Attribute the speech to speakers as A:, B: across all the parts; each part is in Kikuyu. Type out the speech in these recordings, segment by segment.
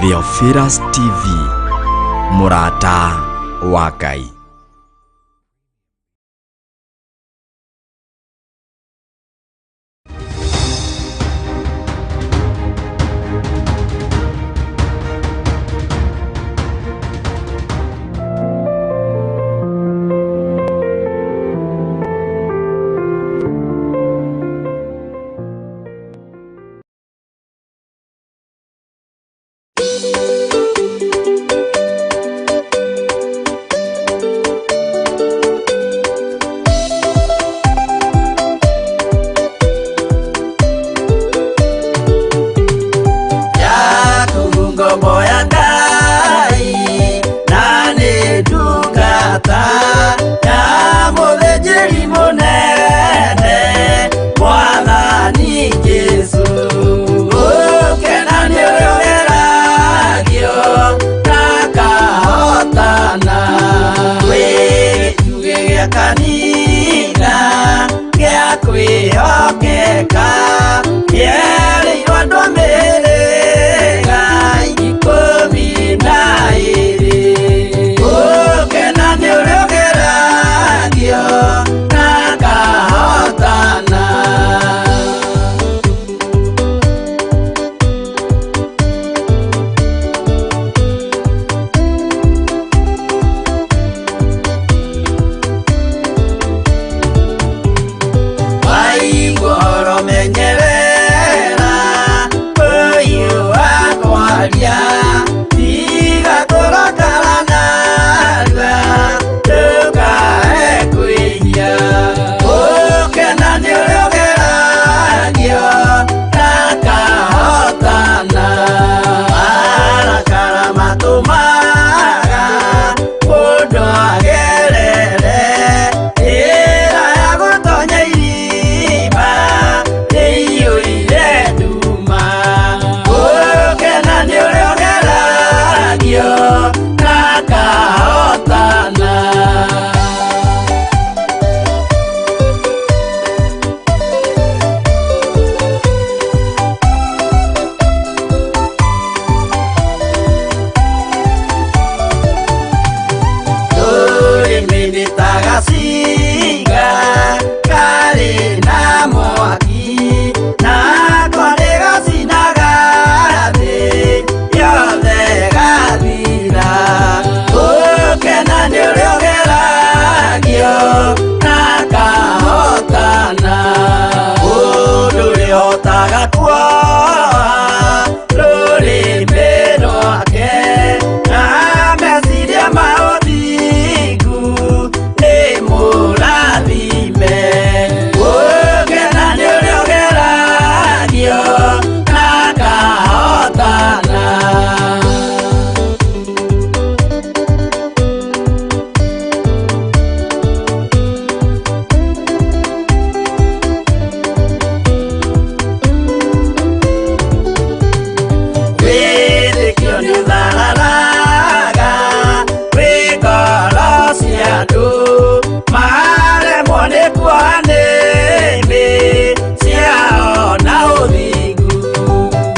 A: Theophilus TV, mũrata wa Ngai.
B: Yaku ngombo ya Ngai na nĩ ndungata ya mũthĩnjĩri mũnene Mwathani Jesũ. Gũkena nĩ ũrĩa ũgeragio na akahotana. Wĩ gĩtugĩ gĩa kanitha gĩa kwĩhokeka kĩerĩirwo andũ a mĩhĩrĩga 12. Gũkena nĩ ũrĩa ũgeragio na akahotana. Waigua ũhoro menyerera ũyũ wa kwaria, tiga kũrakara narua ndũkae kwĩhia. Gũkena nĩ ũrĩa ũgeragio na akahotana. Marakara matũmaga mũndũ agerere njĩra ya gũtonya irima ĩiyũire nduma. Gũkena nĩ ũrĩa ũgeragio na akahotana. Rũrĩmĩ nĩ ta gacinga karĩ na mwaki, nako nĩ gacinaga thĩ yothe gathira. Gũkena nĩ ũrĩa ũgeragio na akahotana. Mũndũ ũrĩhotaga kuoha rũrĩmĩ rwake na meciria ma ũthingu nĩ mũrathime. Gũkena nĩ ũrĩa ũgeragio na akahotana. Wĩtĩkio nĩ ũthararaga wĩ ngoro cia andũ, maremwo nĩ kuoha nĩmĩ ciao na ũthingu.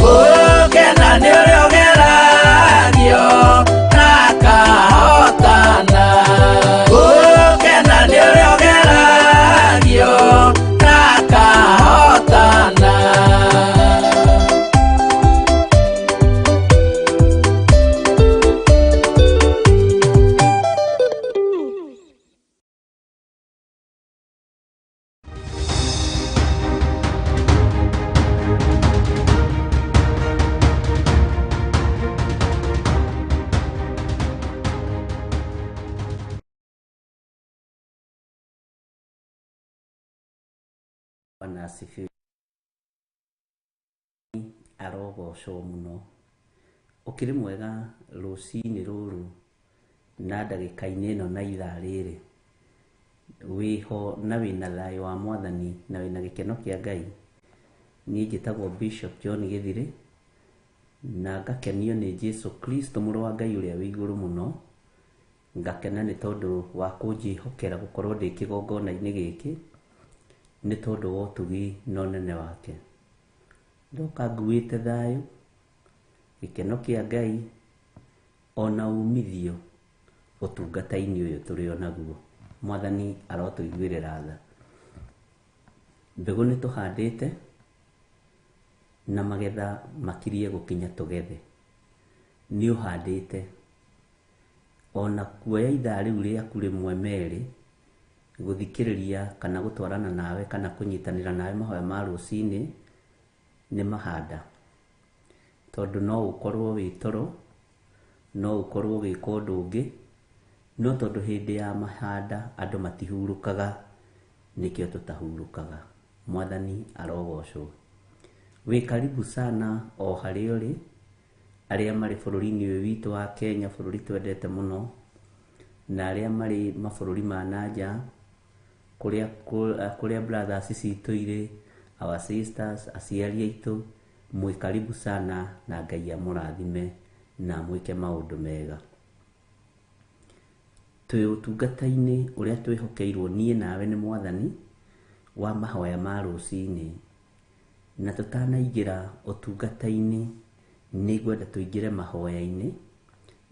B: Gũkena nĩ ũrĩa ũgeragio na akahotana. Gũkena nĩ ũrĩa ũgeragio na akahotana.
C: Bwana asifiwe, arogocwo mũno. Ũkĩrĩ mwega rũcinĩ rũrũ na ndagĩka-inĩ ĩno na ithaa rĩrĩ, wĩho na wĩna thayũ wa Mwathani na wĩna gĩkeno kĩa Ngai. Niĩ njĩtagwo Bishop John Gĩthirĩ na ngakenio nĩ Jesu Kristo mũrũ wa Ngai ũrĩa wĩ igũrũ mũno. Ngakena nĩ tondũ wa kũnjĩhokera gũkorwo ndĩ kĩgongona-inĩ gĩkĩ nĩ tondũ wa ũtugi na ũnene wake. Ndoka nguĩte thayũ, Gĩkeno kĩa Ngai, ona umithio ũtungata-inĩ ũyũ tũrĩ o naguo. Mwathani arotũiguĩrĩra tha. Mbegũ nĩ tũhandĩte na magetha makirie gũkinya tũgethe. Nĩ ũhandĩte ona kuoya ithaa rĩu rĩaku rĩmwe merĩ gũthikĩrĩria kana gũtwarana nawe kana kũnyitanĩra nawe mahoya ma rũcinĩ nĩ mahanda. Tondũ no ũkorwo wĩ toro, no ũkorwo ũgĩka ũndũ ũngĩ, no tondũ hĩndĩ ya mahanda andũ matihurũkaga, nĩkĩo tũtahurũkaga. Mwathani arogocwo. Wĩ karibu sana o harĩa ũrĩ, arĩa marĩ bũrũri-inĩ ũyũ witũ wa Kenya, bũrũri twendete mũno, na arĩa marĩ mabũrũri ma na nja, kũrĩa, kũrĩa brothers citũ irĩ, our sisters, aciari aitũ, mwĩ karibu sana na Ngai amũrathime na amwĩke maũndũ mega. Twĩ ũtungata-inĩ ũrĩa twĩhokeirwo niĩ nawe nĩ Mwathani wa mahoya ma rũcinĩ. Na tũtanaingĩra ũtungata-inĩ nĩ ngwenda tũingĩre mahoya-inĩ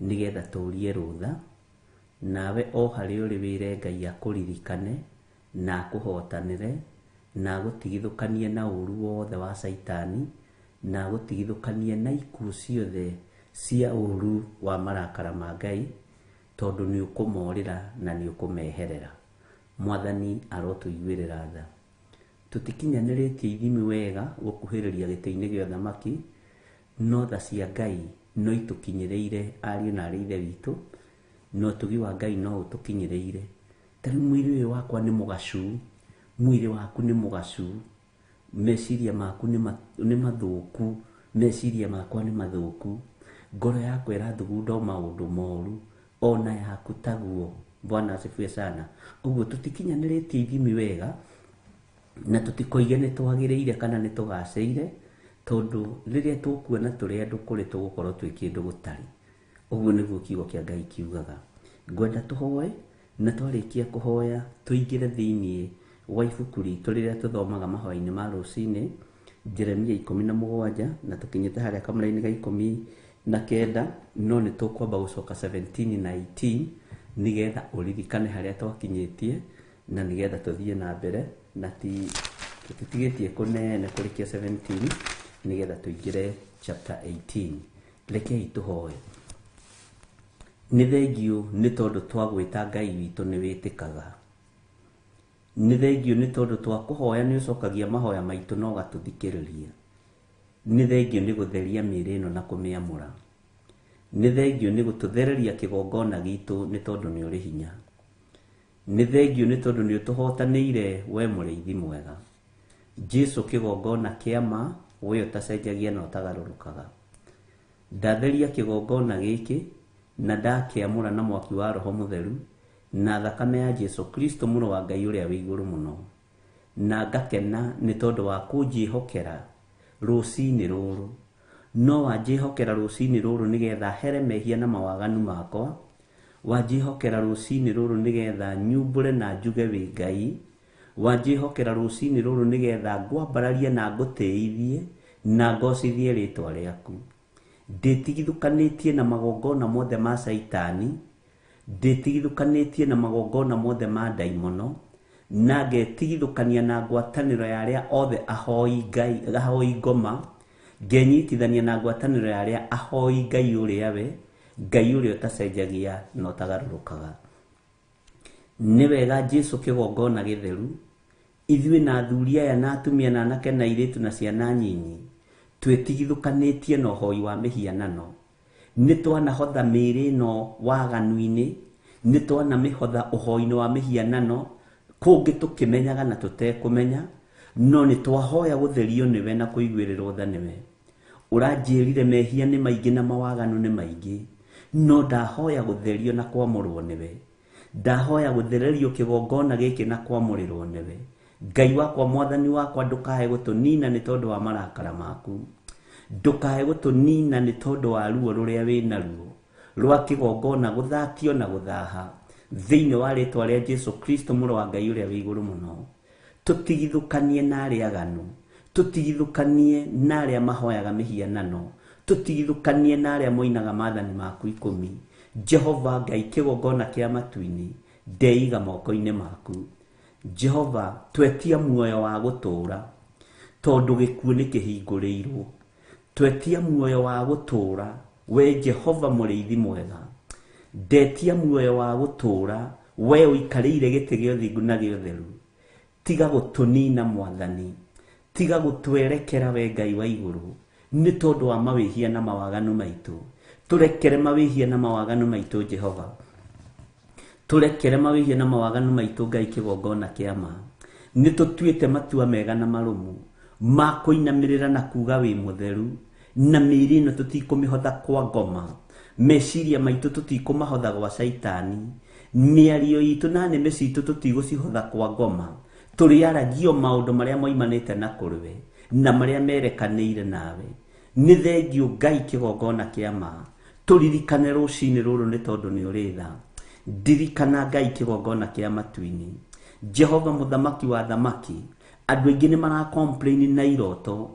C: nĩgetha tũrie rũtha, nawe o harĩa ũrĩ wĩre Ngai akũririkane na akũhotanĩre na agũtigithũkanie na ũru wothe wa caitani na agũtigithũkanie na ikuũ ciothe cia ũru wa marakara ma Ngai, tondũ nĩ ũkũmorĩra na nĩ ũkũmeherera. Mwathani arotũiguĩrĩra tha. Tũtikinyanĩrĩtie ithimi wega gũkuhĩrĩria gĩtĩ-inĩ gĩa ũthamaki, no tha cia Ngai no itũkinyĩrĩire ariũ na arĩ ithe witũ, na ũtugi wa Ngai no ũtũkinyĩrĩire. Ta rĩu mwĩrĩ ũyũ wakwa nĩ mũgacu, mwĩrĩ waku nĩ mũgacu, meciria maku nĩ mathũku, meciria makwa nĩ mathũku, ngoro yakwa ĩrathugunda o maũndũ moru, ona yaku taguo. Bwana asifiwe sana. Ũguo tũtikinyanĩrĩtie ithimi wega, na tũtikoige nĩ twagĩrĩire kana nĩ tũgacĩire, tondũ rĩrĩa tũkuona tũrĩ andũ kũrĩ tũgũkorwo twĩ kĩndũ gũtarĩ. Ũguo nĩguo kiugo kĩa Ngai kiugaga. Ngwenda tũhoe, na twarĩkia kũhoya tũingĩre thĩiniĩ wa ibuku ritũ rĩrĩa tũthomaga mahoya-inĩ ma rũcinĩ, Jeremia 17, na tũkinyĩte harĩa kamũra-inĩ ga 19, no nĩ tũkwamba gũcoka 17 na 18 nĩgetha ũririkane harĩa twakinyĩtie na nĩgetha tũthiĩ na mbere, na ti tũtitigĩtie kũnene kũrĩkia 17 nĩgetha tũingĩre chapter 18. Rekei tũhoe. Nĩ thengiũ nĩ tondũ twagwĩta Ngai witũ nĩ wĩtĩkaga. Nĩ thengiũ nĩ tondũ twakũhoya nĩ ũcokagia mahoya maitũ na ũgatũthikĩrĩria. Nĩ thengiũ nĩ gũtheria mĩĩrĩ ĩno na kũmĩamũra. Nĩ thengiũ nĩ gũtũthereria kĩgongona gitũ nĩ tondũ nĩ ũrĩ hinya. Nĩ thengiũ nĩ tondũ nĩ ũtũhotanĩire we mũrĩithi mwega. Jesu kĩgongona kĩa ma, we ũtacenjagia na ũtagarũrũkaga. Ndatheria kĩgongona gĩkĩ na ndakĩamũra na mwaki wa Roho Mũtheru na thakame ya Jesu Kristo mũrũ wa Ngai ũrĩa wĩ igũrũ mũno. Na ngakena nĩ tondũ wa kũnjĩhokera rũcinĩ rũrũ. No wanjĩhokera rũcinĩ rũrũ nĩgetha here mehia na mawaganu makwa. Wanjĩhokera rũcinĩ rũrũ nĩgetha nyumbũre na njuge wĩ Ngai. Wanjĩhokera rũcinĩ rũrũ nĩgetha ngwambararie na ngũtĩithie na ngocithie rĩtwa rĩaku. Ndĩtigithũkanĩtie na magongona mothe ma caitani, ndĩtigithũkanĩtie na magongona mothe ma ndaimono, na ngetigithũkania na ngwatanĩro ya arĩa othe ahoi Ngai, ahoi ngoma, ngenyitithania na ngwatanĩro ya arĩa ahoi Ngai ũrĩa we, Ngai ũrĩa ũtacenjagia na ũtagarũrũkaga. Nĩ wega Jesu kĩgongona gĩtheru, ithuĩ na athuri aya na atumia na anake na airĩtu na ciana nyinyi, twĩtigithũkanĩtie na ũhoi wa mĩhianano. Nĩ twanahotha mĩĩrĩ ĩno waganu-inĩ, nĩ twanamĩhotha ũhoi-inĩ wa mĩhianano, kũngĩ tũkĩmenyaga na tũtekũmenya, no nĩ twahoya gũtherio nĩwe na kũiguĩrĩrwo tha nĩwe. Ũranjĩrire mehia nĩ maingĩ na mawaganu nĩ maingĩ, no ndahoya gũtherio na kwamũrwo nĩwe. Ndahoya gũthererio kĩgongona gĩkĩ na kwamũrĩrwo nĩwe. Ngai wakwa, Mwathani wakwa, ndũkae gũtũnina nĩ tondũ wa marakara maku. Ndũkae gũtũnina nĩ tondũ wa ruo rũrĩa wĩ naruo rwa kĩgongona gũthatio na gũthaha, thĩinĩ wa rĩtwa rĩa Jesu Kristo mũrũ wa Ngai ũrĩa wĩ igũrũ mũno. Tũtigithũkanie na arĩa aganu, tũtigithũkanie na arĩa mahoyaga mĩhianano, Tũtigithũkanie na arĩa moinaga maathani maku 10. Jehova Ngai kĩgongona kĩa matu-inĩ, ndeiga moko-inĩ maku. Jehova, twetia muoyo wa gũtũũra, tondũ gĩkuũ nĩ kĩhingũrĩirwo. Twetia muoyo wa gũtũũra, we Jehova mũrĩithi mwega. Ndetia muoyo wa gũtũũra, we ũikarĩire gĩtĩ gĩa ũthingu na gĩa ũtheru. Tiga gũtũnina Mwathani, tiga gũtwerekera we Ngai wa igũrũ, nĩ tondũ wa mawĩhia na mawaganu maitũ. Tũrekere mawĩhia na mawaganu maitũ Jehova. Tũrekere mawĩhia na mawaganu maitũ Ngai kĩgongona kĩa ma. Nĩ tũtuĩte matua mega na marũmu ma kũinamĩrĩra na kuga wĩ mũtheru, na mĩĩrĩ ĩno tũtikũmĩhotha kwa ngoma, meciria maitũ tũtikũmahotha gwa caitani, mĩario itũ na nĩmĩ citũ tũtigũcihotha kwa ngoma. Tũrĩaragio maũndũ marĩa moimanĩte na kũrĩwe na marĩa merekanĩire nawe. Nĩ thengio Ngai kĩgongona kĩa ma. Tũririkane rũcinĩ rũrũ nĩ tondũ nĩ ũrĩ tha. Ndirikana Ngai kĩgongona kĩa matu-inĩ. Jehova mũthamaki wa thamaki, andũ aingĩ nĩ mara complain na iroto,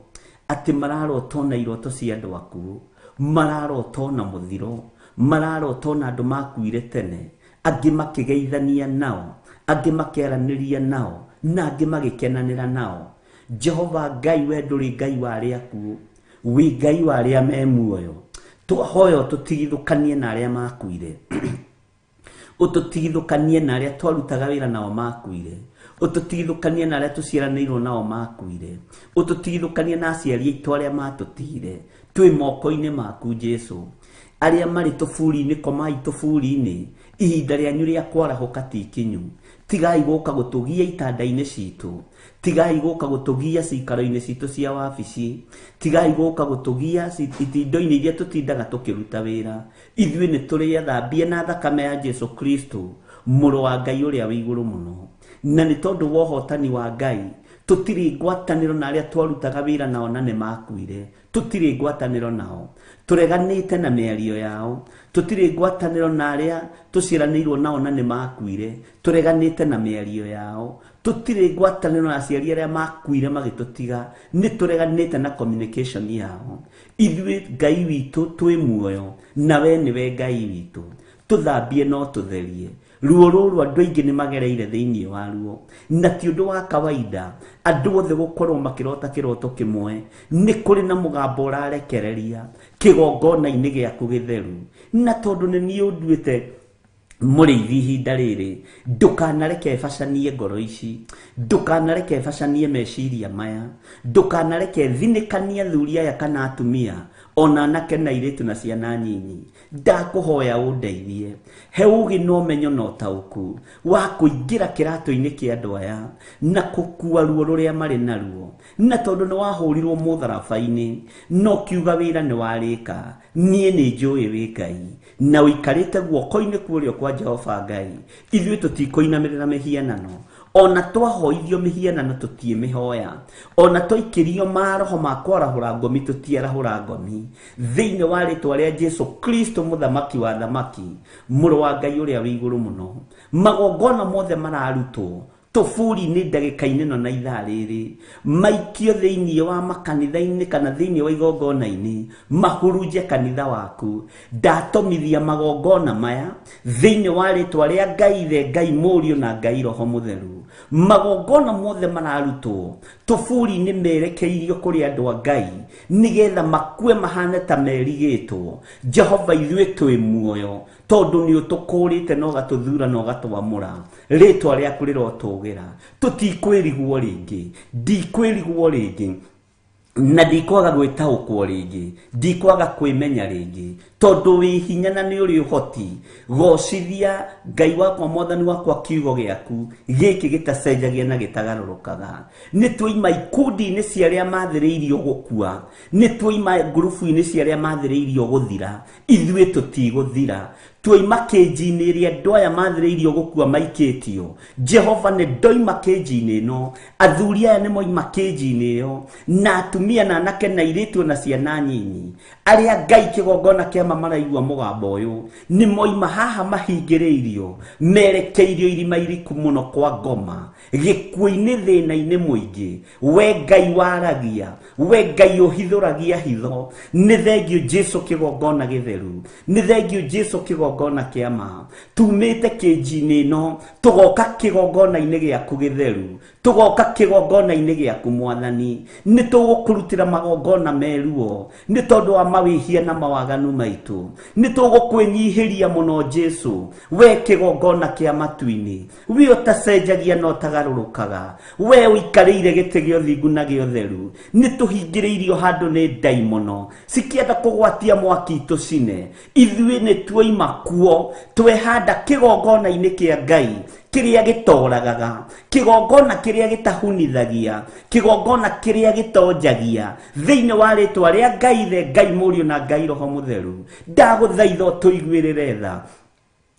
C: atĩ mararota na iroto cia andũ akuũ, mararota na mũthiro, mararota na andũ makuire tene, angĩ makĩgeithania nao, angĩ makĩaranĩria nao, na angĩ magĩkenanĩra nao. Jehova Ngai, we ndũrĩ Ngai wa arĩa akuũ, wĩ Ngai wa arĩa me muoyo. Twahoya ũtũtigithũkanie na arĩa makuire, ũtũtigithũkanie na arĩa twarutaga wĩra nao makuire, ũtũtigithũkanie na arĩa tũciaranĩirwo nao makuire, ũtũtigithũkanie na aciari aitũ arĩa matũtigire. Twĩ moko-inĩ maku Jesu. Arĩa marĩ tũburi-inĩ, komai tũburi-inĩ, ihinda rĩanyu rĩa kwarahũka ti ikinyu. Tigai gũka gũtũgia itanda-inĩ citũ, tigai gũka gũtũgia cikaro-inĩ citũ cia wabici, tigai gũka gũtũgia itindo-inĩ iria tũtindaga tũkĩruta wĩra. Ithuĩ nĩ tũrĩathambie na thakame ya Jesu Kristo, mũrũ wa Ngai ũrĩa wĩ igũrũ mũno. Na nĩ tondũ wa ũhotani wa Ngai, tũtirĩ ngwatanĩro na arĩa twarutaga wĩra nao na nĩ makuire. Tũtirĩ ngwatanĩro nao, tũreganĩte na mĩario yao. Tũtirĩ ngwatanĩro na arĩa tũciaranĩirwo nao na nĩ makuire, tũreganĩte na mĩario yao. Tũtirĩ ngwatanĩro na aciari arĩa makuire magĩtũtiga, nĩ tũreganĩte na communication yao. Ithuĩ Ngai witũ twĩ muoyo, na we nĩwe Ngai witũ. Tũthambie no tũtherie. Ruo rũrũ andũ aingĩ nĩ magereire thĩinĩ wa ruo, na ti ũndũ wa kawaida andũ othe gũkorwo makĩrota kĩroto kĩmwe. Nĩ kũrĩ na mũgambo ũrarekereria kĩgongona-inĩ gĩaku gĩtheru, na tondũ nĩ niĩ ũnduĩte mũrĩithi ihinda rĩrĩ, ndũkanareke bacanie ngoro ici, ndũkanareke bacanie meciria maya, ndũkanareke thinĩkanie athuri aya kana atumia, ona anake na airĩtu na ciana nyinyi. Ndakũhoya ũndeithie, he ũgĩ na ũmenyo na ũtaũku wa kũingĩra kĩratũ-inĩ kĩa andũ aya na kũkua ruo rũrĩa marĩ naruo. Na tondũ nĩ wahũrirwo mũtharaba-inĩ, no kiuga wĩra nĩ warĩka, niĩ nĩ njũĩ wĩ Ngai, na ũikarĩte guoko-inĩ kwa ũrĩo kwa Jehova Ngai. Ithuĩ tũtikũinamĩrĩra mĩhianano, ona twahoithio mĩhianano tũtiĩmĩhoya, ona twaikĩrio maroho ma kwarahũra ngomi tũtiarahũra ngomi. Thĩinĩ wa rĩtwa rĩa Jesu Kristo mũthamaki wa thamaki, mũrũ wa Ngai ũrĩa wĩ igũrũ mũno, magongona mothe mararutwo tũburi-inĩ ndagĩka-inĩ ĩno na ithaa rĩrĩ, maikio thĩinĩ wa makanitha-inĩ kana thĩinĩ wa igongona-inĩ, mahurunje kanitha waku. Ndatomithia magongona maya thĩinĩ wa rĩtwa rĩa Ngai Ithe, Ngai Mũriũ na Ngai Roho Mũtheru. Magongona mothe mararutwo tũburi-inĩ merekeirio kũrĩ andũ a Ngai, nĩgetha makue mahane ta merigĩtwo. Jehova, ithuĩ twĩ muoyo tondũ nĩ ũtũkũrĩte na ũgatũthura na ũgatwamũra. Rĩtwa rĩaku rĩrotũgĩra. Tũtikwĩrigwo rĩngĩ, ndikwĩrigwo rĩngĩ, na ndikwaga gwĩtaũkwo rĩngĩ, ndikwaga kwĩmenya rĩngĩ, tondũ wĩ hinya na nĩ ũrĩ ũhoti. Gocithia Ngai wakwa, Mwathani wakwa, kiugo gĩaku gĩkĩ gĩtacenjagia na gĩtagarũrũkaga. Nĩ twaima ikundi-inĩ cia arĩa mathĩrĩirio gũkua, nĩ twaima ngurubu-inĩ cia arĩa mathĩrĩirio gũthira. Ithuĩ tũtigũthira. Twaima kĩnji-inĩ ĩrĩa andũ aya mathĩrĩirio gũkua maikĩtio. Jehova, nĩ ndoima kĩnji-inĩ ĩno, athuri aya nĩ moima kĩnji-inĩ ĩyo, na atumia na anake na airĩtu na ciana nyinyi, arĩa Ngai kĩgongona kĩa ma haha maraigua mũgambo ũyũ nĩ moima haha mahingĩrĩirio merekeirio irima iriku mũno kwa ngoma gĩkuũ-inĩ thĩna-inĩ mũingĩ. We Ngai waragia, we Ngai ũhithũragia hitho, nĩ thengio Jesu kĩgongona gĩtheru, nĩ thengio Jesu kĩgongona kĩa ma. Tumĩte kĩnji-inĩ ĩno tũgoka kĩgongona-inĩ gĩaku gĩtheru, tũgoka kĩgongona-inĩ gĩaku mwathani, nĩ tũgũkũrutĩra magongona meruo nĩ tondũ wa mawĩhia na mawaganu maitũ, nĩ tũgũkwĩnyihĩria mũno Jesu, we kĩgongona kĩa matu-inĩ, we ũtacenjagia na ũtagarũrũkaga, we ũikarĩire gĩtĩ gĩa ũthingu na gĩa ũtheru. Nĩ tũhingĩrĩirio handũ nĩ ndaimono cikĩenda kũgwatia mwaki tũcine, ithuĩ nĩ tuoima kuo twehanda kĩgongona-inĩ kĩa Ngai kĩrĩa gĩtoragaga, kĩgongona kĩrĩa gĩtahunithagia, kĩgongona kĩrĩa gĩtonjagia, thĩinĩ wa rĩtwa rĩa Ngai Ithe, Ngai Mũriũ na Ngai Roho Mũtheru. Ndagũthaitha ũtũiguĩrĩre tha.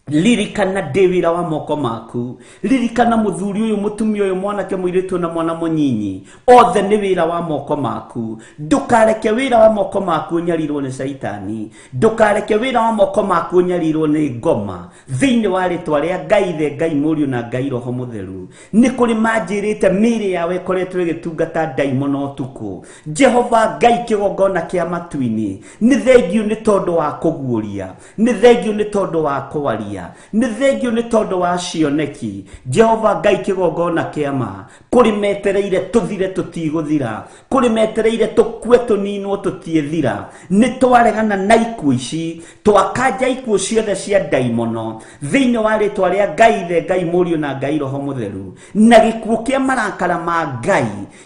C: Ririkana ndĩ wĩra wa moko maku, ririkana mũthuri ũyũ, mũtumia ũyũ, mwanake, mũirĩtu na mwana mũnyinyi, othe nĩ wĩra wa moko maku. Ndũkareke wĩra wa moko maku ũnyarirwo nĩ caitani, ndũkareke wĩra wa moko maku ũnyarirwo nĩ ngoma, thĩinĩ wa rĩtwa rĩa Ngai Ithe, Ngai Mũriũ na Ngai Roho Mũtheru. Nĩ kũrĩ manjĩrĩte mĩĩrĩ yao ĩkoretwo ĩgĩtungata ndaimono ũtukũ. Jehova Ngai kĩgongona kĩa matu-inĩ, nĩ thengio nĩ tondũ wa kũguũria, nĩ thengio nĩ tondũ wa kwaria, nĩ thengio nĩ tondũ wa cioneki. Jehova Ngai kĩgongona kĩa ma, kũrĩ metereire tũthire tũtigũthira, kũrĩ metereire tũkue tũninwo tũtiĩthira. Nĩ twaregana na ikuũ ici, twakanja ikuũ ciothe cia ndaimono thĩinĩ wa rĩtwa rĩa Ngai Ithe, Ngai Mũriũ na Ngai Roho Mũtheru, na gĩkuũ kĩa marakara ma Ngai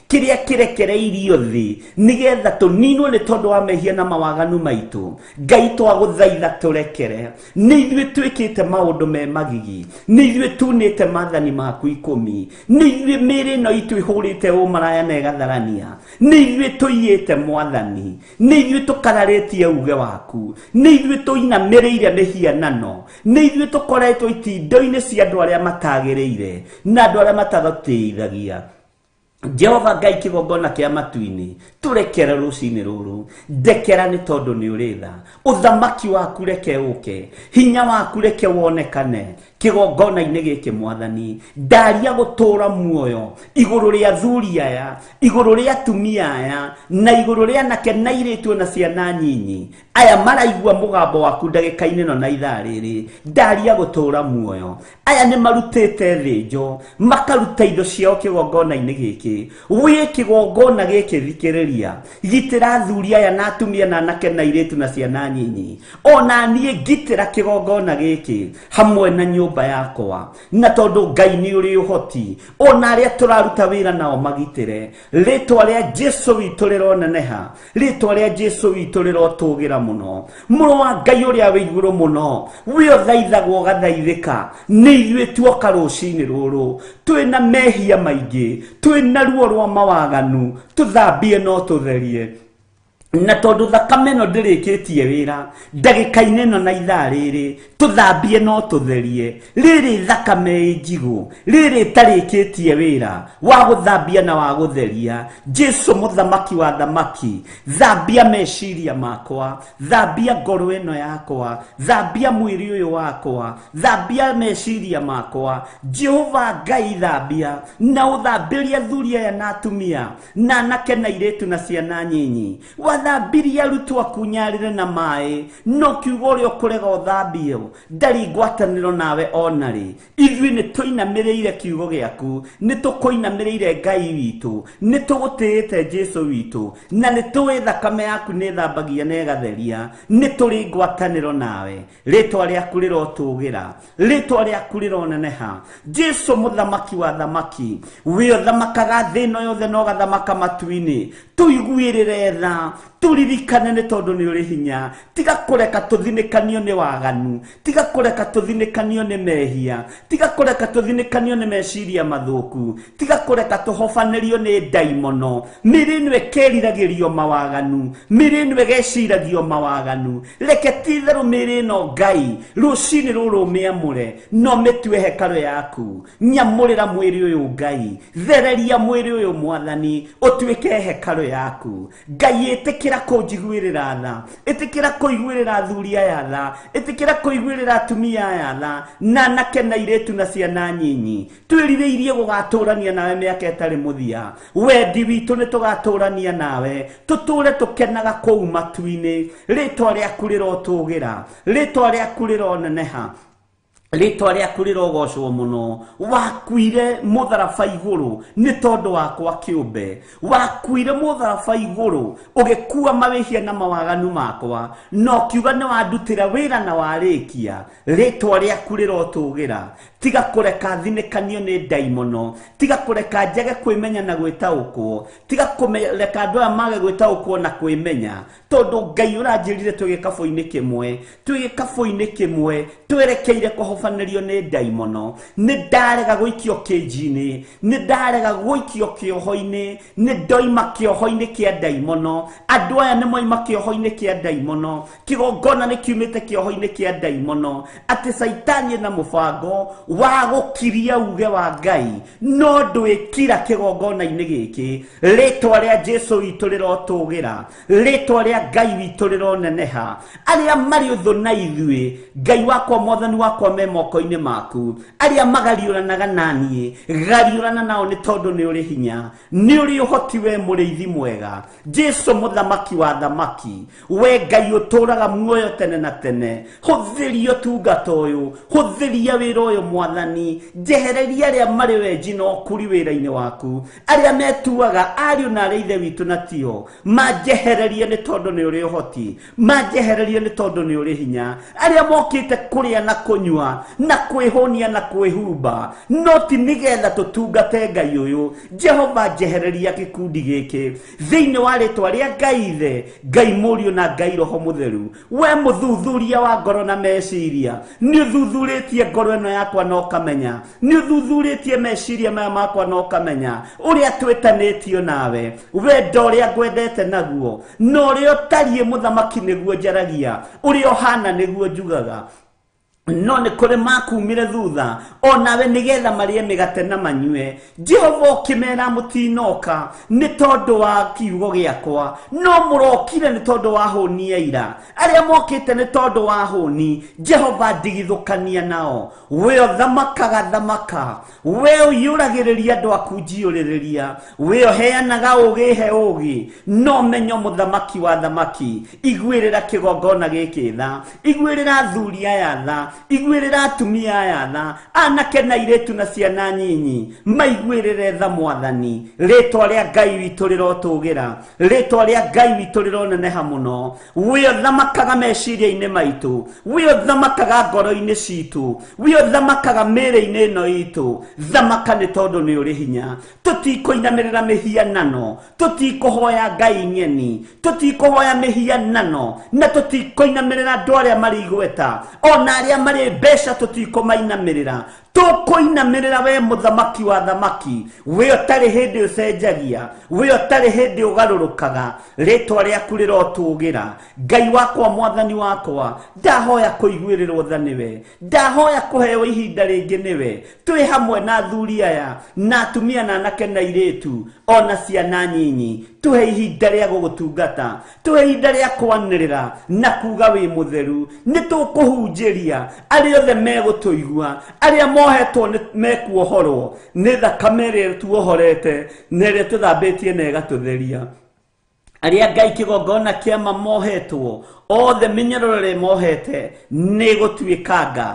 C: kĩrĩa kĩrekereirio thĩ nĩgetha tũninwo nĩ tondũ wa mehia na mawaganu maitũ. Ngai twagũthaitha tũrekere, nĩ ithuĩ twĩkĩte maũndũ me magigi, nĩ ithuĩ tunĩte maathani maku ikũmi, nĩ ithuĩ mĩĩrĩ ĩno itũ ĩhũrĩte ũmaraya na ĩgatharania, nĩ ithuĩ tũiyĩte mwathani, nĩ ithuĩ tũkararĩtie uge waku, nĩ ithuĩ tũinamĩrĩire mĩhianano, nĩ ithuĩ tũkoretwo itindo-inĩ cia andũ arĩa matagĩrĩire na andũ arĩa matagũtĩithagia. Jehova Ngai kĩgongona kĩa matu-inĩ, tũrekere rũcinĩ rũrũ, ndekera nĩ tondũ nĩ ũrĩ tha. Ũthamaki waku reke ũke, hinya waku reke wonekane kĩgongona-inĩ gĩkĩ mwathani. Ndaria gũtũra muoyo igũrũ rĩa athuri aya, igũrũ rĩa atumia aya, na igũrũ rĩa anake na airĩtu na ciana nyinyi aya maraigua mũgambo waku ndagĩka-inĩ ĩno na ithaa rĩrĩ. Ndaria gũtũra muoyo. Aya nĩ marutĩte thĩnjo, makaruta indo ciao kĩgongona-inĩ gĩkĩ. Wĩ kĩgongona gĩkĩ thikĩrĩria, gitĩra athuri aya na atumia na anake na airĩtu na ciana nyinyi. Ona niĩ ngitĩra kĩgongona gĩkĩ hamwe na nyũmba yakwa, na tondũ Ngai nĩ ũrĩ ũhoti, ona arĩa tũraruta wĩra nao magitĩre. Rĩtwa rĩa Jesu witũ rĩroneneha, rĩtwa rĩa Jesu witũ rĩrotũgĩra mũno. Mũrũ wa Ngai ũrĩa wĩ igũrũ mũno, we ũthaithagwo ũgathaithĩka, nĩ ithuĩ tuoka rũcinĩ rũrũ twĩna mehia maingĩ, twĩna ruo rwa mawaganu, tũthambie no tũtherie. Na tondũ thakame ĩno ndĩrĩkĩtie wĩra ndagĩka-inĩ ĩno na ithaa rĩrĩ, tũthambie no tũtherie. Rĩrĩ thakame ĩ njigũ, rĩrĩ ĩtarĩkĩtie wĩra wa gũthambia na wa gũtheria. Jesu mũthamaki wa thamaki, thambia meciria makwa, thambia ngoro ĩno yakwa, thambia mwĩrĩ ũyũ wakwa, thambia meciria makwa. Jehova Ngai thambia na ũthambĩrie athuri aya na atumia na anake na airĩtu na ciana nyinyi. Wathambirie arutwo aku nyarĩre na maĩ, no kiugo ũrĩa ũkũrega ũthambio ndarĩ ngwatanĩro nawe ona rĩ. Ithuĩ nĩ tũinamĩrĩire kiugo gĩaku, nĩ tũkũinamĩrĩire Ngai witũ, nĩ tũgũtĩĩte Jesu witũ, na nĩ tũĩ thakame yaku nĩ ĩthambagia na ĩgatheria. Nĩ tũrĩ ngwatanĩro nawe. Rĩtwa rĩaku rĩrotũgĩra, rĩtwa rĩaku rĩroneneha. Jesu mũthamaki wa thamaki, we ũthamakaga thĩ ĩno yothe na ũgathamaka matu-inĩ, tũiguĩrĩre tha, tũririkane nĩ tondũ nĩ ũrĩ hinya. Tiga kũreka tũthinĩkanio nĩ waganu, tiga kũreka tũthinĩkanio nĩ mehia, tiga kũreka tũthinĩkanio nĩ meciria mathũku, tiga kũreka tũhobanĩrio nĩ ndaimono. Mĩĩrĩ ĩno ĩkeriragĩrio mawaganu, mĩĩrĩ ĩno ĩgeciragio mawaganu. Reke ti-itherũ mĩĩrĩ ĩno Ngai rũcinĩ rũrũ ũmĩamũre na ũmĩtue hekarũ yaku. Nyamũrĩra mwĩrĩ ũyũ Ngai, thereria mwĩrĩ ũyũ mwathani, ũtuĩke hekarũ yaku. Ngai ĩtĩkĩra Ĩtĩkĩra kũnjiguĩrĩra tha, ĩtĩkĩra kũiguĩrĩra athuri aya tha, ĩtĩkĩra kũiguĩrĩra atumia aya tha, na anake na airĩtu na ciana nyinyi. Twĩrirĩirie gũgatũrania nawe mĩaka ĩtarĩ mũthia. Wendi witũ nĩ tũgatũrania nawe, tũtũre tũkenaga kũu matu-inĩ. Rĩtwa rĩaku rĩrotũgĩra, rĩtwa rĩaku rĩroneneha, rĩtwa rĩaku rĩrogocwo mũno. Wakuire mũtharaba igũrũ nĩ tondũ wakwa kĩũmbe, wakuire mũtharaba igũrũ ũgĩkua mawĩhia na mawaganu makwa, na ũkiuga nĩ wandutĩra wĩra na warĩkia. Rĩtwa rĩaku rĩrotũgĩra. Tiga kũreka thinĩkanio nĩ ndaimono, tiga kũreka njage kwĩmenya na gwĩtaũkwo, tiga kũreka andũ aya mage gwĩtaũkwo na kwĩmenya, tondũ Ngai ũranjĩrire twĩ gĩkabũ-inĩ kĩmwe, twĩ gĩkabũ-inĩ kĩmwe twerekeire kũhobanĩrio nĩ ndaimono. Nĩ ndarega gũikio kĩnji-inĩ, nĩ ndarega gũikio kĩoho-inĩ, nĩ ndoima kĩoho-inĩ kĩa ndaimono. Andũ aya nĩ moima kĩoho-inĩ kĩa ndaimono, kĩgongona nĩ kiumĩte kĩoho-inĩ kĩa ndaimono, atĩ Caitani ena mũbango wa gũkiria uge wa Ngai, no ndwĩkira kĩgongona-inĩ gĩkĩ. Rĩtwa rĩa Jesu witũ rĩrotũgĩra, rĩtwa rĩa Ngai witũ rĩroneneha. Arĩa marĩ ũthũ na ithuĩ, Ngai wakwa, Mwathani wakwa, me moko-inĩ maku. Arĩa magariũranaga na niĩ, gariũrana nao nĩ tondũ nĩ ũrĩ hinya, nĩ ũrĩ ũhoti, we mũrĩithi mwega, Jesu mũthamaki wa thamaki, we Ngai ũtũraga muoyo tene na tene. Hũthĩria ũtungata ũyũ, hũthĩria wĩra ũyũ Mwathani, njehereria arĩa marĩ wenji na ũkuri wĩra-inĩ waku, arĩa metuaga ariũ na arĩa ithe witũ na tio, manjehererie nĩ tondũ nĩ ũrĩ ũhoti, manjehererie nĩ tondũ nĩ ũrĩ hinya. Arĩa mokĩte kũrĩa na kũnyua na kwĩhũnia na kwĩhumba, no ti nĩgetha tũtungate Ngai ũyũ. Jehova, njehereria gĩkundi gĩkĩ thĩinĩ wa rĩtwa rĩa Ngai Ithe, Ngai Mũriũ na Ngai Roho Mũtheru. We mũthuthuria wa ngoro na meciria, nĩ ũthuthurĩtie ngoro ĩno yakwa na ũkamenya, nĩ ũthuthurĩtie meciria maya makwa na ũkamenya ũrĩa twĩtanĩtio nawe, wendo ũrĩa ngwendete naguo, na ũrĩa ũtariĩ mũthamaki nĩguo njaragia, ũrĩa ũhana nĩguo njugaga. No nĩ kũrĩ makumire thutha onawe nĩgetha marĩe mĩgate na manyue. Jehova ũkĩmera mũtinoka nĩ tondũ wa kiugo gĩakwa, no mũrokire nĩ tondũ wa hũni ya ira. Arĩa mokĩte nĩ tondũ wa hũni, Jehova ndigithũkania nao. We ũthamakaga thamaka, we ũiyũragĩrĩria andũ aku njiyũrĩrĩria, we ũheanaga ũũgĩ he ũũgĩ, no menyo mũthamaki wa thamaki. Iguĩrĩra kĩgongona gĩkĩ tha, iguĩrĩra athuri aya tha, iguĩrĩra atumia aya tha, anake na airĩtu na ciana nyinyi, maiguĩrĩre tha Mwathani. Rĩtwa rĩa Ngai witũ rĩrotũgĩra, rĩtwa rĩa Ngai witũ rĩroneneha mũno. We ũthamakaga meciria-inĩ maitũ, we ũthamakaga ngoro-inĩ citũ, we ũthamakaga mĩĩrĩ-inĩ ĩno itũ. Thamaka nĩ tondũ nĩ ũrĩ hinya. Tũtikũinamĩrĩra mĩhianano, tũtikũhoya ngai ng'eni, tũtikũhoya mĩhianano, na tũtikũinamĩrĩra andũ arĩa marĩ igweta, ona arĩa marĩ mbeca tũtikũmainamĩrĩra. Tũkũinamĩrĩra we mũthamaki wa thamaki, we ũtarĩ hĩndĩ ũcenjagia, we ũtarĩ hĩndĩ ũgarũrũkaga. Rĩtwa rĩaku rĩrotũgĩra. Ngai wakwa, Mwathani wakwa, ndahoya kũiguĩrĩrwo tha nĩwe, ndahoya kũheo ihinda rĩngĩ nĩwe. Twĩ hamwe na athuri aya na atumia na anake na airĩtu ona ciana nyinyi, tũhe ihinda rĩa gũgũtungata, tũhe ihinda rĩa kwanĩrĩra na kuga wĩ mũtheru. Nĩ tũkũhunjĩria arĩa othe megũtũigua, arĩa mohetwo nĩ mekuohorwo nĩ thakame ĩrĩa tuohorete na ĩrĩa tũthambĩtie na ĩgatũtheria. Arĩa Ngai kĩgongona kĩama mohetwo othe, mĩnyororo ĩrĩa mohete nĩ gũtuĩkanga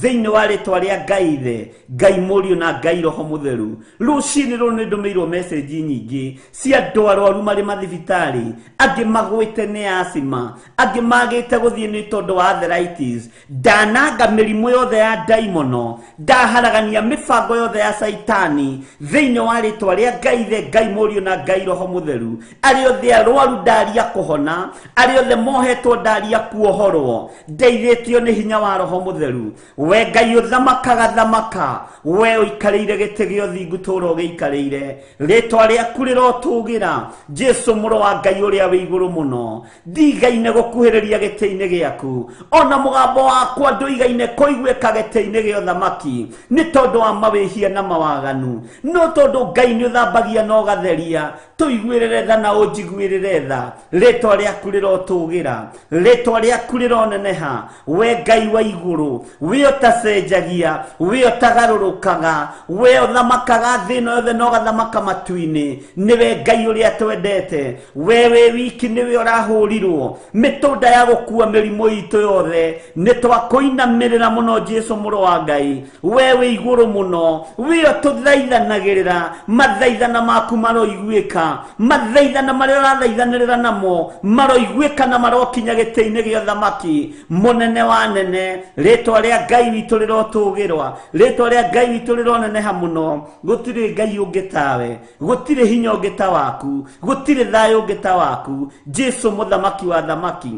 C: thĩinĩ wa rĩtwa rĩa Ngai Ithe, Ngai Mũriũ na Ngai Roho Mũtheru. Rũcinĩ rũrũ nĩ ndũmĩirwo message nyingĩ cia andũ arwaru marĩ mathibitarĩ, angĩ magwĩte nĩ asthma, angĩ magĩte gũthiĩ nĩ tondũ wa arthritis. Ndananga mĩrimũ yothe ya ndaimono, ndaharagania mĩbango yothe ya Caitani thĩinĩ wa rĩtwa rĩa Ngai Ithe, Ngai Mũriũ na Ngai Roho Mũtheru. Arĩa othe arwaru ndaria kũhona, arĩa othe mohetwo Ndaria kuohorwo ndeithĩtio nĩ hinya wa Roho Mũtheru. We Ngai ũthamakaga thamaka, we ũikarĩire gĩtĩ gĩa ũthingu tũũra ũgĩikarĩire, rĩtwa rĩaku rĩrotũgĩra. Jesu mũrũ wa Ngai ũrĩa wĩ igũrũ mũno, ndigaine gũkuhĩrĩria gĩtĩ-inĩ gĩaku, ona mũgambo wakwa ndũigaine kũiguĩka gĩtĩ-inĩ gĩa ũthamaki, nĩ tondũ wa mawĩhia na mawaganu. No tondũ Ngai nĩ ũthambagia na ũgatheria, tũiguĩrĩre tha na ũnjiguĩrĩre tha. Rĩtwa rĩaku rĩrotũgĩra, rĩtwa rĩaku rĩroneneha. We Ngai wa igũrũ, we ũtacenjagia, we ũtagarũrũkaga, we ũthamakaga thĩ ĩno yothe na ũgathamaka matu-inĩ, nĩwe Ngai ũrĩa twendete. We wĩ wiki nĩwe ũrahũrirwo mĩtũnda ya gũkua mĩrimũ itũ yothe. Nĩ twakũinamĩrĩra mũno Jesu mũrũ wa Ngai, we wĩ igũrũ mũno, we ũtũthaithanagĩrĩra, mathaithana maku maroiguĩka, mathaithana marĩa ũrathaithanĩrĩra namo maroiguĩka na marokinya gĩtĩ-inĩ gĩa ũthamaki. Mũnene wa nene, rĩtwa rĩa Ngai witũ rĩrotũgĩrwa, rĩtwa rĩa Ngai witũ rĩroneneha mũno. Gũtirĩ Ngai ũngĩ tawe, gũtirĩ hinya ũngĩ ta waku, gũtirĩ thayũ ũngĩ ta waku. Jesu mũthamaki wa thamaki,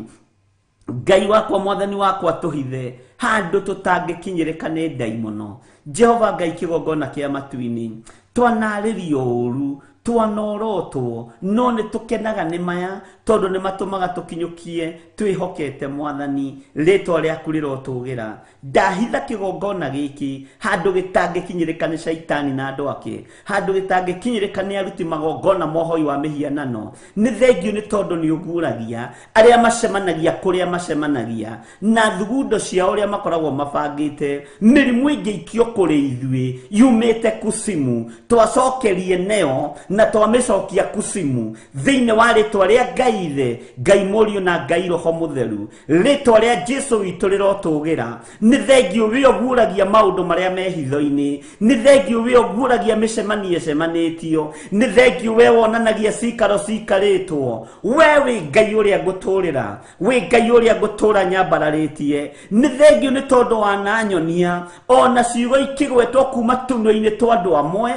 C: Ngai wakwa, mwathani wakwa, tũhithe handũ tũtangĩkinyĩrĩka nĩ ndaimono. Jehova Ngai kĩgongona kĩa matu-inĩ, twanarĩrio ũru, twanorotwo, no nĩ tũkenaga nĩ maya tondũ nĩ matũmaga tũkinyũkie twĩhokete Mwathani. Rĩtwa rĩaku rĩrotũgĩra. Ndahitha kĩgongona gĩkĩ handũ gĩtangĩkinyĩrĩka nĩ caitani na andũ ake, handũ gĩtangĩkinyĩrĩka nĩ aruti magongona mohoi wa mĩhianano. Nĩ thengio nĩ tondũ nĩ ũguũragia arĩa macemanagia kũrĩa macemanagia na thugundo ciao ũrĩa makoragwo mabangĩte. Mĩrimũ ĩngĩikio kũrĩ ithuĩ yumĩte kusimu, twacokerie neo na twamĩcokia kusimu thĩinĩ wa rĩtwa rĩa Ngai Ithe, Ngai Mũriũ na Ngai Roho Mũtheru. Rĩtwa rĩa Jesu witũ rĩrotũgĩra. Nĩ thengio we ũguũragia maũndũ marĩa me hitho-inĩ, nĩ thengio we ũguũragia mĩcemanio ĩcemanĩtio, nĩ thengio we wonanagia cikaro cikarĩtwo. We wĩ Ngai ũrĩa ngũtũũrĩra, wĩ Ngai ũrĩa ngũtũũra nyambararĩtie. Nĩ thengio nĩ tondũ wananyonia ona ciugo ikĩgwetwo kuma tũnua-inĩ twa andũ amwe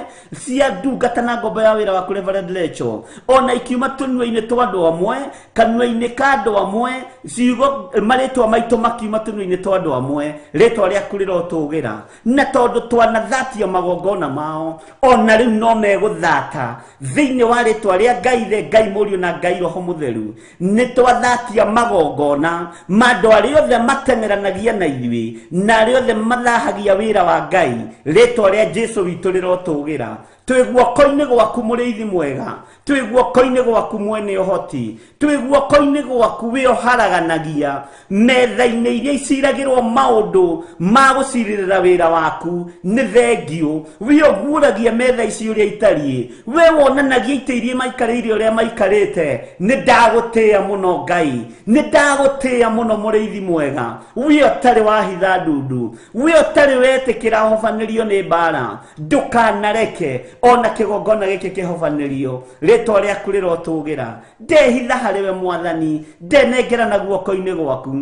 C: cia ndungata na ngombo ya wĩra waku Reverend Lecho, ona ikiuma tũnua-inĩ twa andũ amwe, kanua-inĩ ka andũ amwe, ciugo marĩtwa maitũ makiuma tũnua-inĩ twa andũ amwe. Rĩtwa rĩaku rĩrotũgĩra. Na tondũ twanathatia magongona mao, ona rĩu no megũthata thĩinĩ wa rĩtwa rĩa Ngai Ithe, Ngai Mũriũ na Ngai Roho Mũtheru. Nĩ twathatia magongona ma andũ arĩa othe mateng'eranagia na ithuĩ na arĩa othe mathahagia wĩra wa Ngai. Rĩtwa rĩa Jesu witũ rĩrotũgĩra. Twĩ guoko-inĩ gwaku mũrĩithi mwega, twĩ guoko-inĩ gwaku mwene ũhoti, twĩ guoko-inĩ gwaku wĩ ũharaganagia metha-inĩ iria iciragĩrwo maũndũ ma gũcirĩrĩra wĩra waku. Nĩ thengio wĩ ũguũragia metha ici ũrĩa itariĩ, we wonanagia itĩ iria maikarĩire ũrĩa maikarĩte. Nĩ ndagũtĩĩa mũno Ngai, nĩ ndagũtĩĩa mũno mũrĩithi mwega, we ũtarĩ wahitha ndundu, we ũtarĩ wetĩkĩra hobanĩrio nĩ mbara. Ndũkanareke ona kĩgongona gĩkĩ kĩhobanĩrio. Rĩtwa rĩaku rĩrotũgĩra. Ndehitha harĩ we Mwathani, ndenengera na guoko-inĩ gwaku.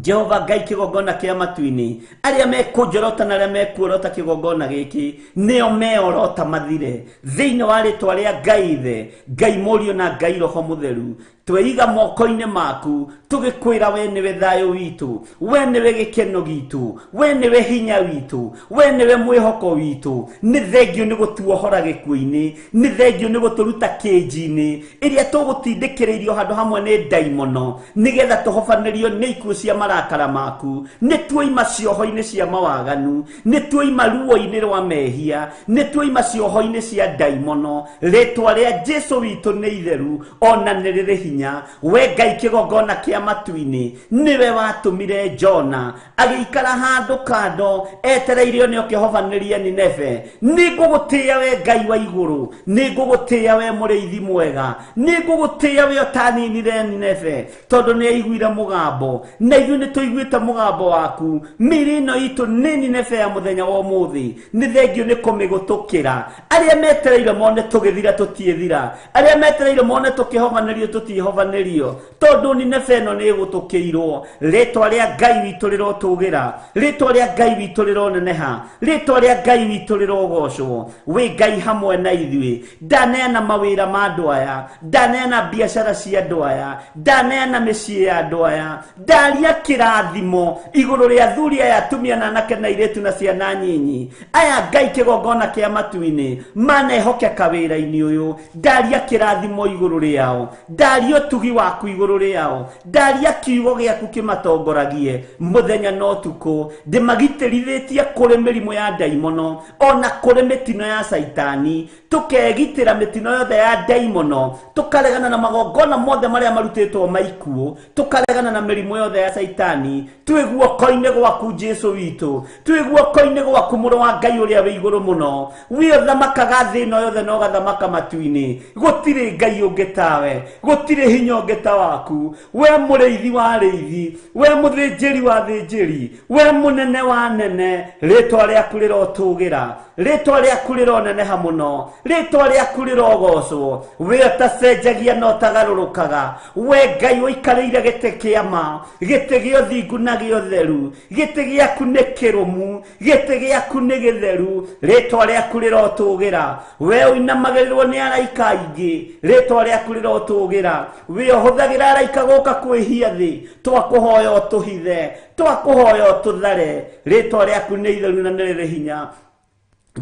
C: Jehova Ngai kĩgongona kĩa matu-inĩ, arĩa mekũnjorota na arĩa mekuorota kĩgongona gĩkĩ nĩo meorota mathire thĩinĩ wa rĩtwa rĩa Ngai Ithe, Ngai Mũriũ na Ngai Roho Mũtheru. Tweiga moko-inĩ maku tũgĩkwĩra we nĩwe thayũ witũ, we nĩwe gĩkeno gitũ, we nĩwe hinya witũ, we nĩwe mwĩhoko witũ. Nĩ thengio nĩ gũtuohora gĩkuũ-inĩ, nĩ thengio nĩ gũtũruta kĩnji-inĩ ĩrĩa tũgũtindĩkĩrĩirio handũ hamwe nĩ ndaimono, nĩgetha tũhobanĩrio nĩ ikuũ cia marakara maku. Nĩ tuoima cioho-inĩ cia mawaganu, nĩ tuoima ruo-inĩ rwa mehia, nĩ tuoima cioho-inĩ cia ndaimono. Rĩtwa rĩa Jesu witũ nĩ itheru ona nĩ rĩrĩ hinya. We Ngai kĩgongona kĩa matu-inĩ, nĩwe watũmire Jona agĩikara handũ kando etereire one ũkĩhobanĩria Nineve. Nĩ ngũgũtĩĩa we Ngai wa igũrũ, nĩ ngũgũtĩĩa we mũrĩithi mwega, nĩ ngũgũtĩĩa we ũtaninire Nineve, tondũ nĩ aiguire mũgambo na Ithuĩ nĩ tũiguĩte mũgambo waku. Mĩĩrĩ ĩno itũ nĩ Nineve ya mũthenya wa ũmũthĩ, nĩ thengio nĩ kũmĩgũtũkĩra. Arĩa metereire mone tũgĩthira tũtiĩthira, arĩa metereire mone tũkĩhovanĩrio tũtiĩhovanĩrio, tondũ Nineve ĩno nĩ ĩgũtũkĩirwo. Rĩtwa rĩa Ngai witũ rĩrotũgĩra, rĩtwa rĩa Ngai witũ rĩroneneha, rĩtwa rĩa Ngai witũ rĩrogocwo. Wĩ Ngai hamwe na ithuĩ. Ndaneana mawĩra ma andũ aya, ndaneana biacara cia andũ aya, ndaneana mĩciĩ ya andũ aya, ndaria kĩrathimo igũrũ rĩa athuri aya, atumia na anake na airĩtu na ciana nyinyi aya. Ngai kĩgongona kĩa matu-inĩ manehokeka wĩra-inĩ ũyũ, ndaria kĩrathimo igũrũ rĩao, ndaria ũtugi waku igũrũ rĩao, ndaria kiugo gĩaku kĩmatongoragie mũthenya na ũtukũ. Ndĩmagitĩrithĩtie kũrĩ mĩrimũ ya ndaimono ona kũrĩ mĩtino ya caitani, tukegitĩra mĩtino yothe ya ndaimono, tukaregana na magongona mothe marĩa marutĩtwo maikuũ, tukaregana na mĩrimũ yothe ya caitani. Twĩ guoko-inĩ gwaku Jesu witũ, twĩ guoko-inĩ gwaku mũrũ wa Ngai ũrĩa wĩ igũrũ mũno, wĩ ũthamakaga thĩ ĩno yothe na ũgathamaka matu-inĩ. Gũtirĩ Ngai ũngĩ tawe, gũtirĩ hinya ũngĩ ta waku. We mũrĩithi wa arĩithi, we mũthĩnjĩri wa athĩnjĩri, we mũnene wa nene, rĩtwa rĩaku rĩrotũgĩra, rĩtwa rĩaku rĩroneneha mũno, rĩtwa rĩaku rĩrogocwo. We ũtacenjagia na ũtagarũrũkaga, we Ngai ũikarĩire gĩtĩ kĩa ma, gĩtĩ gĩa ũthingu na gĩa ũtheru, gĩtĩ gĩaku nĩ kĩrũmu, gĩtĩ gĩaku nĩ gĩtheru, rĩtwa rĩaku rĩrotũgĩra. We ũinamagĩrĩrwo nĩ araika aingĩ, rĩtwa rĩaku rĩrotũgĩra. We ũhũthagĩra araika gũka kwĩhia thĩ, twakũhoya ũtũhithe, twakũhoya ũtũthare, rĩtwa rĩaku nĩ itheru na nĩ rĩrĩ hinya.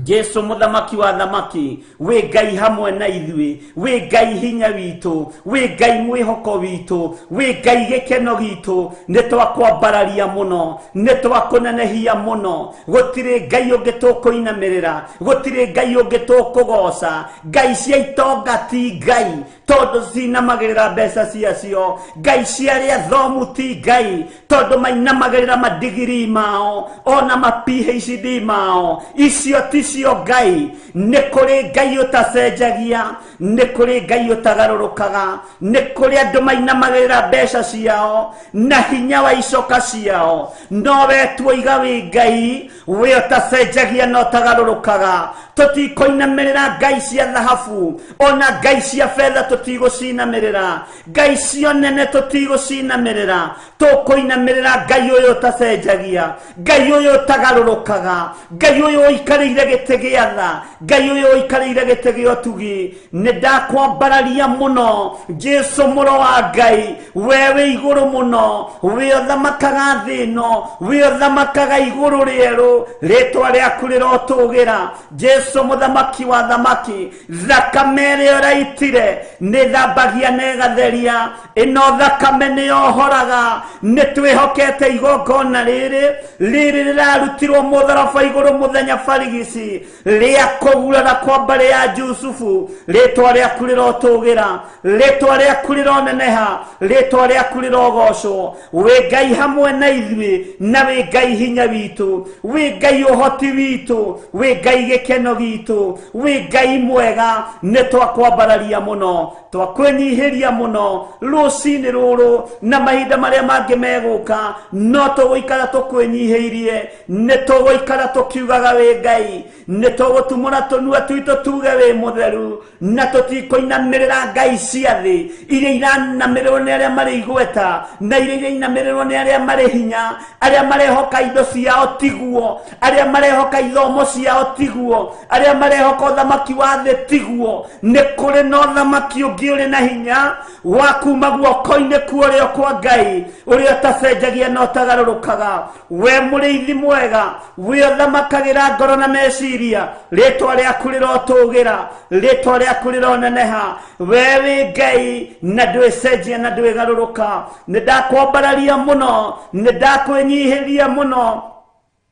C: Jesu mũthamaki wa thamaki, wĩ Ngai hamwe na ithuĩ, wĩ Ngai hinya witũ, wĩ Ngai mwĩhoko witũ, wĩ Ngai gĩkeno gitũ. Nĩ twakwambararia mũno, nĩ twakũnenehia mũno. Gũtirĩ Ngai ũngĩ tũkũinamĩrĩra, gũtirĩ Ngai ũngĩ tũkũgoca. Ngai cia itonga ti Ngai, tondũ cinamagĩrĩra mbeca ciacio. Ngai cia arĩa athomu ti Ngai, tondũ mainamagĩrĩra madigiri mao ona ma PhD mao. Icio ticio Ngai. Nĩ kũrĩ Ngai ũtacenjagia, nĩ kũrĩ Ngai ũtagarũrũkaga, nĩ kũrĩ andũ mainamagĩrĩra mbeca ciao na hinya wa icoka ciao, no we tuoiga wĩ Ngai, we ũtacenjagia na ũtagarũrũkaga. Tũtikũinamĩrĩra ngai cia thahabu ona ngai cia betha, tũtigũcinamĩrĩra ngai cio nene, tũtigũcinamĩrĩra. Tũkũinamĩrĩra Ngai ũyũ ũtacenjagia, Ngai ũyũ ũtagarũrũkaga, Ngai ũyũ ũikarĩire gĩtĩ gĩa tha, Ngai ũyũ ũikarĩire gĩtĩ gĩa ũtugi. Nĩ ndakwambararia mũno Jesu mũrũ wa Ngai, we wĩ igũrũ mũno, wĩ ũthamakaga thĩ ĩno, wĩ ũthamakaga igũrũ rĩerũ, rĩtwa rĩaku rĩrotũgĩra. Jesu mũthamaki wa thamaki, thakame ĩrĩa ũraitire nĩ thambagia na ĩgatheria, ĩno thakame nĩ yohoraga. Nĩ twĩhokete igongona rĩrĩ rĩrĩ rĩrarutirwo mũtharaba igũrũ mũthenya barigici rĩa kũgurara kwa mbarĩ ya Jusufu, rĩtwa rĩaku rĩrotũgĩra, rĩtwa rĩaku rĩroneneha, rĩtwa rĩaku rĩrogocwo. Wĩ Ngai hamwe na ithuĩ, na wĩ Ngai hinya witũ, wĩ Ngai ũhoti witũ, wĩ Ngai gĩkeno gitũ, wĩ Ngai mwega. Nĩ twakwambararia mũno, twakwĩnyihĩria mũno rũcinĩ rũrũ na mahinda marĩa mangĩ megũka, no tũgũikara tũkwĩnyihĩirie, nĩ tũgũikara tũkiugaga wĩ Ngai, nĩ tũgũtumũra tũnua twitũ tuge wĩ mũtheru, na tũtikũinamĩrĩra ngai cia thĩ iria iranamĩrĩrwo nĩ arĩa marĩ igweta na iria irainamĩrĩrwo nĩ arĩa marĩ hinya, arĩa marehoka indo ciao tiguo, arĩa marehoka ithomo ciao tiguo, arĩa marehoka ũthamaki wa thĩ tiguo. Nĩ kũrĩ na ũthamaki ũngĩ ũrĩ na hinya wa kuma guoko-inĩ kuorĩo kwa Ngai ũrĩa ũtacenjagia na ũtagarũrũkaga. We mũrĩithi mwega, we ũthamakagĩra ngoro na meciria, rĩtwa rĩaku rĩrotũgĩra, rĩtwa rĩaku rĩroneneha. We wĩ Ngai na ndwĩcenjia na ndwĩgarũrũka. Nĩ ndakwambararia mũno, nĩ ndakwĩnyihĩria mũno,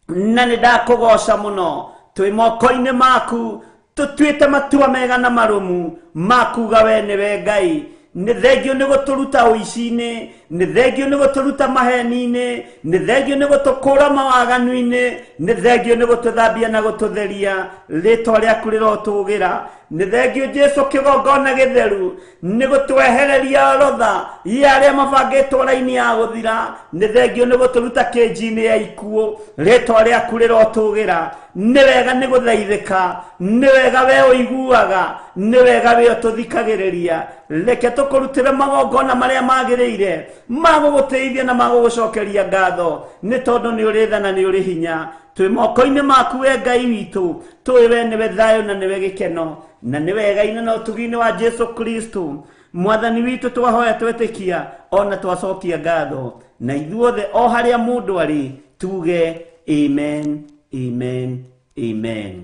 C: na nĩ ndakũgoca mũno. Twĩ moko-inĩ maku, tũtuĩte matua mega na marũmu makuga we nĩwe Ngai. Nĩ thengio nĩ gũtũruta ũici-inĩ, nĩ thengio nĩ gũtũruta maheni-inĩ, nĩ thengio nĩ gũtũkũra mawaganu-inĩ, nĩ thengio nĩ gũtũthambia na gũtũtheria. Rĩtwa rĩaku rĩrotũgĩra.
B: Nĩ thengio Jesu kĩgongona gĩtheru nĩ gũtwehereria orodha ya arĩa mabangĩtwo raini ya gũthira. Nĩ thengio nĩ gũtũruta kĩnji-inĩ ya ikuũ. Rĩtwa rĩaku rĩrotũgĩra. Nĩ wega nĩ gũthaithĩka, nĩ wega we ũiguaga, nĩ wega we ũtũthikagĩrĩria. Reke tũkũrutĩre magongona marĩa magĩrĩire ma gũgũtĩithia na ma gũgũcokeria ngatho, nĩ tondũ nĩ ũrĩ tha na nĩ ũrĩ hinya. Twĩ moko-inĩ maku we Ngai witũ, tũĩ we nĩwe thayũ na nĩwe gĩkeno, na nĩ wega-inĩ na ũtugi-inĩ wa Jesu Kristo mwathani witũ twahoya twetĩkia ona twacokia ngatho, na ithuothe o harĩa mũndũ arĩ tuge amen, amen, amen.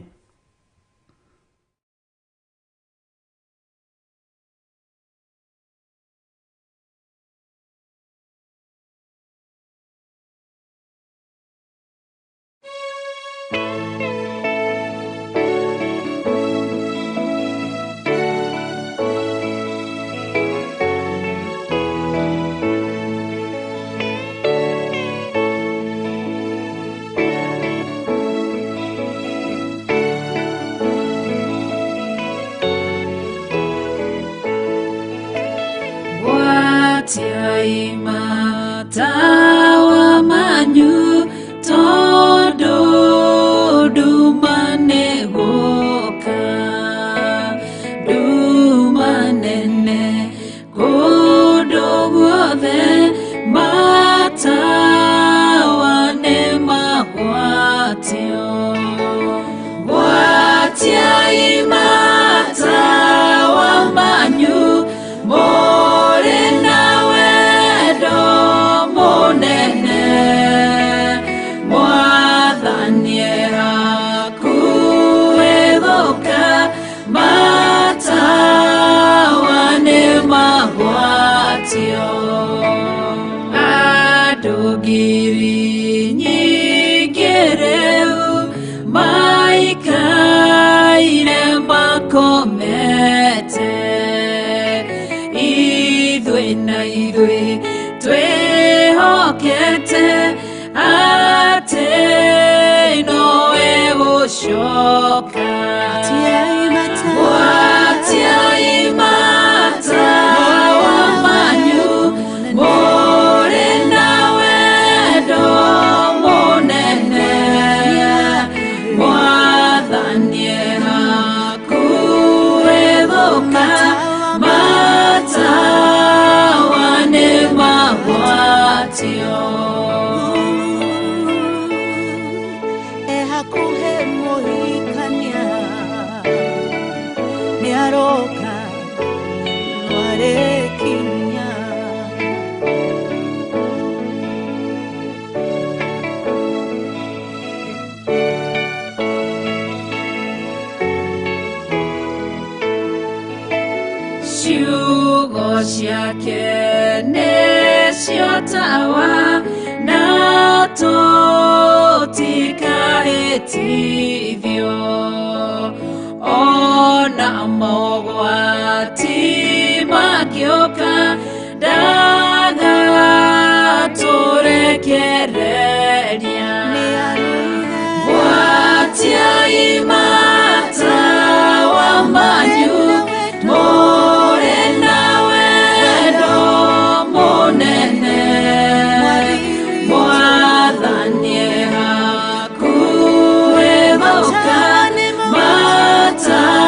D: Gwatiai matawa manyu tondu nduma nĩ gũka, nduma nene kũndũ guothe, matawa nĩ magwatio. Gwatiai matawa manyu mũrĩ na wendo mũnene, mwathani hakuhĩ gũka, matawa nĩ magwatio. Andũ ngiri nyingĩ rĩu maikaire makomete, ithuĩ na ithuĩ twĩhokete atĩ nowe gũcoka. Gwatiai matawa manyu mũrĩ na wendo mũnene, mwathani hakuhĩ gũka, matawa nĩ magwatio.
E: Ehakuhe mũhikania nĩaroka nĩarĩkinya.
D: Ciugo ciake nĩcio tawa na tũtikahĩtithio, ona mogwati mangĩũka ndagatũrekereria. Gwatiai matawa manyu mũrĩ na wendo mũnene, mwathani hakuhĩ gũka, matawa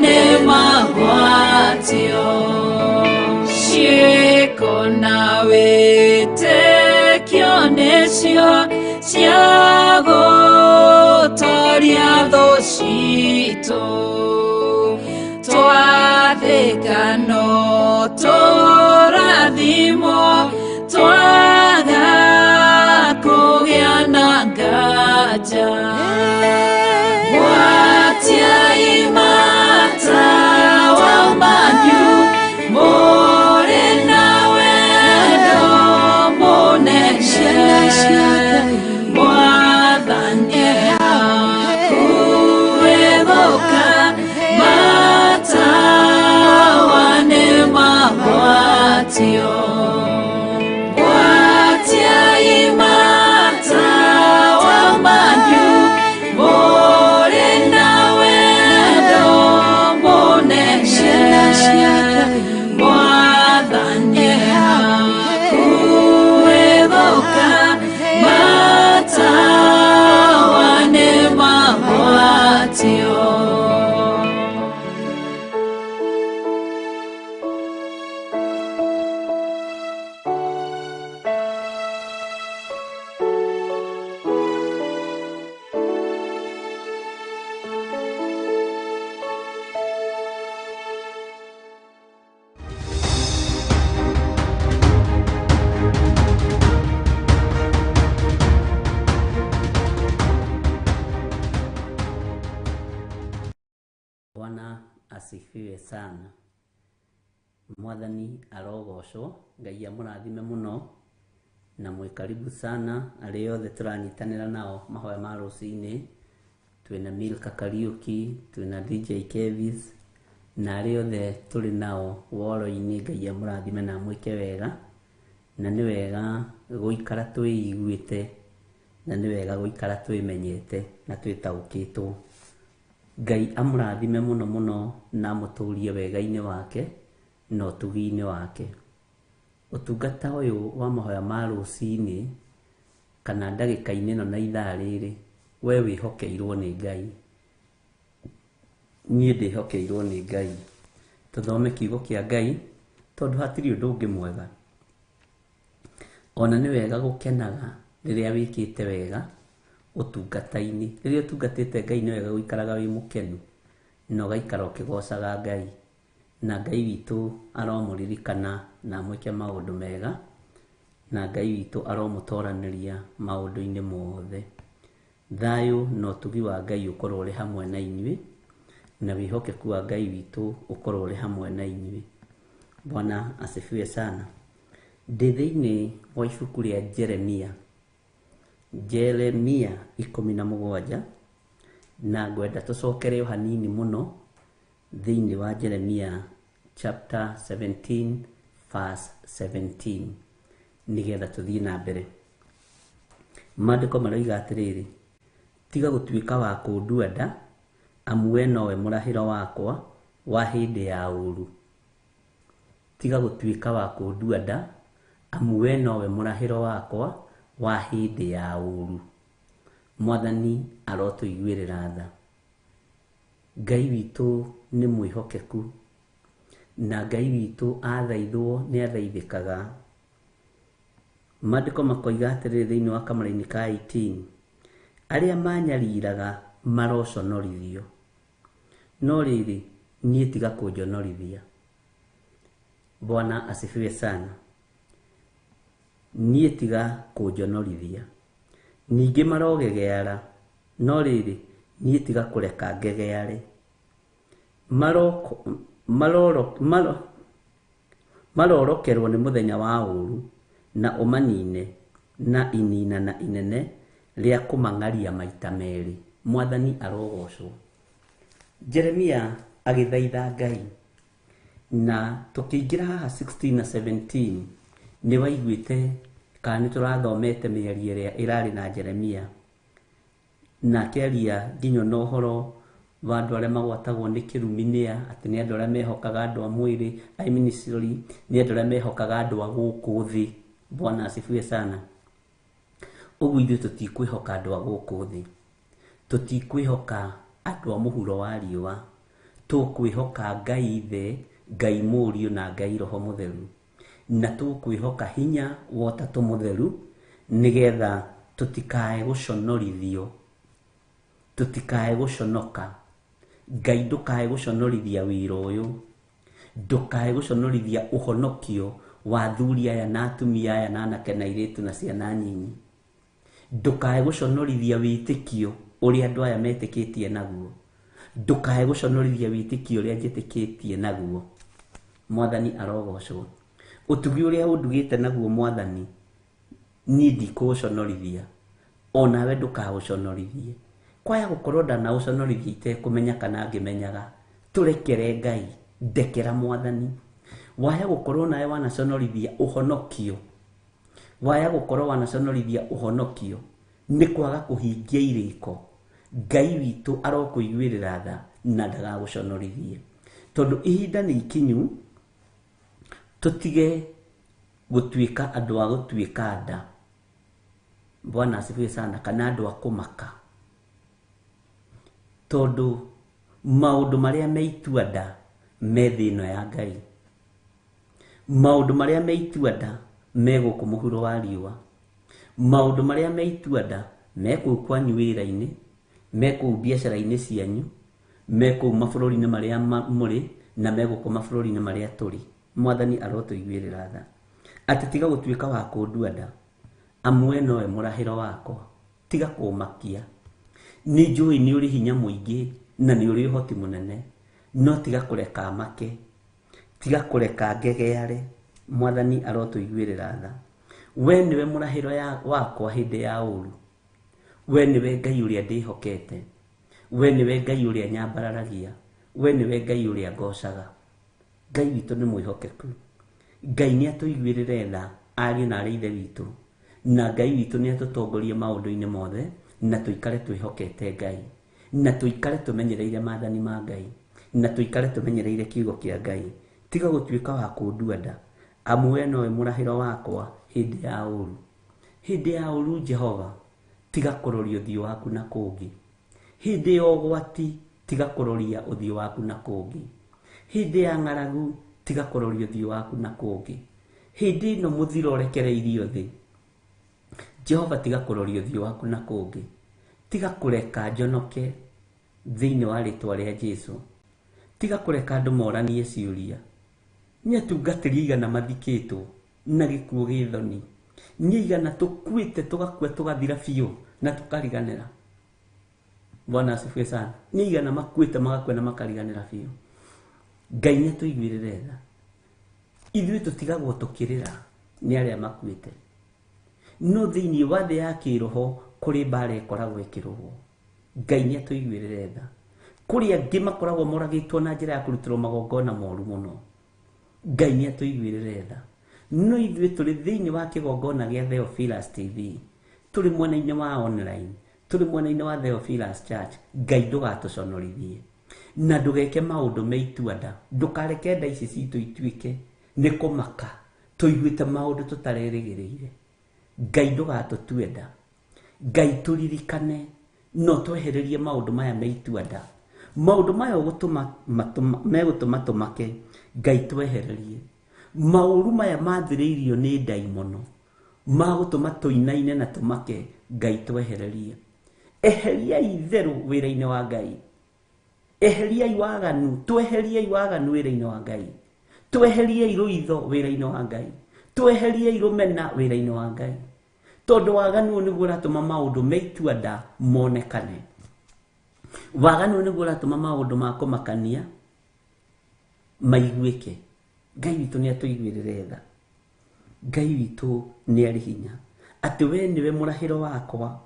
D: nĩ magwatio. Ciĩko na wĩtĩkio nĩcio cia gũtoria thũ citũ, twathĩka no tũrathimwo, twaga kũgĩa na nganja. Gwatiai matawa manyu mũrĩ na wendo mũnene, mwathani hakuhĩ gũka, matawa nĩ magwatio. Gwatiai matawa manyu mũrĩ na
C: sana. Mwathani arogocwo, Ngai amũrathime mũno na mwĩ karibu sana arĩa othe tũranyitanĩra nao mahoya ma rũcinĩ. Twĩna Milka Kariuki, twĩna DJ Kevis na arĩa othe tũrĩ nao woro-inĩ. Ngai amũrathime na amwĩke wega, na nĩ wega gũikara twĩiguĩte, na nĩ wega gũikara twĩmenyete na twĩtaũkĩtwo. Ngai amũrathime mũno mũno na amũtũrie wega-inĩ wake na ũtugi-inĩ wake. Ũtungata ũyũ wa mahoya ma rũcinĩ kana ndagĩka-inĩ ĩno na ithaa rĩrĩ, we wĩhokeirwo nĩ Ngai, niĩ ndĩhokeirwo nĩ Ngai. Tũthome kiugo kĩa Ngai tondũ hatirĩ ũndũ ũngĩ mwega. Ona nĩ wega gũkenaga rĩrĩa wĩkĩte wega ũtungata-inĩ. Rĩrĩa ũtungatĩte Ngai nĩ wega gũikaraga wĩ mũkenu na ũgaikara ũkĩgocaga Ngai. Na Ngai witũ aromũririkana na amwĩke maũndũ mega, na Ngai witũ aromũtoranĩria maũndũ-inĩ mothe. Thayũ na ũtugi wa Ngai ũkorwo ũrĩ hamwe na inyuĩ, na wĩhokeku wa Ngai witũ ũkorwo ũrĩ hamwe na inyuĩ. Bwana asifiwe sana. Ndĩ thĩinĩ wa ibuku rĩa Jeremia, Jeremia 17, na ngwenda tũcokere o hanini mũno thĩinĩ wa Jeremia chapter 17 verse 17 nĩgetha tũthiĩ na mbere. Maandĩko maroiga atĩrĩrĩ, tiga gũtuĩka wa kũndua nda, amu we nowe mũrahĩro wakwa wa hĩndĩ ya ũũru. Tiga gũtuĩka wa kũndua nda, amu we nowe mũrahĩro wakwa wa hĩndĩ ya ũũru. Mwathani arotũiguĩrĩra tha. Ngai witũ nĩ mwĩhokeku, na Ngai witũ athaithwo nĩ athaithĩkaga. Maandĩko makoiga atĩrĩrĩ thĩinĩ wa kamũra-inĩ ka 18, arĩa manyariraga maroconorithio, no rĩrĩ niĩ tiga kũnjonorithia. Bwana asifiwe sana. Niĩ tiga kũnjonorithia. Ningĩ marogegeara, no rĩrĩ niĩ tiga kũreka ngegeare. Marorokerwo nĩ mũthenya wa ũũru, na ũmanine na ininana inene rĩa kũmang'aria maita merĩ. Mwathani arogocwo. Jeremia agĩthaitha Ngai, na tũkĩingĩra haha 16 na 17 nĩ waiguĩte kana nĩ tũrathomete mĩario ĩrĩa ĩrarĩ na Jeremia, na akĩaria nginya na ũhoro wa andũ arĩa magwatagwo nĩ kĩrumi nĩa, atĩ nĩ andũ arĩa mehokaga andũ a mwĩrĩ, I mean sorry, nĩ andũ arĩa mehokaga andũ a gũkũ thĩ. Bwana asifiwe sana. Ũguo ithuĩ tũtikwĩhoka andũ a gũkũ thĩ, tũtikwĩhoka andũ a mũhuro wa riũa, tũkwĩhoka Ngai Ithe, Ngai Mũriũ na Ngai Roho Mũtheru, na tũkwĩhoka hinya wa Ũtatũ Mũtheru, nĩgetha tũtikae gũconorithio, tũtikae gũconoka. Ngai ndũkae gũconorithia wĩra ũyũ, ndũkae gũconorithia ũhonokio wa athuri aya na atumia aya na anake na airĩtu na ciana nyinyi. Ndũkae gũconorithia wĩtĩkio ũrĩa andũ aya metĩkĩtie naguo, ndũkae gũconorithia wĩtĩkio ũrĩa njĩtĩkĩtie naguo. Mwathani arogocwo. Ũtugi ũrĩa ũndugĩte naguo Mwathani, niĩ ndikũũconorithia, onawe ndũkaũconorithie. Kwaya gũkorwo ndanaũconorithia itekũmenya kana ngĩmenyaga, tũrekere Ngai, ndekera Mwathani. Waya gũkorwo nawe wanaconorithia ũhonokio, waya gũkorwo wanaconorithia ũhonokio nĩ kwaga kũhingia irĩko, Ngai witũ arokũiguĩrĩra tha na ndagagũconorithie. Tondũ ihinda nĩ ikinyu tũtige gũtuĩka andũ a gũtuĩka nda. Bwana asifiwe sana. Kana andũ a kũmaka, tondũ maũndũ marĩa me itua nda me thĩ ĩno ya Ngai, maũndũ marĩa me itua nda me gũkũ mũhuro wa riũa, maũndũ marĩa me itua nda me kũu kwanyu wĩra-inĩ, me kũu biacara-inĩ cianyu, me kũu mabũrũri-inĩ marĩa mũrĩ, na me gũkũ mabũrũri-inĩ marĩa tũrĩ. Mwathani arotũiguĩrĩra tha, atĩ tiga gũtuĩka wa kũndua nda, amu we nowe mũrahĩro wakwa. Tiga kũmakia, nĩ njũĩ nĩ ũrĩ hinya mũingĩ na nĩ ũrĩ ũhoti mũnene, No tiga kũreka make, tiga kũreka ngegeare. Mwathani arotũiguĩrĩra tha. We nĩwe mũrahĩro wakwa hĩndĩ ya ũũru. We nĩwe Ngai ũrĩa ndĩhokete. We nĩwe Ngai ũrĩa nyambararagia. We nĩwe Ngai ũrĩa ngocaga. Ngai witũ nĩ mwĩhokeku. Ngai nĩ atũiguĩrĩre tha ariũ na arĩ ithe witũ, na Ngai witũ nĩ atũtongorie maũndũ-inĩ mothe, na tũikare twĩhokete Ngai, na tũikare tũmenyereire maathani ma Ngai, na tũikare tũmenyereire kiugo kĩa Ngai. Tiga gũtuĩka wa kũndua nda, amu we nowe mũrahĩro wakwa hĩndĩ ya ũũru. Hĩndĩ ya ũũru, Jehova, tiga kũroria ũthiũ waku na kũngĩ. Hĩndĩ ya ũgwati, tiga kũroria ũthiũ waku na kũngĩ. Hĩndĩ ya ng'aragu, tiga kũroria ũthiũ waku na kũngĩ. Hĩndĩ ĩno mũthiro ũrekereirio thĩ, Jehova, tiga kũroria ũthiũ waku na kũngĩ. Tiga kũreka njonoke thĩinĩ wa rĩtwa rĩa Jesu. Tiga kũreka andũ moranie ciũria. Nĩ atungatĩri aigana mathikĩtwo na gĩkuũ gĩ thoni? Nĩ aigana tũkuĩte tũgakua tũgathira biũ na tũkariganĩra? Bwana asifiwe sana. Nĩ aigana makuĩte magakua na makariganĩra biũ? Ngai nĩ atũiguĩrĩre tha. Ithuĩ tũtigagwo tũkĩrĩra nĩ arĩa makuĩte, no thĩinĩ wa thĩ ya kĩroho kũrĩ mbara ĩkoragwo ĩkĩrũgwo. Ngai nĩ atũiguĩrĩre tha. Kũrĩ angĩ makoragwo moragĩtwo na njĩra ya kũrutĩrwo magongona moru mũno. Ngai nĩ atũiguĩrĩre tha. No ithuĩ tũrĩ thĩinĩ wa kĩgongona gĩa Theophilus TV, tũrĩ mwena-inĩ wa online, tũrĩ mwena-inĩ wa Theophilus Church. Ngai ndũgatũconorithie na ndũgeke maũndũ me itua nda. Ndũkareke nda ici citũ ituĩke nĩ kũmaka tũiguĩte maũndũ tũtarerĩgĩrĩire. Ngai ndũgatũtue nda. Ngai tũririkane no twehererie maũndũ maya me itua nda. Maũndũ maya megũtũma tũmake, Ngai twehererie. Maũru maya mathĩrĩirio nĩ ndaimono magũtũma tũinaine na tũmake, Ngai twehererie. Eheriai itherũ wĩra-inĩ wa Ngai. Eheriai waganu, tweheriai waganu wĩra-inĩ wa Ngai. Tweheriai rũitho wĩra-inĩ wa Ngai. Tweheriai rũmena wĩra-inĩ wa Ngai. Tondũ waganu ũyũ nĩguo ũratũma maũndũ me itua nda monekane. Waganu ũyũ nĩguo ũratũma maũndũ ma kũmakania maiguĩke. Ngai witũ nĩ atũiguĩrĩre tha. Ngai witũ nĩ arĩ hinya. Atĩ we nĩwe mũrahĩro wakwa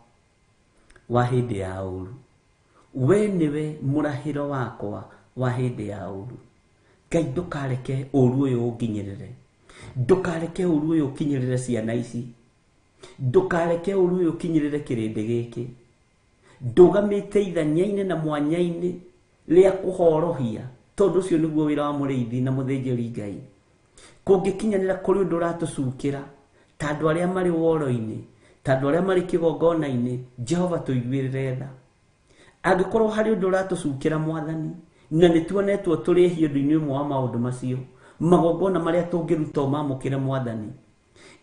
C: wa hĩndĩ ya ũũru. We nĩwe mũrahĩro wakwa wa hĩndĩ ya ũũru. Ngai ndũkareke ũũru ũyũ ũnginyĩrĩre. Ndũkareke ũũru ũyũ ũkinyĩrĩre ciana ici. Ndũkareke ũũru ũyũ ũkinyĩrĩre kĩrĩndĩ gĩkĩ. Ndũgamĩte ithanya-inĩ na mwanya-inĩ rĩa kũhorohia, tondũ ũcio nĩguo wĩra wa mũrĩithi na mũthĩnjĩri Ngai. Kũngĩkinyanĩra kũrĩ ũndũ ũratũcukĩra, ta andũ arĩa marĩ woro-inĩ, ta andũ arĩa marĩ kĩgongona-inĩ, Jehova tũiguĩrĩre tha. Angĩkorwo harĩ ũndũ ũratũcukĩra Mwathani, na nĩ tuonetwo tũrĩ ehia ũndũ-inĩ ũmwe wa maũndũ macio, magongona marĩa tũngĩruta ũmamũkĩre Mwathani,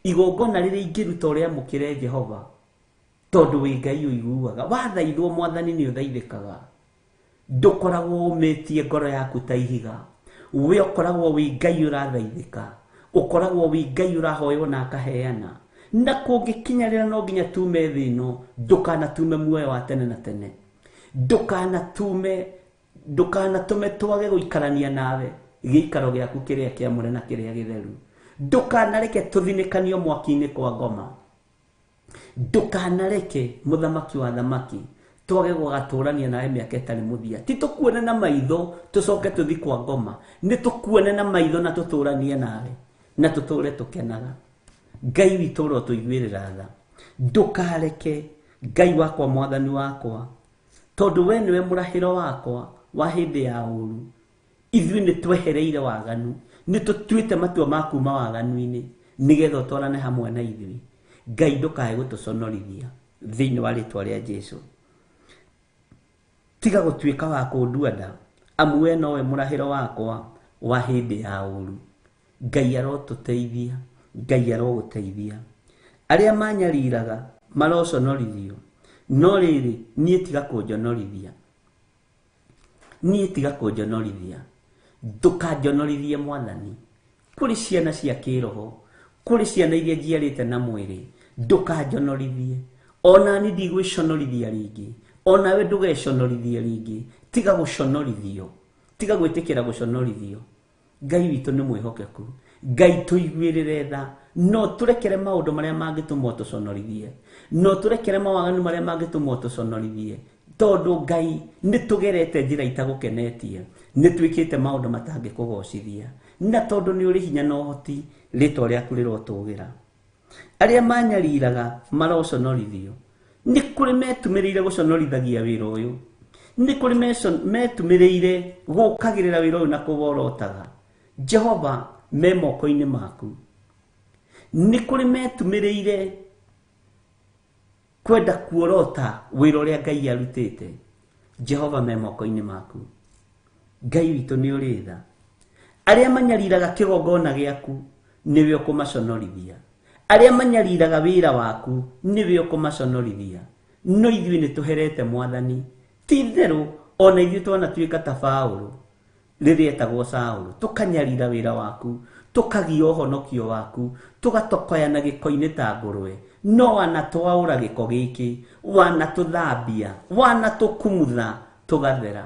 C: igongona rĩrĩa ingĩruta ũrĩamũkĩre Jehova, tondũ wĩ Ngai ũiguaga. Wathaithwo Mwathani nĩ ũthaithĩkaga. Ndũkoragwo ũmĩtie ngoro yaku ta ihiga. We ũkoragwo wĩ Ngai ũrathaithĩka. Ũkoragwo wĩ Ngai ũrahoywo na akaheana. Na kũngĩkinyarĩra no nginya tume thĩ ĩno, ndũkanatume muoyo wa tene na tene. Ndũkanatũme twage gũikarania nawe gĩikaro gĩaku kĩrĩa kĩamũre na kĩrĩa gĩtheru. Ndũkanareke tũthinĩkanio mwaki-inĩ kwa ngoma. Ndũkanareke mũthamaki wa thamaki twage gũgatũrania nawe mĩaka ĩtarĩ mũthia. Ti tũkuone na maitho tũcoke tũthi kwa ngoma, nĩ tũkuone na maitho na tũtũranie nawe na tũtũre tũkenaga. Ngai witũ ũrotũiguĩrĩra tha. Ndũkareke Ngai wakwa Mwathani wakwa, tondũ we nĩwe mũrahĩro wakwa wa hĩndĩ ya ũũru. Ithuĩ nĩ twehereire waganu, nĩ tũtuĩte matua ma kuma waganu-inĩ nĩgetha ũtwarane hamwe na ithuĩ. Ngai ndũkae gũtũconorithia thĩinĩ wa rĩtwa rĩa Jesu. Tiga gũtuĩka wa kũndua nda, amu we nowe mũrahĩro wakwa wa hĩndĩ ya ũũru. Ngai arotũteithia, Ngai arogũteithia. Arĩa manyariraga maroconorithio, no rĩrĩ niĩ tiga kũnjonorithia. Niĩ tiga kũnjonorithia. Ndũkanjonorithie Mwathani. Kũrĩ ciana cia kĩroho, kũrĩ ciana iria njiarĩte na mwĩrĩ, ndũkanjonorithie. Ona niĩ ndigwĩconorithia rĩngĩ, onawe ndũgeconorithie rĩngĩ. Tiga gũconorithio. Tiga gwĩtĩkĩra gũconorithio. Ngai witũ nĩ mwĩhokeku. Ngai tũiguĩrĩre tha, no tũrekere maũndũ marĩa mangĩtũma ũtũconorithie, no tũrekere mawaganu marĩa mangĩtũma ũtũconorithie, tondũ Ngai nĩ tũgerete njĩra itagũkenetie, nĩ twĩkĩte maũndũ matangĩkũgocithia, na tondũ nĩ ũrĩ hinya na ũhoti, rĩtwa rĩaku rĩrotũgĩra. Arĩa manyariraga maroconorithio. Nĩ kũrĩ metumĩrĩire gũconorithagia wĩra ũyũ, nĩ kũrĩ metumĩrĩire gũkagĩrĩra wĩra ũyũ na kũworotaga. Jehova, me moko-inĩ maku. Nĩ kũrĩ metumĩrĩire kwenda kuorota wĩra ũrĩa Ngai arutĩte. Jehova, me moko-inĩ maku. Ngai witũ nĩ ũrĩ tha. Arĩa manyariraga kĩgongona gĩaku nĩwe ũkũmaconorithia. Arĩa manyariraga wĩra waku nĩwe ũkũmaconorithia. No ithuĩ nĩ tũherete Mwathani. Ti itherũ ona ithuĩ twanatuĩka ta Paũlũ rĩrĩa etagwo Saũlũ, tũkanyarira wĩra waku, tũkagia ũhonokio waku, tũgatokoyana gĩko-inĩ ta ngũrwe. No wanatwaũra gĩko gĩkĩ, wanatũthambia, wanatũkumutha, tũgathera,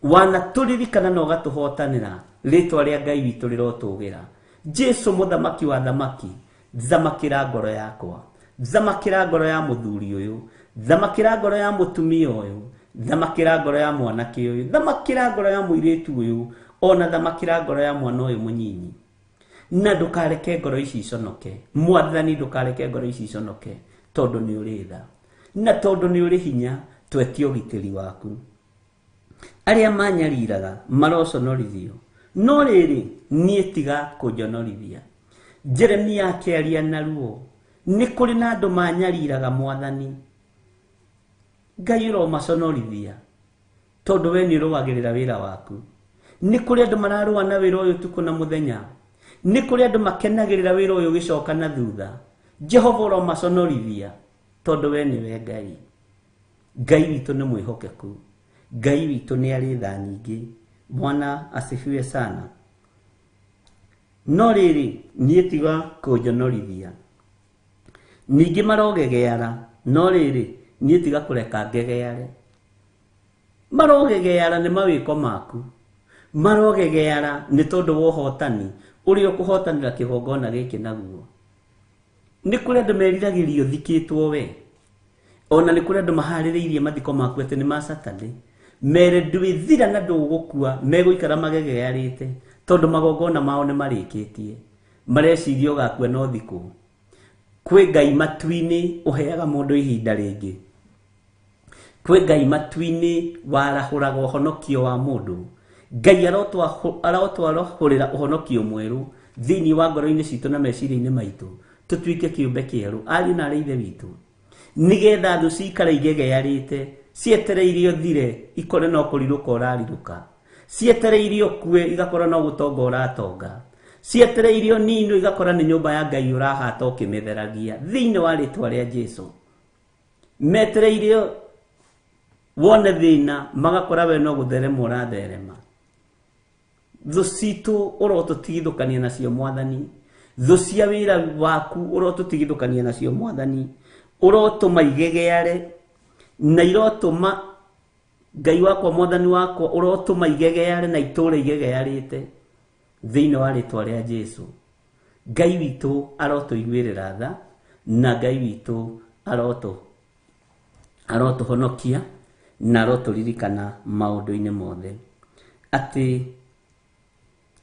C: wanatũririkana na ũgatũhotanĩra. Rĩtwa rĩa Ngai witũ rĩrotũgĩra. Jesu mũthamaki wa thamaki, thamakĩra ngoro yakwa, thamakĩra ngoro ya mũthuri ũyũ, thamakĩra ngoro ya mũtumia ũyũ, thamakĩra ngoro ya mwanake ũyũ, thamakĩra ngoro ya mũirĩtu ũyũ, ona thamakĩra ngoro ya mwana ũyũ mũnyinyi. Na ndũkareke ngoro ici iconoke. Mwathani, ndũkareke ngoro ici iconoke, tondũ nĩ ũrĩ tha, na tondũ nĩ ũrĩ hinya, twetie ũgitĩri waku. Arĩa manyariraga maroconorithio, no rĩrĩ niĩ tiga kũnjonorithia. Jeremia akĩaria na ruo, nĩ kũrĩ na andũ manyariraga Mwathani. Ngai ũromaconorithia, tondũ we nĩ ũrũagĩrĩra wĩra waku. Nĩ kũrĩ andũ mararũa na wĩra ũyũ ũtukũ na mũthenya. Nĩ kũrĩ andũ makenagĩrĩra wĩra ũyũ ũgĩcoka na thutha. Jehova ũromaconorithia, tondũ we nĩwe Ngai. Ngai witũ nĩ mwĩhokeku. Ngai witũ nĩ arĩ tha nyingĩ. Bwana asifiwe sana. No rĩrĩ niĩ tiga kũnjonorithia. Ningĩ marogegeara, no rĩrĩ niĩ tiga kũreka ngegeare. Marogegeara nĩ mawĩko maku, marogegeara nĩ tondũ wa ũhotani ũrĩa ũkũhotanĩra kĩgongona gĩkĩ naguo. Nĩ kũrĩ andũ meriragĩria ũthikĩtwo we, ona nĩ kũrĩ andũ maharĩrĩirie mathiko maku atĩ nĩ ma Saturday, mere ndwĩthira na ndũgũkua, megũikara magegearĩte tondũ magongona mao nĩ marĩkĩtie. Mareciria ũgakua no thikũ. Kwĩ Ngai matu-inĩ ũheaga mũndũ ihinda rĩngĩ. Kwĩ Ngai matu-inĩ warahũraga ũhonokio wa mũndũ. Ngai arotwarahũrĩra ũhonokio mwerũ thĩinĩ wa ngoro-inĩ citũ na meciria-inĩ maitũ, tũtuĩke kĩũmbe kĩerũ, ariũ na arĩ ithe witũ, nĩgetha thũ cikare igegearĩte, cietereire ũthire, ikore no kũrirũka ũrarirũka, cietereire ũkue, igakora no gũtonga ũratonga, cietereire ũninwo, igakora nĩ nyũmba ya Ngai ũrahata ũkĩmĩtheragia thĩinĩ wa rĩtwa rĩa Jesu. Metereire wone thĩna, magakora we no gũtherema ũratherema. Thũ citũ ũrotũtigithũkania nacio Mwathani. Thũ cia wĩra waku ũrotũtigithũkania nacio Mwathani. Ũrotũma igegeare, na irotũma Ngai wakwa Mwathani wakwa ũrotũma igegeare na itũre igegearĩte thĩinĩ wa rĩtwa rĩa Jesu. Ngai witũ arotũiguĩrĩra tha, na Ngai witũ arotũhonokia na arotũririkana maũndũ-inĩ mothe. Atĩ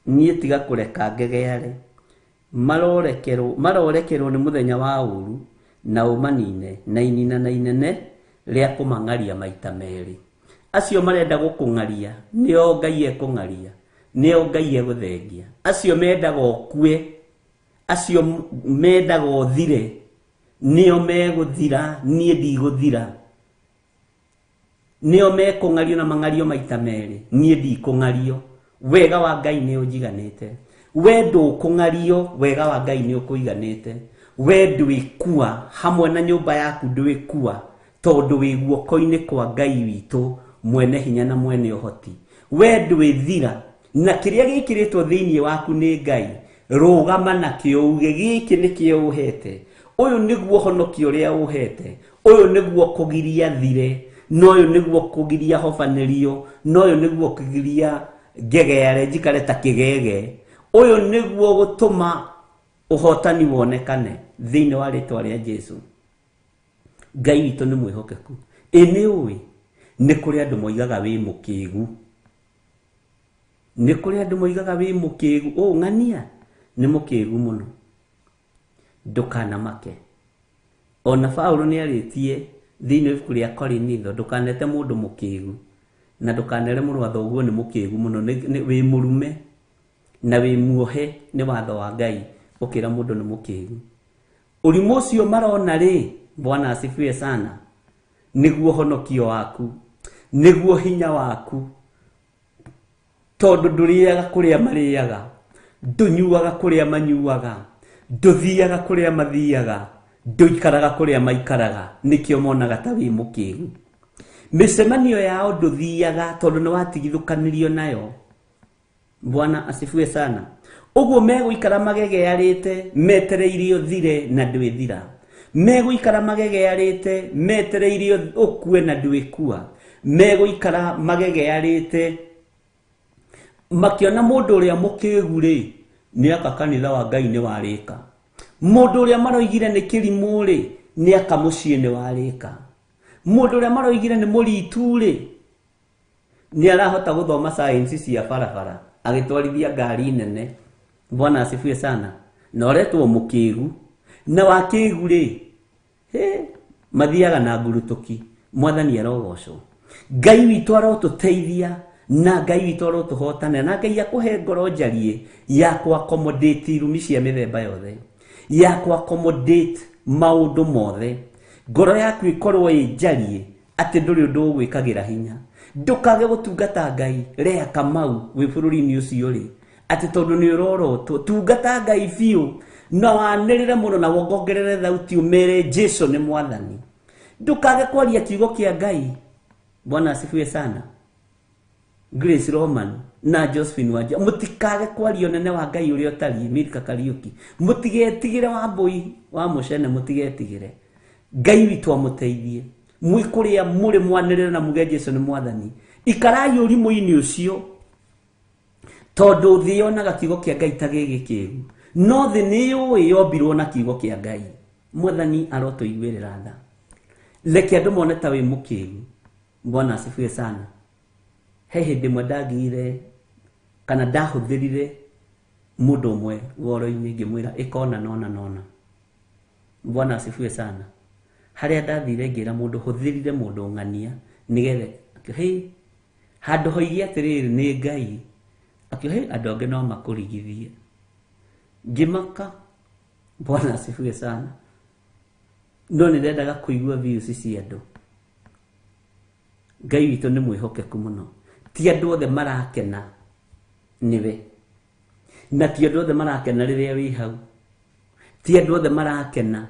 C: niĩ tiga kũreka ngegeare, marorekerwo nĩ mũthenya wa ũũru, na ũmanine na inina na inene rĩa kũmang'aria maita merĩ. Acio marenda gũkũng'aria nĩo Ngai ekũng'aria, nĩo Ngai egũthengia. Acio mendaga ũkue, acio mendaga ũthire, nĩo megũthira, niĩ ndigũthira. Nĩo mekũng'ario na mang'ario maita merĩ, niĩ ndikũng'ario. Wega wa Ngai nĩ ũnjiganĩte. We ndũkũng'ario, wega wa Ngai nĩ ũkũiganĩte. We ndwĩkua hamwe na nyũmba yaku, ndwĩkua tondũ wĩ guoko-inĩ kwa Ngai witũ mwene hinya na mwene ũhoti. We ndwĩthira, na kĩrĩa gĩkĩrĩtwo thĩinĩ waku nĩ Ngai, rũgama nakĩo uge gĩkĩ nĩkĩo ũhete. Ũyũ nĩguo ũhonokio ũrĩa ũhete, ũyũ nĩguo kũgiria thire. Na ũyũ nĩguo kũgiria hobanĩrio, na ũyũ nĩguo kũgiria ngegeare njikare ta kĩgege, ũyũ nĩguo gũtũma ũhotani wonekane thĩinĩ wa rĩtwa rĩa Jesu. Ngai witũ nĩ mwĩhokeku. Ĩ nĩ ũĩ nĩ kũrĩ andũ moigaga wĩ mũkĩgu, nĩ kũrĩ andũ moigaga wĩ mũkĩgu, ũ ng'ania nĩ mũkĩgu mũno, ndũkanamake. Ona Paulo nĩ arĩtie thĩinĩ wa ibuku rĩa Korinitho, ndũkanete mũndũ mũkĩgu na ndũkanere mũrũ wa thoguo nĩ mũkĩgu mũno, wĩ mũrume na wĩ muohe nĩ watho wa Ngai ũkĩra mũndũ nĩ mũkĩgu. Ũrimũ ũcio marona rĩ, Bwana asifiwe sana, nĩguo honokio waku, nĩguo hinya waku, tondũ ndũrĩaga kũrĩa marĩaga, ndũnyuaga kũrĩa manyuaga, ndũthiaga kũrĩa mathiaga, ndũikaraga kũrĩa maikaraga, nĩkĩo monaga ta wĩ mũkĩgu. Mĩcemanio yao ndũthiaga tondũ nĩ watigithũkanirio nayo. Bwana asifiwe sana. Ũguo megũikara magegearĩte metereirie ũthire na ndwĩthira, megũikara magegearĩte metereirie ũkue na ndwĩkua, megũikara magegearĩte makĩona mũndũ ũrĩa mũkĩgu rĩ, nĩ aka kanitha wa Ngai nĩ warĩka, mũndũ ũrĩa maroigire nĩ kĩrimũ rĩ, nĩ aka mũciĩ nĩ warĩka, mũndũ ũrĩa maroigire nĩ mũritu rĩ, nĩ arahota gũthoma science cia barabara agĩtwarithia ngari nene. Bwana asifiwe sana. Na ũretwo mũkĩgu, na wakĩgu rĩ, mathiaga na ngurutũki. Mwathani arogocwo. Ngai witũ arotũteithia na Ngai witũ arotũhotana, na Ngai akũhe ngoro njariĩ ya kũ accommodate irumi cia mĩthemba yothe, ya kũ accommodate maũndũ mothe. Ngoro yaku ĩkorwo ĩ njariĩ atĩ ndũrĩ ũndũ ũgwĩkagĩra hinya. Ndũkage gũtungata Ngai Rea Kamau wĩ bũrũri-inĩ ũcio rĩ, atĩ tondũ nĩ ũrorotwo. Tungata Ngai biũ na wanĩrĩre mũno na wongongerere thauti ũmere Jesu nĩ mwathani. Ndũkage kwaria kiugo kĩa Ngai. Bwana asifiwe sana. Grace Roman na Josephine Wanja, mũtikage kwaria ũnene wa Ngai ũrĩa ũtariĩ. Milka Kariuki, mũtigetigĩre Wambui wa Mũcene, mũtigetigĩre. Ngai witũ amũteithie. Mwĩ kũrĩa mũrĩ mwanĩrĩre na muge Jesu nĩ mwathani. Ikarai ũrimũ-inĩ ũcio, tondũ thĩ yonaga kiugo kĩa Ngai ta gĩ gĩkĩgu, no thĩ nĩ yũĩ yombirwo na kiugo kĩa Ngai. Mwathani arotũiguĩrĩra tha. Reke andũ mone ta wĩ mũkĩgu. Bwana asifiwe sana. He hĩndĩ ĩmwe ndagĩire kana ndahũthĩrire mũndũ ũmwe woro-inĩ ngĩmwĩra ĩkona nona nona. Bwana asifiwe sana. Harĩa ndathire ngĩra mũndũ hũthĩrire mũndũ ng'ania nĩgetha hĩ handũ hoige atĩrĩrĩ nĩ Ngai, akĩohe andũ angĩ no makũrigithie. Ngĩmaka. Bwana asifiwe sana. No nĩ ndendaga kũigua views cia andũ. Ngai witũ nĩ mwĩhokeku mũno. Ti andũ othe marakena nĩwe, na ti andũ othe marakena rĩrĩa wĩ hau, ti andũ othe marakena.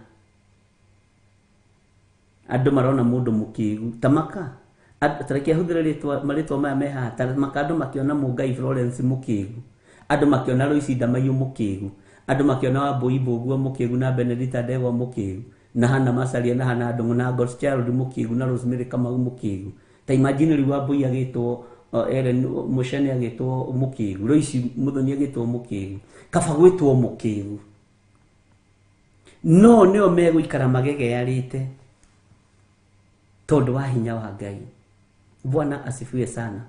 C: Andũ marona mũndũ mũkĩgu tamaka, tareke ahũthĩre marĩtwa maya me haha, tamaka andũ makĩona Mũngai Florence mũkĩgu, andũ makĩona Loici Ndamaiyũ mũkĩgu, andũ makĩona Wambui Mbũgua mũkĩgu na Benedita Ndegwa mũkĩgu, na Hannah Macharia na Hannah Ndung'u na Godchild mũkĩgu na Rosemary Kamau mũkĩgu. Ta imagine rĩu Wambui agĩtwo Ellen Mũcene agĩtwo mũkĩgu, Loici Muthoni agĩtwo mũkĩgu, kaba gwĩtwo mũkĩgu. No nĩo megũikara magegearĩte tondũ wa hinya wa Ngai. Bwana asifiwe sana.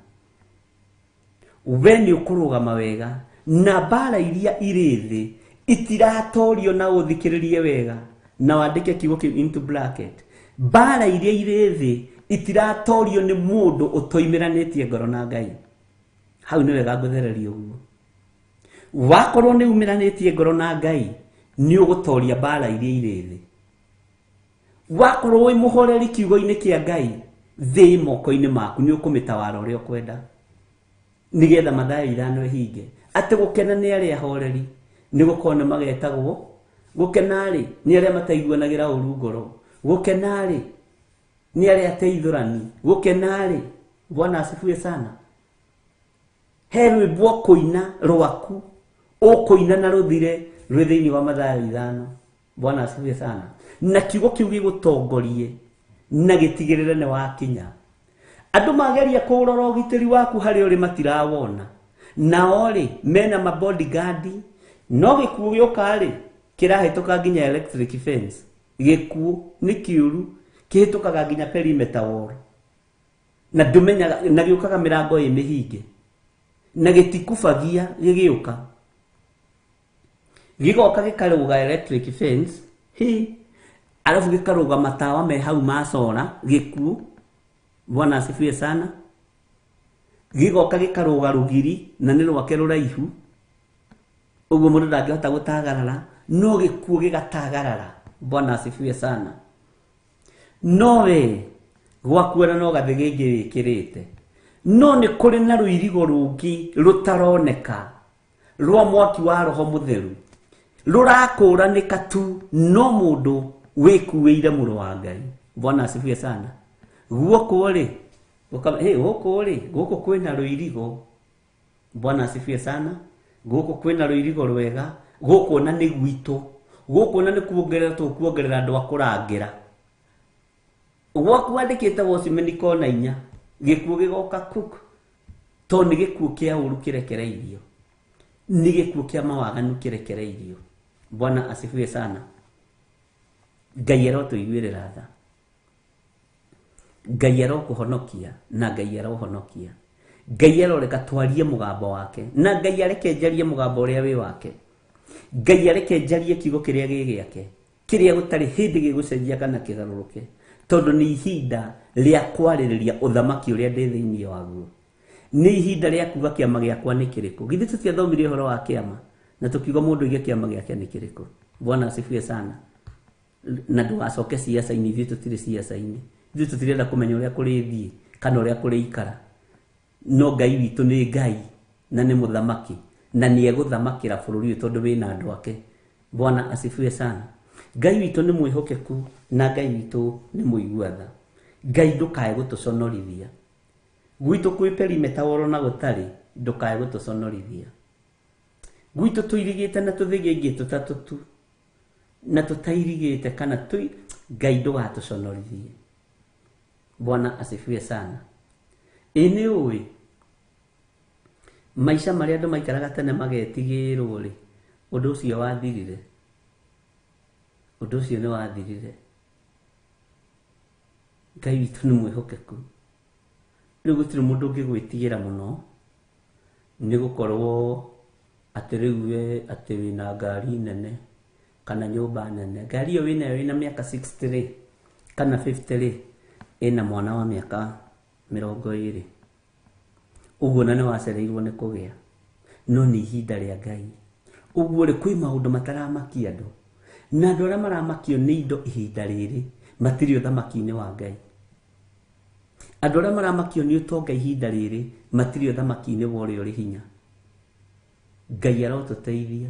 C: We nĩ ũkũrũgama wega na mbara iria irĩ thĩ itiratorio, na ũthikĩrĩrie wega na wandĩke kiugo kĩu into bracket. Mbara iria irĩ thĩ itiratorio nĩ mũndũ ũtoimĩranĩtie ngoro na Ngai. Hau nĩ wega ngũthereria ũguo. Wakorwo nĩ umĩranĩtie ngoro na Ngai, nĩ ũgũtoria mbara iria irĩ thĩ. Wakorwo wĩ mũhoreri kiugo-inĩ kĩa Ngai, thĩ moko-inĩ maku nĩ ũkũmĩtawara ũrĩa ũkwenda, nĩgetha Mathayo 5 ĩhinge atĩ gũkena nĩ arĩa ahoreri, nĩ gũkorwo nĩ magetagwo. Gũkena rĩ nĩ arĩa mataiguanagĩra ũru ngoro, gũkena rĩ nĩ arĩa ateithũrani, gũkena rĩ. Bwana asifiwe sana. He rwĩmbo ũkũina rwaku, ũkũina na rũthire rwĩ thĩinĩ wa Mathayo 5. Bwana asifiwe sana. Na kiugo kĩu gĩgũtongorie na gĩtigĩrĩre nĩ wakinya. Andũ mageria kũrora ũgitĩri waku harĩa ũrĩ matirawona. Nao rĩ mena ma bodyguard, no gĩkuũ gĩũka rĩ kĩrahĩtũka nginya electric fence. Gĩkuũ nĩ kĩũru, kĩhĩtũkaga nginya perimeter wall. Na ndũmenyaga, na gĩũkaga mĩrango ĩ mĩhinge. Na gĩtikubagia gĩgĩũka. Gĩgoka gĩkarũga electric fence, hi, alafu gĩkarũga matawa me hau ma solar, gĩkuũ. Bwana asifiwe sana. Gĩgoka gĩkarũga rũgiri na nĩ rwake rũraihu. Ũguo mũndũ ndangĩhota gũtagarara, no gĩkuũ gĩgatagarara. Bwana asifiwe sana. No we gwaku ona no gathĩ gĩngĩ wĩkĩrĩte. No nĩ kũrĩ na rũirigo rũngĩ rũtaroneka rwa mwaki wa Roho Mũtheru rũrakũranĩka tu no mũndũ wĩkuĩire mũrũ wa Ngai. Bwana asifiwe sana. Guoko rĩ, gũkũ rĩ, gũkũ kwĩna rũirigo. Bwana asifiwe sana. Gũkũ kwĩna rũirigo rwega, gũkũ ona nĩ gwitũ, gũkũ ona nĩ kuongerera tũkuongerera andũ a kũrangĩra. Gwaku wandĩkĩte watchman kona inya, gĩkuũ gĩgoka cook, tondũ nĩ gĩkuũ kĩa ũru kĩrekereirio, nĩ gĩkuũ kĩa mawaganu kĩrekereirio. Bwana asifiwe sana. Ngai arotũiguĩrĩra tha. Ngai arokũhonokia na Ngai arohonokia. Ngai aroreka twarie mũgambo wake na Ngai areke njarie mũgambo ũrĩa wĩ wake. Ngai areke njarie kiugo kĩrĩa gĩ gĩake, kĩrĩa gũtarĩ hĩndĩ gĩgũcenjia kana kĩgarũrũke, tondũ nĩ ihinda rĩa kwarĩrĩria ũthamaki ũrĩa ndĩ thĩinĩ waguo. Nĩ ihinda rĩa kuga kĩama gĩakwa nĩ kĩrĩkũ. Githĩ tũtiathomire ũhoro wa kĩama na tũkiuga mũndũ oige kĩama gĩake nĩ kĩrĩkũ. Bwana asifiwe sana. Na ndũgacoke ciaca-inĩ, ithuĩ tũtirĩ ciaca-inĩ. Ithuĩ tũtirenda kũmenya ũrĩa kũrĩthiĩ kana ũrĩa kũrĩikara. No Ngai witũ nĩ Ngai na nĩ mũthamaki na nĩ egũthamakĩra bũrũri ũyũ tondũ wĩna andũ ake. Bwana asifiwe sana. Ngai witũ nĩ mwĩhokeku na Ngai witũ nĩ mũigua tha. Ngai ndũkae gũtũconorithia. Gwitũ kwĩ perimeter wall na gũtarĩ, ndũkae gũtũconorithia. Gwitũ tũirigĩte na tũthĩgĩngĩ tũtatũ tu na tũtairigĩte kana tũi, Ngai ndũgatũconorithie. Bwana asifiwe sana. Ĩ nĩ ũĩ maica marĩa andũ maikaraga tene magetigĩrwo rĩ, ũndũ ũcio wathirire. Ũndũ ũcio nĩ wathirire. Ngai witũ nĩ mwĩhokeku. Rĩu gũtirĩ mũndũ ũngĩgwĩtigĩra mũno nĩ gũkorwo atĩ rĩu we atĩ wĩna ngari nene kana nyũmba nene. Ngari ĩyo wĩnayo ĩna mĩaka 60 rĩ kana 50 rĩ, ĩna mwana wa mĩaka 20. Ũguo na nĩ wacereirwo nĩ kũgĩa. No nĩ ihinda rĩa Ngai. Ũguo rĩ, kwĩ maũndũ mataramakia andũ. Na andũ arĩa maramakio nĩ indo ihinda rĩrĩ matirĩ ũthamaki-inĩ wa Ngai. Andũ arĩa maramakio nĩ ũtonga ihinda rĩrĩ matirĩ ũthamaki-inĩ wa ũrĩa ũrĩ hinya. Ngai arotũteithia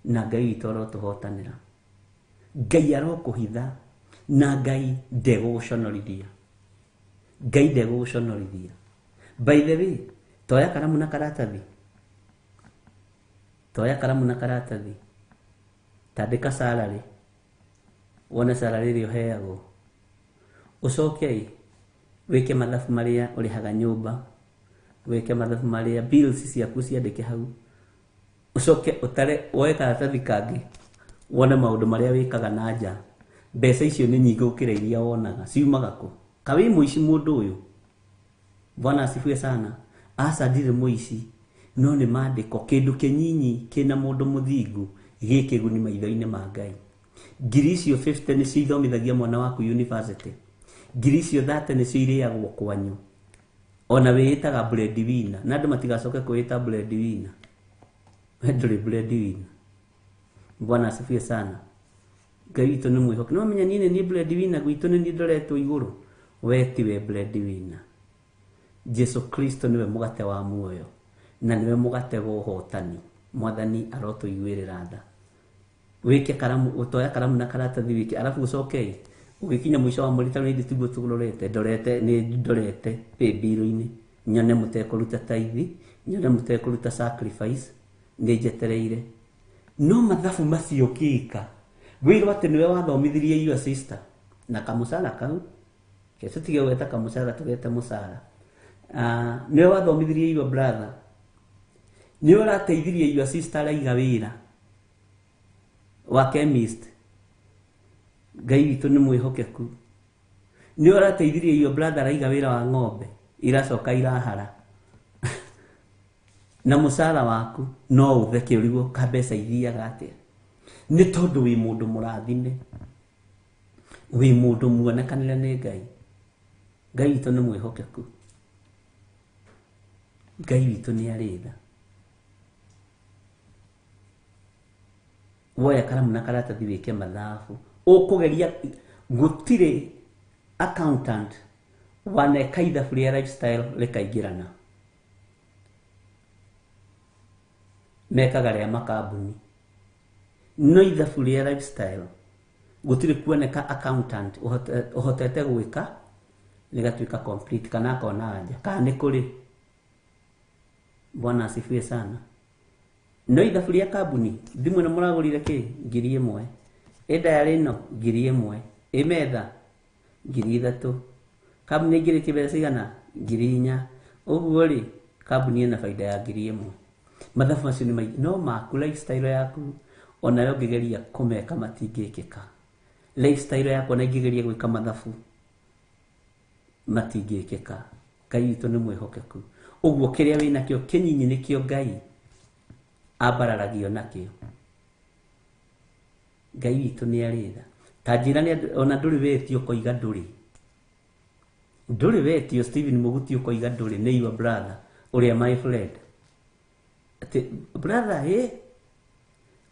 C: na Ngai witũ arotũhotanĩra. Ngai arokũhitha na Ngai ndegũgũconorithia. Ngai ndegũgũconorithia. By the way, toya karamu na karatathi. Toya karamu na karatathi. Tandĩka salary. Wone salary ĩrĩa ũheagwo. Ũcoke wĩke mathabu marĩa ũrĩhaga nyũmba, wĩke mathabu marĩa bills ciaku ciandĩke hau. Ũcoke ũtare, woe karatathi kangĩ, wone maũndũ marĩa wĩkaga na nja. Mbeca icio nĩ nyingĩ gũkĩra iria wonaga. Ciumaga kũ? Ka wĩ mũici mũndũ ũyũ? Bwana asifiwe sana. Aca ndirĩ mũici, no nĩ maandĩko kĩndũ kĩnyinyi kĩna mũndũ mũthingu gĩ kĩguni maitho-inĩ ma Ngai. Ngiri icio 50 nĩcio ithomithagia mwana waku university. Ngiri icio 30 nĩcio irĩagwo kwanyu. Ona wĩĩtaga breadwinner, na andũ matigacoke kwĩĩta breadwinner. We ndũrĩ breadwinner. Bwana asifiwe sana. Ngai witũ nĩ mwĩhokeku. No menya niĩ nĩ niĩ breadwinner, gwitũ nĩ niĩ ndoretwo igũrũ. We tiwe breadwinner. Jesu Kristo nĩwe mũgate wa muoyo na nĩwe mũgate wa ũhotani. Mwathani arotũiguĩrĩra tha. Wĩke karamu, ũtoya karamu na karatathi wĩke, arabu ũcoke ũgĩkinya mũico wa mweri tarĩu tiguo tũrorete, ndorete, nĩ ndorete pay bill-inĩ, nyone mũtekũruta tithe, nyone mũtekũruta sacrifice, nĩ njetereire. No mathabu macio ũkĩka, wĩrwo atĩ nĩwe wathomithirie your sister na kamũcara kau, ke tũtige gweta kamũcara tũgete mũcara. Ah, nĩwe wathomithirie your brother, nĩwe ũrateithirie your sister araiga wĩra wa chemist. Ngai witũ nĩ mwĩhokeku. Nĩwe ũrateithirie your brother araiga wĩra wa ng'ombe iracoka irahara na mũcara waku no ũtheke ũrigwo ka mbeca ithiaga atĩa, nĩ tondũ wĩ mũndũ mũrathime, wĩ mũndũ muonekanĩre nĩ Ngai. Ngai witũ nĩ mwĩhokeku, Ngai witũ nĩ arĩ tha. Woya karamu na karatathi wĩke mathabu, ũkũgeria gũtirĩ accountant waneka ithabu rĩa lifestyle rĩkaingĩrana, mekaga rĩa makambuni, no ithabu rĩa lifestyle gũtirĩ kuoneka accountant ũhotete gwĩka rĩgatuĩka complete kana akona anja kana nĩ kũrĩ. Bwana asifiwe sana. No ithabu rĩa kambuni, thimũ ĩno mũragũrire kĩ 1000, ĩ diary ĩno 1000, ĩ metha 3000, kambuni ĩingĩrĩtie mbeca cigana 4000, ũguo rĩ kambuni ĩna baida ya 1000. Mathabu macio nĩ maingĩ, no maku lifestyle yaku onayo ũngĩgeria kũmeka matingĩkĩka. Lifestyle yaku ona ingĩgeria gwĩka mathabu matingĩkĩka. Ngai witũ nĩ mwĩhokeku. Ũguo kĩrĩa wĩnakĩo kĩnyinyi nĩkĩo Ngai ambararagio nakĩo. Ngai witũ nĩ arĩ tha. Ta njĩra nĩ ona ndũrĩ wetio ũkoiga ndũrĩ. Ndũrĩ wetio Stephen Mũguti ũkoiga ndũrĩ, nĩ your brother ũrĩa my friend. Atĩ brother ĩ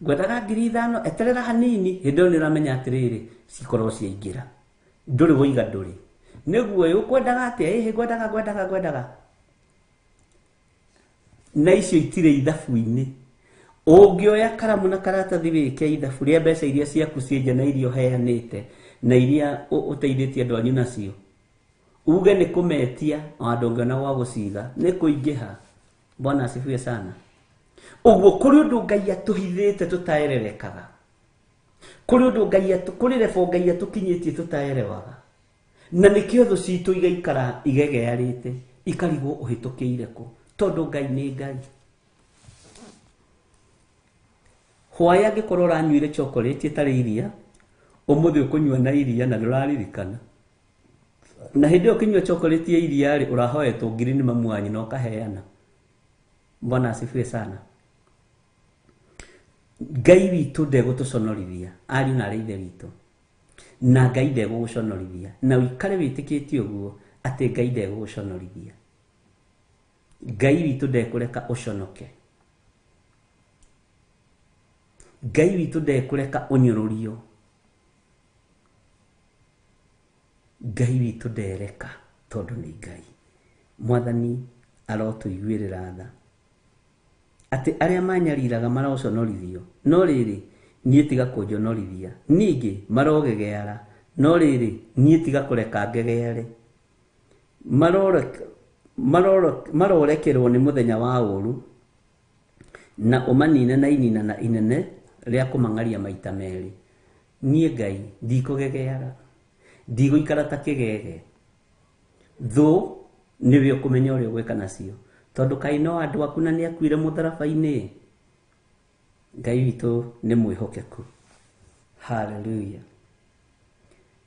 C: ngwendaga 5000 eterera hanini, hĩndĩ ĩyo nĩ ũramenya atĩrĩrĩ cikorwo ciaingĩra. Ndũrĩ woiga ndũrĩ. Nĩguo ĩ ũkwendaga atĩa? Ĩhĩ ngwendaga ngwendaga ngwendaga. Na icio itirĩ ithabu-inĩ. Ũngĩoya karamu na karatathi wĩke ithabu rĩa mbeca iria ciaku ciĩ nja na iria ũheanĩte na iria ũteithĩtie andũ anyu nacio, uge nĩ kũmetia ona ndũngĩona gwa gũciga, nĩ kũingĩha. Bwana asifiwe sana. Ũguo kũrĩ ũndũ Ngai atũhithĩte tũtaererekaga, kũrĩ ũndũ Ngai kũrĩ level Ngai atũkinyĩtie tũtaerewaga, na nĩkĩo thũ citũ igaikara igegearĩte ikarigwo ũhĩtũkĩire kũ, tondũ Ngai nĩ Ngai. Hwaĩ angĩkorwo ũranyuire chocolate ĩtarĩ iria, ũmũthĩ ũkũnyua na iria na ndũraririkana. Na hĩndĩ ĩyo ũkĩnyua chocolate ya iria rĩ, ũrahoetwo ngiri nĩ mamu wanyu na ũkaheana. Bwana asifiwe sana. Ngai witũ ndegũtũconorithia, ariũ na arĩ ithe witũ, na Ngai ndegũgũconorithia, na ũikare wĩtĩkĩtie ũguo atĩ Ngai ndegũgũconorithia. Ngai witũ ndekũreka ũconoke. Ngai witũ ndekũreka ũnyũrũrio. Ngai witũ ndereka tondũ nĩ Ngai. Mwathani arotũiguĩrĩra tha atĩ arĩa manyariraga maroconorithio, no rĩrĩ niĩ tiga kũnjonorithia, ningĩ marogegeara, no rĩrĩ niĩ tiga kũreka ngegeare. Marorekerwo nĩ mũthenya wa ũũru, na ũmanine na inina na inene rĩa kũmang'aria maita merĩ. Niĩ Ngai ndikũgegeara, ndigũikara ta kĩgege. Thũ nĩwe ũkũmenya ũrĩa ũgwĩka nacio, tondũ kaĩ no andũ aku na nĩakuire mũtharaba-inĩ. Ngai witũ nĩ mwĩhokeku. Hallelujah.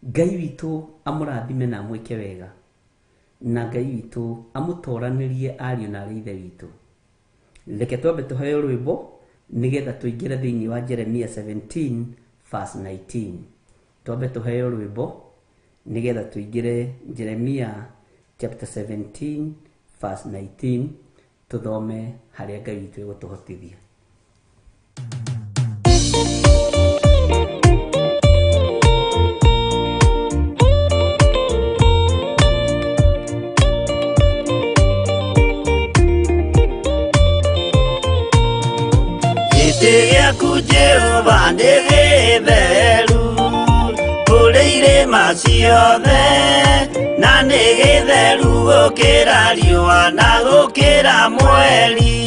C: Ngai witũ amũrathime na amwĩke wega, na Ngai witũ amũtoranĩrie ariũ na arĩ ithe witũ. Reke twambe tũheo rwĩmbo nĩgetha tũingĩre thĩinĩ wa Jeremia 17 verse 19. Twambe tũheo rwĩmbo nĩgetha tũingĩre Jeremia chapter 17 verse 19, tũthome harĩa Ngai witũ egũtũhotithia.
B: Gĩtĩ gĩaku Jehova nĩ gĩtheru kũrĩ irĩma ciothe, na nĩ gĩtheru gũkĩra riũa na gũkĩra mweri.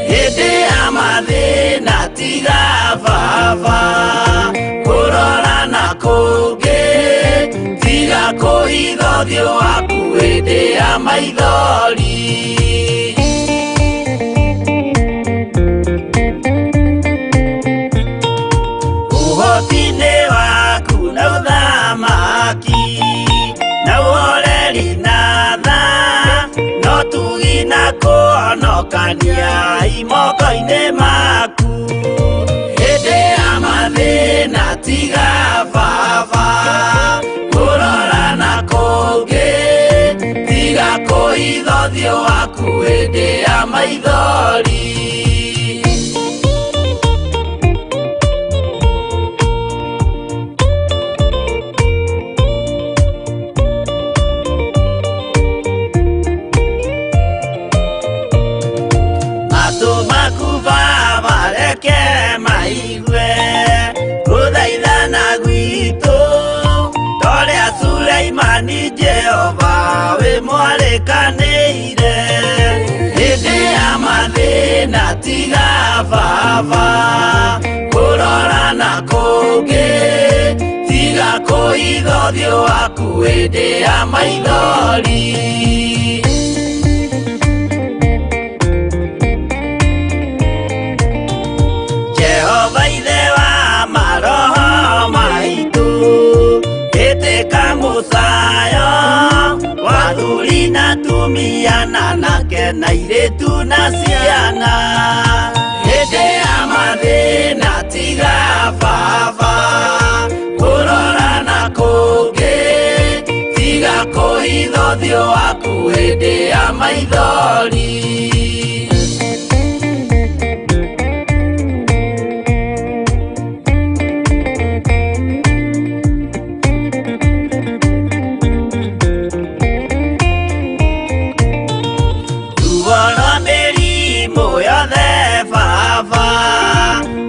B: Hĩndĩ ya mathĩna tiga baba kũrora na kũngĩ, tiga
F: Kũhitha ũthiũ waku hĩndĩ ya maithori. Ũhoti-inĩ waku na ũthamaki na ũhoreri na tha no tugi na kũhonokania imoko-inĩ maku. Hĩndĩ ya mathĩna tiga baba kũrora na kũngĩ, tiga kũhitha ũthiũ waku hĩndĩ ya maithori. Matũ maku baba reke maigue gũthaithana gwitũ, torĩa Suleimani Jehova wĩ mwarĩkanĩire. Hĩndĩ ya mathĩna tiga baba kũrora na kũngĩ, tiga kũhitha ũthiũ waku hĩndĩ ya maithori. Jehova ithe wa maroho maitũ, ĩtĩka mũcayo wa athuri na atumia na anake na airĩtu na ciana. Hĩndĩ ya mathĩna tiga baba kũrora na kũngĩ, tiga kũhitha ũthiũ waku hĩndĩ ya maithori. Ruo rwa mĩrimũ yothe baba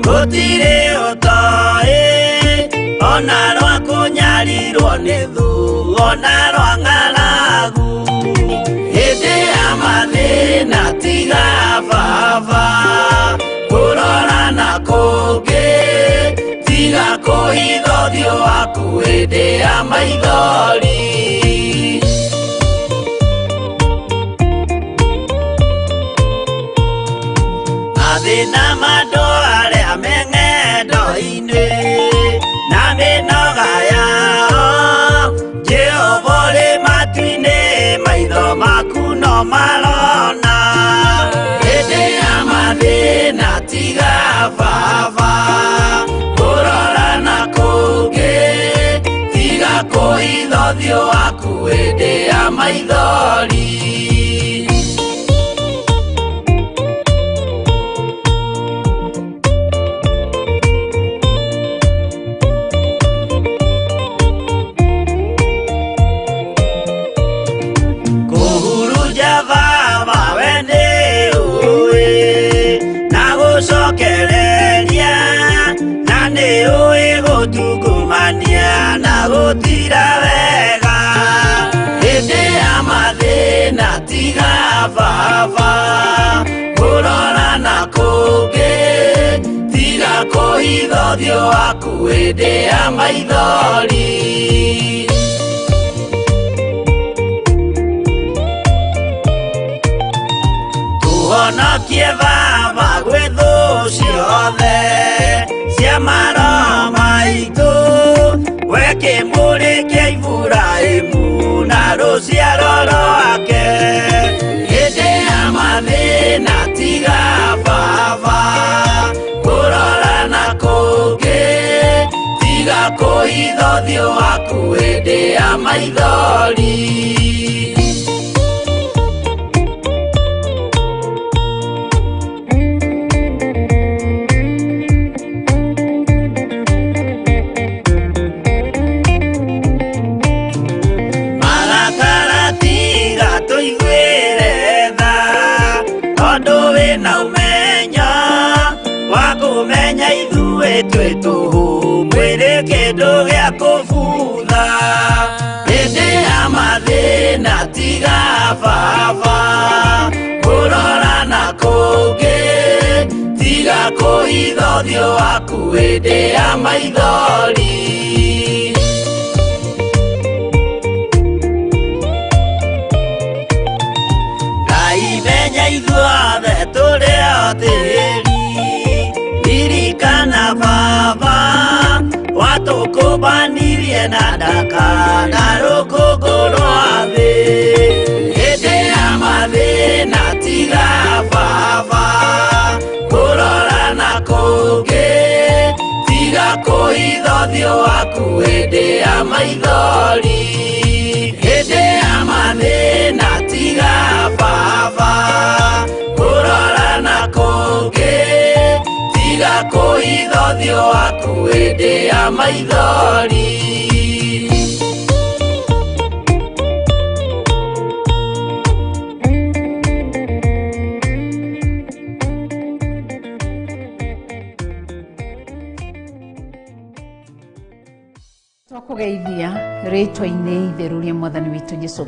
F: gũtirĩ ũtoĩ, ona rwa kũnyarirwo nĩ thũ, ona rwa ng'aragu. Hĩndĩ ya mathĩna tiga baba kũrora na kũngĩ, tiga kũhitha ũthiũ waku hĩndĩ ya maithori. Mathĩna ma andũ arĩa me ng'endo-inĩ na mĩnoga yao, Jehova ũrĩ matu-inĩ maitho maku no marona. Hĩndĩ ya mathĩna tiga baba kũrora na kũngĩ, tiga kũhitha ũthiũ waku hĩndĩ ya maithori. Kũhurunja baba we nĩ ũĩ na gũcokereria, na nĩ ũĩ gũtungumania na gũtira wega. Hĩndĩ ya mathĩna tiga baba kũrora na kũngĩ, tiga kũhitha ũthiũ waku hĩndĩ ya maithori. Tũhonokie baba gwĩ thũ ciothe cia maroho maitũ, we kĩmũrĩ kĩa Iburahĩmu na rũciaro rwake. Hĩndĩ ya mathĩna tiga baba kũrora na kũngĩ, tiga kũhitha ũthiũ waku hĩndĩ ya maithori. Marakara tiga tũiguĩre tha, tondũ wĩna ũmenyo wa kũmenya ithuĩ twĩ tũhũ, mwĩrĩ kĩndũ gĩa kũbutha. Hĩndĩ ya mathĩna tiga baba kũrora na kũngĩ, tiga kũhitha ũthiũ waku hĩndĩ ya maithori. Ndũkarie na ndaka na rũkũngũ rwa thĩ. Hĩndĩ ya mathĩna tiga baba kũrora na kũngĩ, tiga kũhitha ũthiũ waku hĩndĩ ya maithori. Hĩndĩ ya mathĩna tiga baba kũrora na kũngĩ, tiga kũhitha ũthiũ waku hĩndĩ ya maithori.
G: Twakugeithia rĩtwa-inĩ itheru rĩa mwathani witũ Jesu.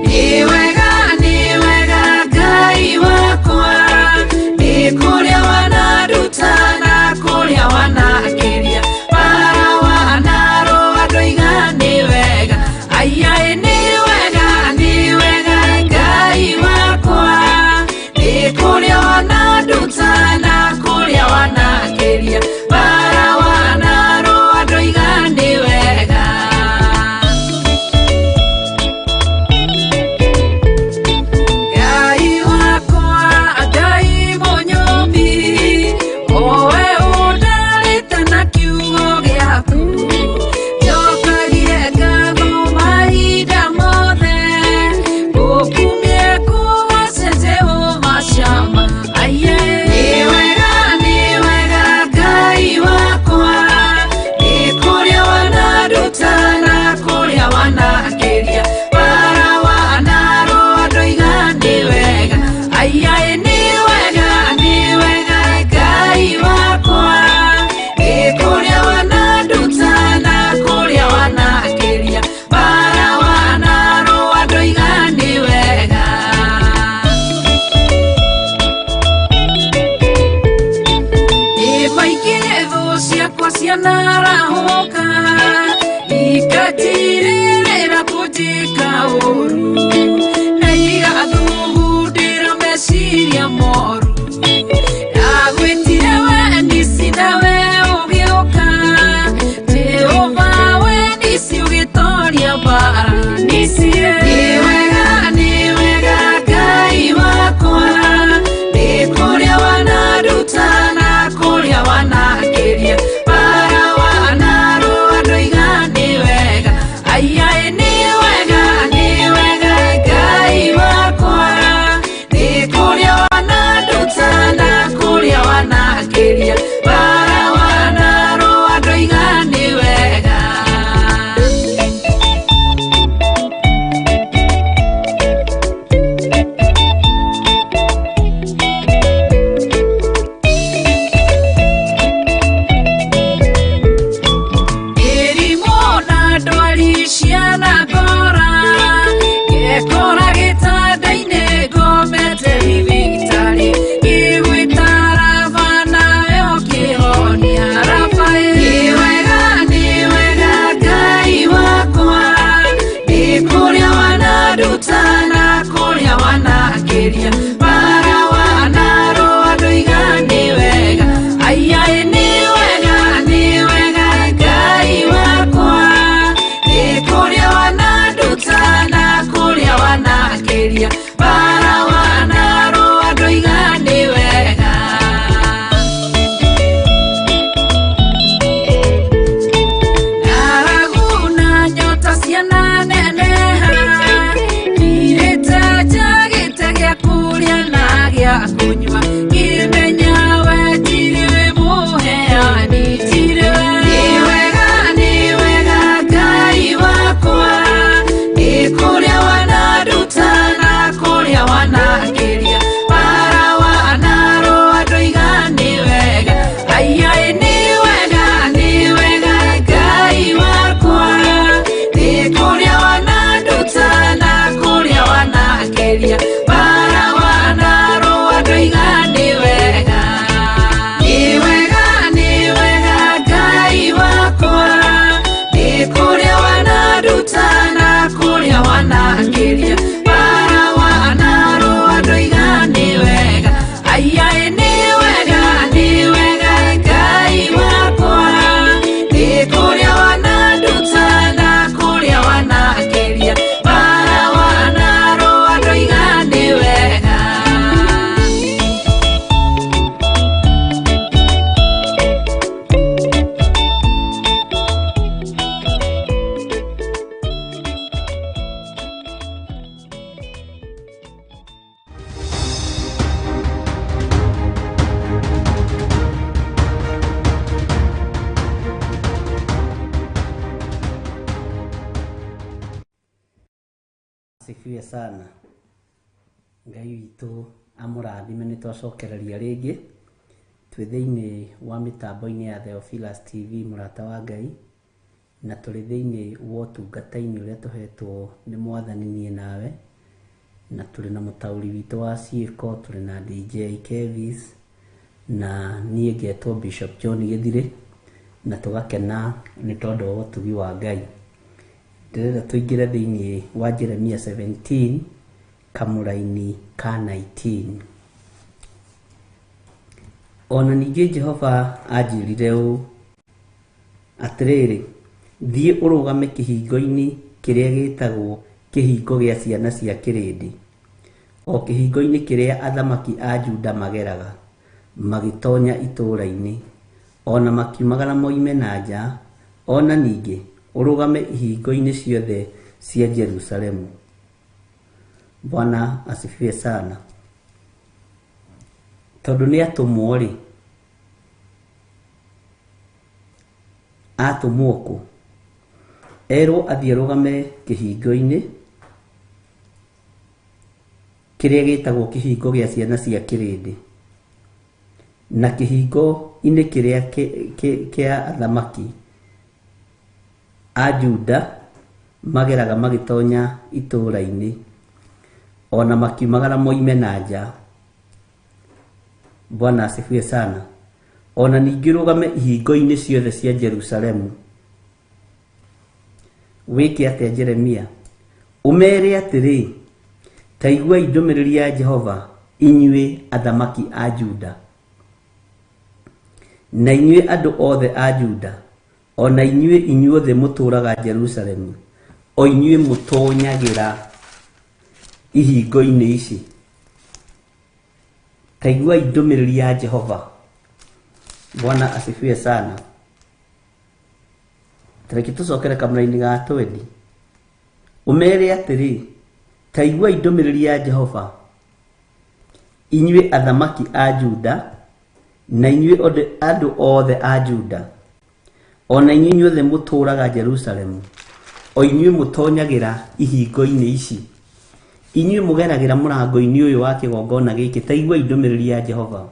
D: Nĩ wega, nĩ wega Ngai wakwa, nĩ kũrĩa wananduta na kũrĩa wanakĩria, bara wanarũa ndoiga nĩ wega, aiyaĩ nĩ wega, nĩ wega Ngai wakwa, nĩ kũrĩa wananduta na kũrĩa wanakĩria, bara wanarũa ndoiga nĩ wega. Ngai wakwa, Ngai mũnyũmbi, owe ũndarĩte na kiugo gĩaku, njokagie ngatho mahinda mothe, ngũkumie ngũgoce Jehova Shama, aiye. Nĩ wega, nĩ wega Ngai wakwa, nĩ kũrĩa wananduta na kũrĩa wanakĩria, bara wanarũa ndoiga nĩ wega, aiyaĩ nĩ wega, nĩ wega Ngai wakwa, nĩ kũrĩa wananduta na kũrĩa wanakĩria, bara wanarũa ndoiga nĩ wega. Nĩmaingĩre thũ ciakwa cianarahũka, ikatirĩrĩra kũnjĩka ũũru, na igathugundĩra meciria moru. Ndagwĩtire we nisi nawe ũgĩũka, Jehova we nisi ũgĩtoria mbara nisi. Nĩ wega, nĩ wega Ngai wakwa, nĩ kũrĩa wananduta na kũrĩa wanakĩria, bara wanarũa ndoiga nĩ wega, aiyaĩ nĩ wega, nĩ wega Ngai wakwa, nĩ kũrĩa wananduta na kũrĩa wanakĩria, bara wanarũa ndoiga nĩ wega. Mĩrimũ na ndwari cianangora, ngekora gĩtanda-inĩ ngomete thibitarĩ, ngĩgwĩta Raba nawe ũkĩhonia Rafaeli. Nĩ wega, nĩ wega Ngai wakwa, nĩ kũrĩa wananduta na kũrĩa wanakĩria, bara wanarũa ndoiga nĩ wega, aiyaĩ nĩ wega, nĩ wega Ngai wakwa, nĩ kũrĩa wananduta na kũrĩa wanakĩria, bara wanarũa ndoiga nĩ wega.
C: asifiwe sana. Ngai witũ amũrathime nĩ twacokereria rĩngĩ twĩ thĩinĩ wa mĩtambo-inĩ ya Theophilus TV mũrata wa Ngai, na tũrĩ thĩinĩ wa ũtungata-inĩ ũrĩa tũhetwo nĩ mwathani niĩ nawe, na tũrĩ na mũtaũri witũ wa ciĩko, tũrĩ na DJ Kevis, na niĩ ngetwo Bishop John Gĩthirĩ, na tũgakena nĩ tondũ wa ũtugi wa Ngai. Ndĩrenda tũingĩre thĩinĩ wa Jeremia 17 kamũraini ka 19. Ona ningĩ Jehova anjĩrire ũũ, atĩrĩrĩ, thiĩ ũrũgame kĩhingo-inĩ kĩrĩa gĩtagwo kĩhingo gĩa ciana cia kĩrĩndĩ, o kĩhingo-inĩ kĩrĩa athamaki a Juda mageraga magĩtonya itũũra-inĩ, ona makiumagara moime na nja, ona ningĩ ũrũgame ihingo-inĩ ciothe cia Jerusalemu. Bwana asifiwe sana. Tondũ nĩ atũmwo rĩ, atũmwo kũ? Erwo athiĩ arũgame kĩhingo-inĩ kĩrĩa gĩtagwo kĩhingo gĩa ciana cia kĩrĩndĩ, na kĩhingo-inĩ kĩrĩa kĩa athamaki a Juda mageraga magĩtonya itũũra-inĩ, ona makiumagara moime na nja. Bwana asifiwe sana. Ona ningĩ ũrũgame ihingo-inĩ ciothe cia Jerusalemu. Wĩke atĩa Jeremia? Ũmeere atĩrĩ, ta iguai ndũmĩrĩri ya Jehova inyuĩ athamaki a Juda, na inyuĩ andũ othe a Juda, ona inyuĩ inyuothe mũtũũraga Jerusalemu, o inyuĩ mũtoonyagĩra ihingo-inĩ ici. Ta iguai ndũmĩrĩri ya Jehova. Bwana asifiwe sana. Tareke tũcokere kamũraini ga 20. Ũmeere atĩrĩ, ta iguai ndũmĩrĩri ya Jehova inyuĩ athamaki a Juda, na inyuĩ andũ othe a Juda, ona inyuĩ inyuothe mũtũũraga Jerusalemu, o inyuĩ mũtoonyagĩra ihingo-inĩ ici, inyuĩ mũgeragĩra mũrango-inĩ ũyũ wa kĩgongona gĩkĩ, ta iguai ndũmĩrĩri ya Jehova.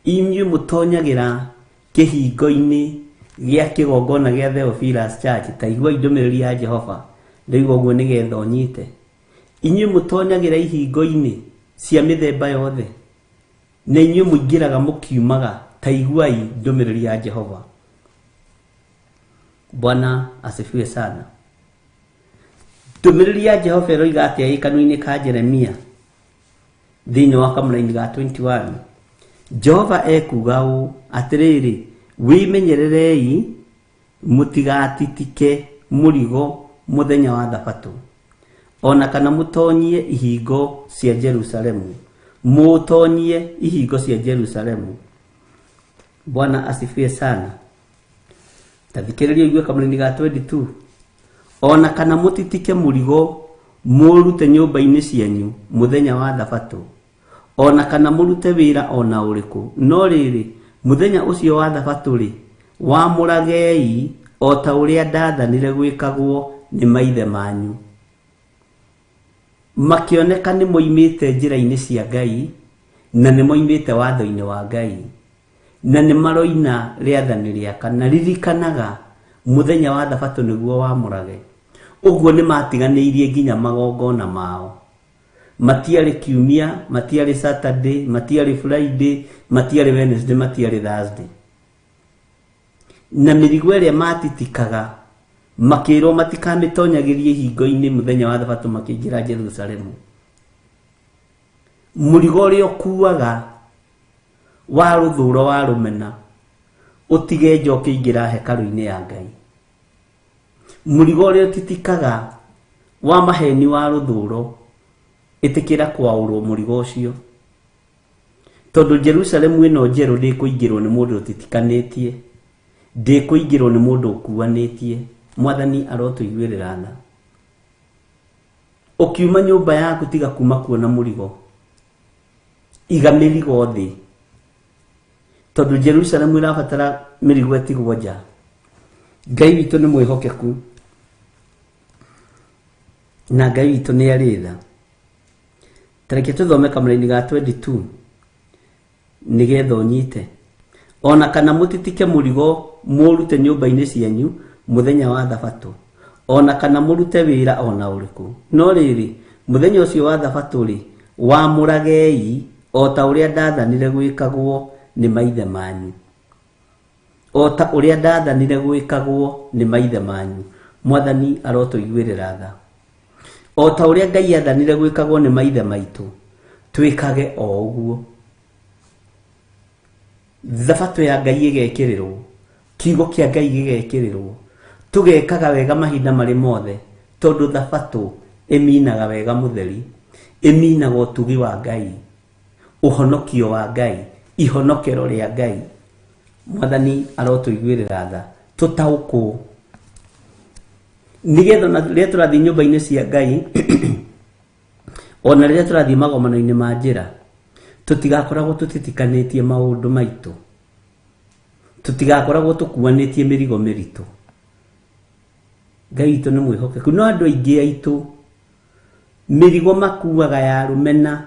C: Inyuĩ mũtoonyagĩra kĩhingo-inĩ gĩa kĩgongona gĩa Theophilus Church, ta iguai ndũmĩrĩri ya Jehova. Ndaigua ũguo nĩgetha ũnyite. Inyuĩ mũtoonyagĩra ihingo-inĩ cia mĩthemba yothe, na inyuĩ mũingĩraga mũkiumaga, ta iguai ndũmĩrĩri ya Jehova. Bwana asifiwe sana. Ndũmĩrĩri ya Jehova ĩroiga atĩa ĩ kanua-inĩ ka Jeremia thĩinĩ wa kamũraini ga 21? Jehova ekuuga ũũ, atĩrĩrĩ, wĩmenyererei mũtigatitike mũrigo mũthenya wa Thabatũ, ona kana mũtoonyie ihingo cia Jerusalemu, mũtoonyie ihingo cia Jerusalemu. Bwana asifiwe sana. Ta thikĩrĩria ũigue kamũraini ga 22. Ona kana mũtitike mũrigo mũrute nyũmba-inĩ cianyu mũthenya wa Thabatũ, ona kana mũrute wĩra ona ũrĩkũ, no rĩrĩ, mũthenya ũcio wa Thabatũ rĩ, wamũragei o ta ũrĩa ndaathanire gwĩkagwo nĩ maithe manyu. Makĩoneka nĩ moimĩte njĩra-inĩ cia Ngai, na nĩ moimĩte watho-inĩ wa Ngai, na nĩ maroina rĩathani rĩa kana. Ririkanaga mũthenya wa Thabatũ nĩguo wamũrage. Ũguo nĩ matiganĩirie nginya magongona mao. Matiarĩ Kiumia, matiarĩ Saturday, matiarĩ Friday, matiarĩ Wednesday, matiarĩ Thursday. Na mĩrigo ĩrĩa matitikaga makĩrwo matikamĩtonyagĩrie ihingo-inĩ mũthenya wa Thabatũ makĩingĩra Jerusalemu. Mũrigo ũrĩa ũkuaga wa rũthũro wa rũmena ũtige nja ũkĩingĩra hekarũ-inĩ ya Ngai. Mũrigo ũrĩa ũtitikaga wa maheni wa rũthũro ĩtĩkĩra kwaũrwo mũrigo ũcio, tondũ Jerusalemu ĩno njerũ ndĩkũingĩrwo nĩ mũndũ ũtitikanĩtie, ndĩkũingĩrwo nĩ mũndũ ũkuanĩtie. Mwathani arotũiguĩrĩra tha. Ũkiuma nyũmba yaku tiga kuma kuona mũrigo, iga mĩrigo thĩ, tondũ Jerusalemu ĩrabatara mĩrigo ĩtigwo nja. Ngai witũ nĩ mwĩhokeku. Na Ngai witũ nĩ arĩ tha. Ta reke tũthome kamũraini ga 22 nĩgetha ũnyite. Ona kana mũtitike mũrigo mũrute nyũmba-inĩ cianyu mũthenya wa thabatũ, ona kana mũrute wĩra ona ũrĩkũ. No rĩrĩ, mũthenya ũcio wa thabatũ-rĩ, wamũragei o ta ũrĩa ndathanire gwĩkagwo nĩ maithe manyu. O ta ũrĩa ndathanire gwĩkagwo nĩ maithe manyu. Mwathani arotũiguĩrĩra tha. O ta ũrĩa Ngai athanire gwĩkagwo nĩ maithe maitũ, twĩkage o ũguo. Thabatũ ya Ngai ĩgekĩrĩrwo, kiugo kĩa Ngai gĩgekĩrĩrwo, tũgekaga wega mahinda marĩ mothe, tondũ thabatũ ĩminaga wega mũtheri, ĩminaga ũtugi wa Ngai, ũhonokio wa Ngai, ihonokero rĩa Ngai. Mwathani arotũiguĩrĩra tha, tũtaũkwo nĩgetha ona rĩrĩa tũrathiĩ nyũmba-inĩ cia Ngai, ona rĩrĩa tũrathiĩ magomano-inĩ ma njĩra, tũtigakoragwo tũtitikanĩtie maũndũ maitũ, tũtigakoragwo tũkuanĩtie mĩrigo mĩritũ. Ngai witũ nĩ mwĩhokeku. No andũ aingĩ aitũ mĩrigo makuaga ya rũmena,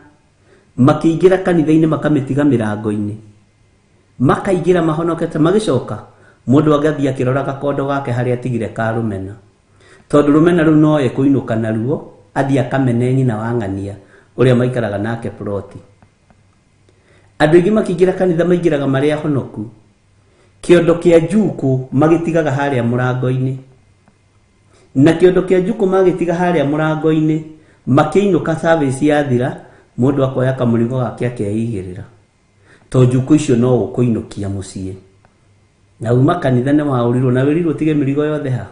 C: makĩingĩra kanitha-inĩ makamĩtiga mĩrango-inĩ, makaingĩra mahonokete, magĩcoka mũndũ agathiĩ akĩrora gakondo gake harĩa atigire ka rũmena, tondũ rũmena rũu no ekũinũka naruo athiĩ akamene nyina wa ng'ania ũrĩa maikaraga nake ploti. Andũ aingĩ makĩingĩra kanitha maingĩraga marĩ ahonoku, kĩondo kĩa njukũ magĩtigaga harĩa mũrango-inĩ, na kĩondo kĩa njukũ magĩtiga harĩa mũrango-inĩ, makĩinũka service yathira, mũndũ akoya kamũrigo gake akeigĩrĩra, tondũ njukũ icio no ũkũinũkia mũciĩ. Na uma kanitha nĩ waũrirwo na wĩrirwo ũtige mĩrigo yothe ha.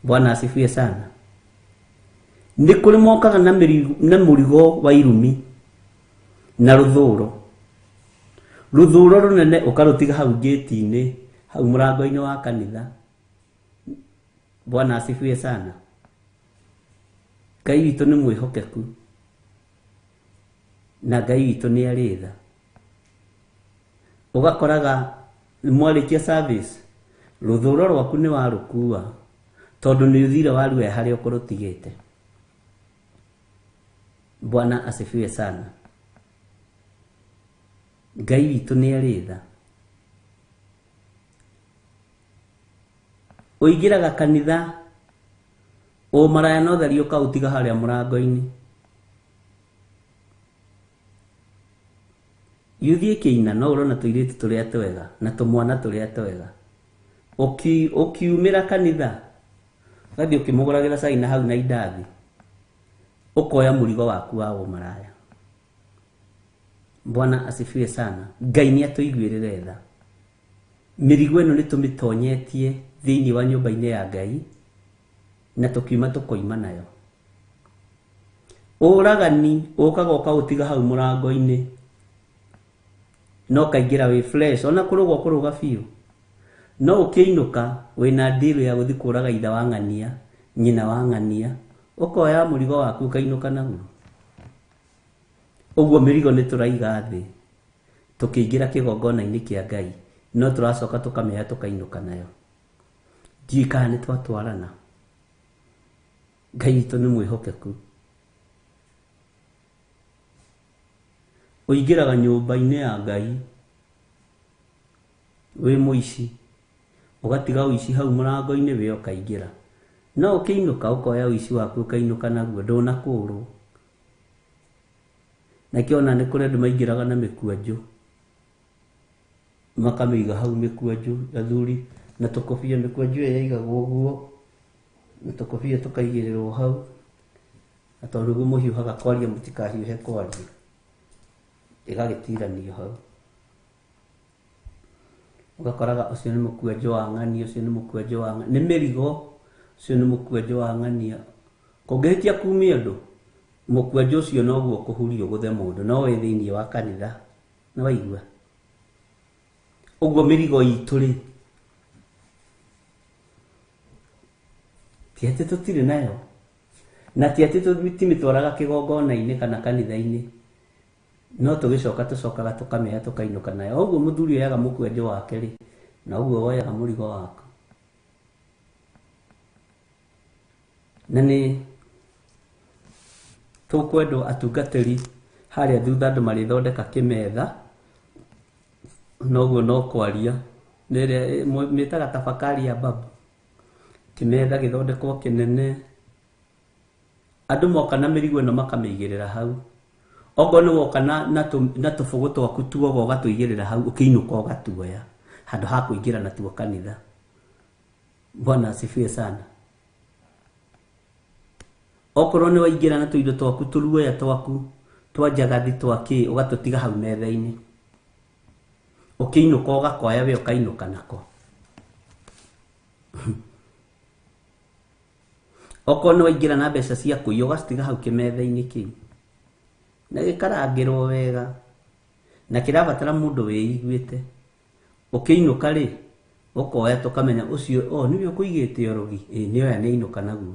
C: Bwana asifiwe sana. Nĩ kũrĩ mokaga na mũrigo wa irumi na rũthũro, rũthũro rũnene ũkarũtiga hau gate-inĩ, hau mũrango-inĩ wa kanitha. Bwana asifiwe sana. Ngai witũ nĩ mwĩhokeku na Ngai witũ nĩ arĩ tha. Ũgakoraga mwarĩkia service, rũthũro rwaku nĩ warũkua tondũ nĩ ũthire waruoya harĩa ũkũrũtigĩte. Bwana asifiwe sana. Ngai witũ nĩ arĩ tha. Ũingĩraga kanitha ũmaraya no theri ũkaũtiga harĩa mũrango-inĩ. Yuthiĩ kĩina no ũrona tũirĩtu tũrĩa twega na tũmwana tũrĩa twega. Ũkiumĩra kanitha ũgathiĩ ũkĩmũgũragĩra cai na hau na indathi, ũkoya mũrigo waku wa ũmaraya. Bwana asifiwe sana. Ngai nĩ atũiguĩrĩre tha. Mĩrigo ĩno nĩ tũmĩtonyetie thĩinĩ wa nyũmba-inĩ ya Ngai na tũkiuma tũkoima nayo. Ũragani ũkaga ũkaũtiga hau mũrango-inĩ, no kaingĩra wĩ fresh, ona kũrũga ũkũrũga biũ, no ũkĩinũka wĩna deal ya gũthiĩ kũraga ithe wa ng'ania, nyina wa ng'ania, ũkoya mũrigo waku ũkainũka naguo. Ũguo mĩrigo nĩ tũraiga thĩ tũkĩingĩra kĩgongona-inĩ kĩa Ngai, no tũracoka tũkamĩoya tũkainũka nayo. Ndiũĩ kana nĩ twatwarana. Ngai witũ nĩ mwĩhokeku. Ũingĩraga nyũmba-inĩ ya Ngai wĩ mũici, ũgatiga ũici hau mũrango-inĩ wĩ ũkaingĩra, no ũkĩinũka ũkoya ũici waku ũkainũka naguo, ndũnakũrwo. Nakĩo ona nĩ kũrĩ andũ maingĩraga na mĩkwanjũ, makamĩiga hau mĩkwanjũ, athuri na tũkobia, mĩkwanjũ ĩyo yaigagwo ũguo na tũkobia tũkaigĩrĩrwo hau, na tondũ nĩguo mũhiũhaga kwaria mũtikahiũhe kwaria, ĩgagĩtiranio hau. Ũgakoraga ũcio nĩ mũkwanjũ wa ng'ania, ũcio nĩ mũkwanjũ wa ng'ania, nĩ mĩrigo, ũcio nĩ mũkwanjũ wa ng'ania. Kũngĩhĩtia kumia ũndũ, mũkwanjũ ũcio noguo ũkũhurio ũgũthe mũndũ, no wĩ thĩinĩ wa kanitha. Nĩ waigua? Ũguo mĩrigo itũ rĩ, ti atĩ tũtirĩ nayo, na ti atĩ tũtimĩtwaraga kĩgongona-inĩ kana kanitha-inĩ, no tũgĩcoka tũcokaga tũkamĩoya tũkainũka nayo. Ũguo mũthuri oyaga mũkwanjũ wake rĩ, na ũguo woyaga mũrigo waku. Na nĩ Tũkwendwo atungatĩri harĩa thutha andũ marĩthondeka kĩmetha, noguo no kwaria. Nĩ ĩrĩa mĩtaga tafakari ya babu. Kĩmetha gĩthondekwo kĩnene. Andũ moka na mĩrigo ĩno makamĩigĩrĩra hau. Okorwo nĩ woka na tũbũgũ twaku tuoga ũgatũigĩrĩra hau, ũkĩinũka ũgatuoya handũ ha kũingĩra natuo kanitha. Bwana asifiwe sana. Okorwo nĩ waingĩra na tũindo twaku tũruoya twaku twa njagathi twa kĩ, ũgatũtiga hau metha-inĩ. Ũkĩinũka ũgakoya we ũkainũka nako. Okorwo nĩ waingĩra na mbeca cia kũiya ũgacitiga hau kĩmetha-inĩ kĩu. Na gĩkarangĩrwo wega. Na kĩrabatara mũndũ wĩiguĩte. Ũkĩinũka rĩ, ũkoya tũkamenya ũcio, oh, nĩwe ũkũigĩte ũrogi, ĩ nĩoya nĩainũka naguo.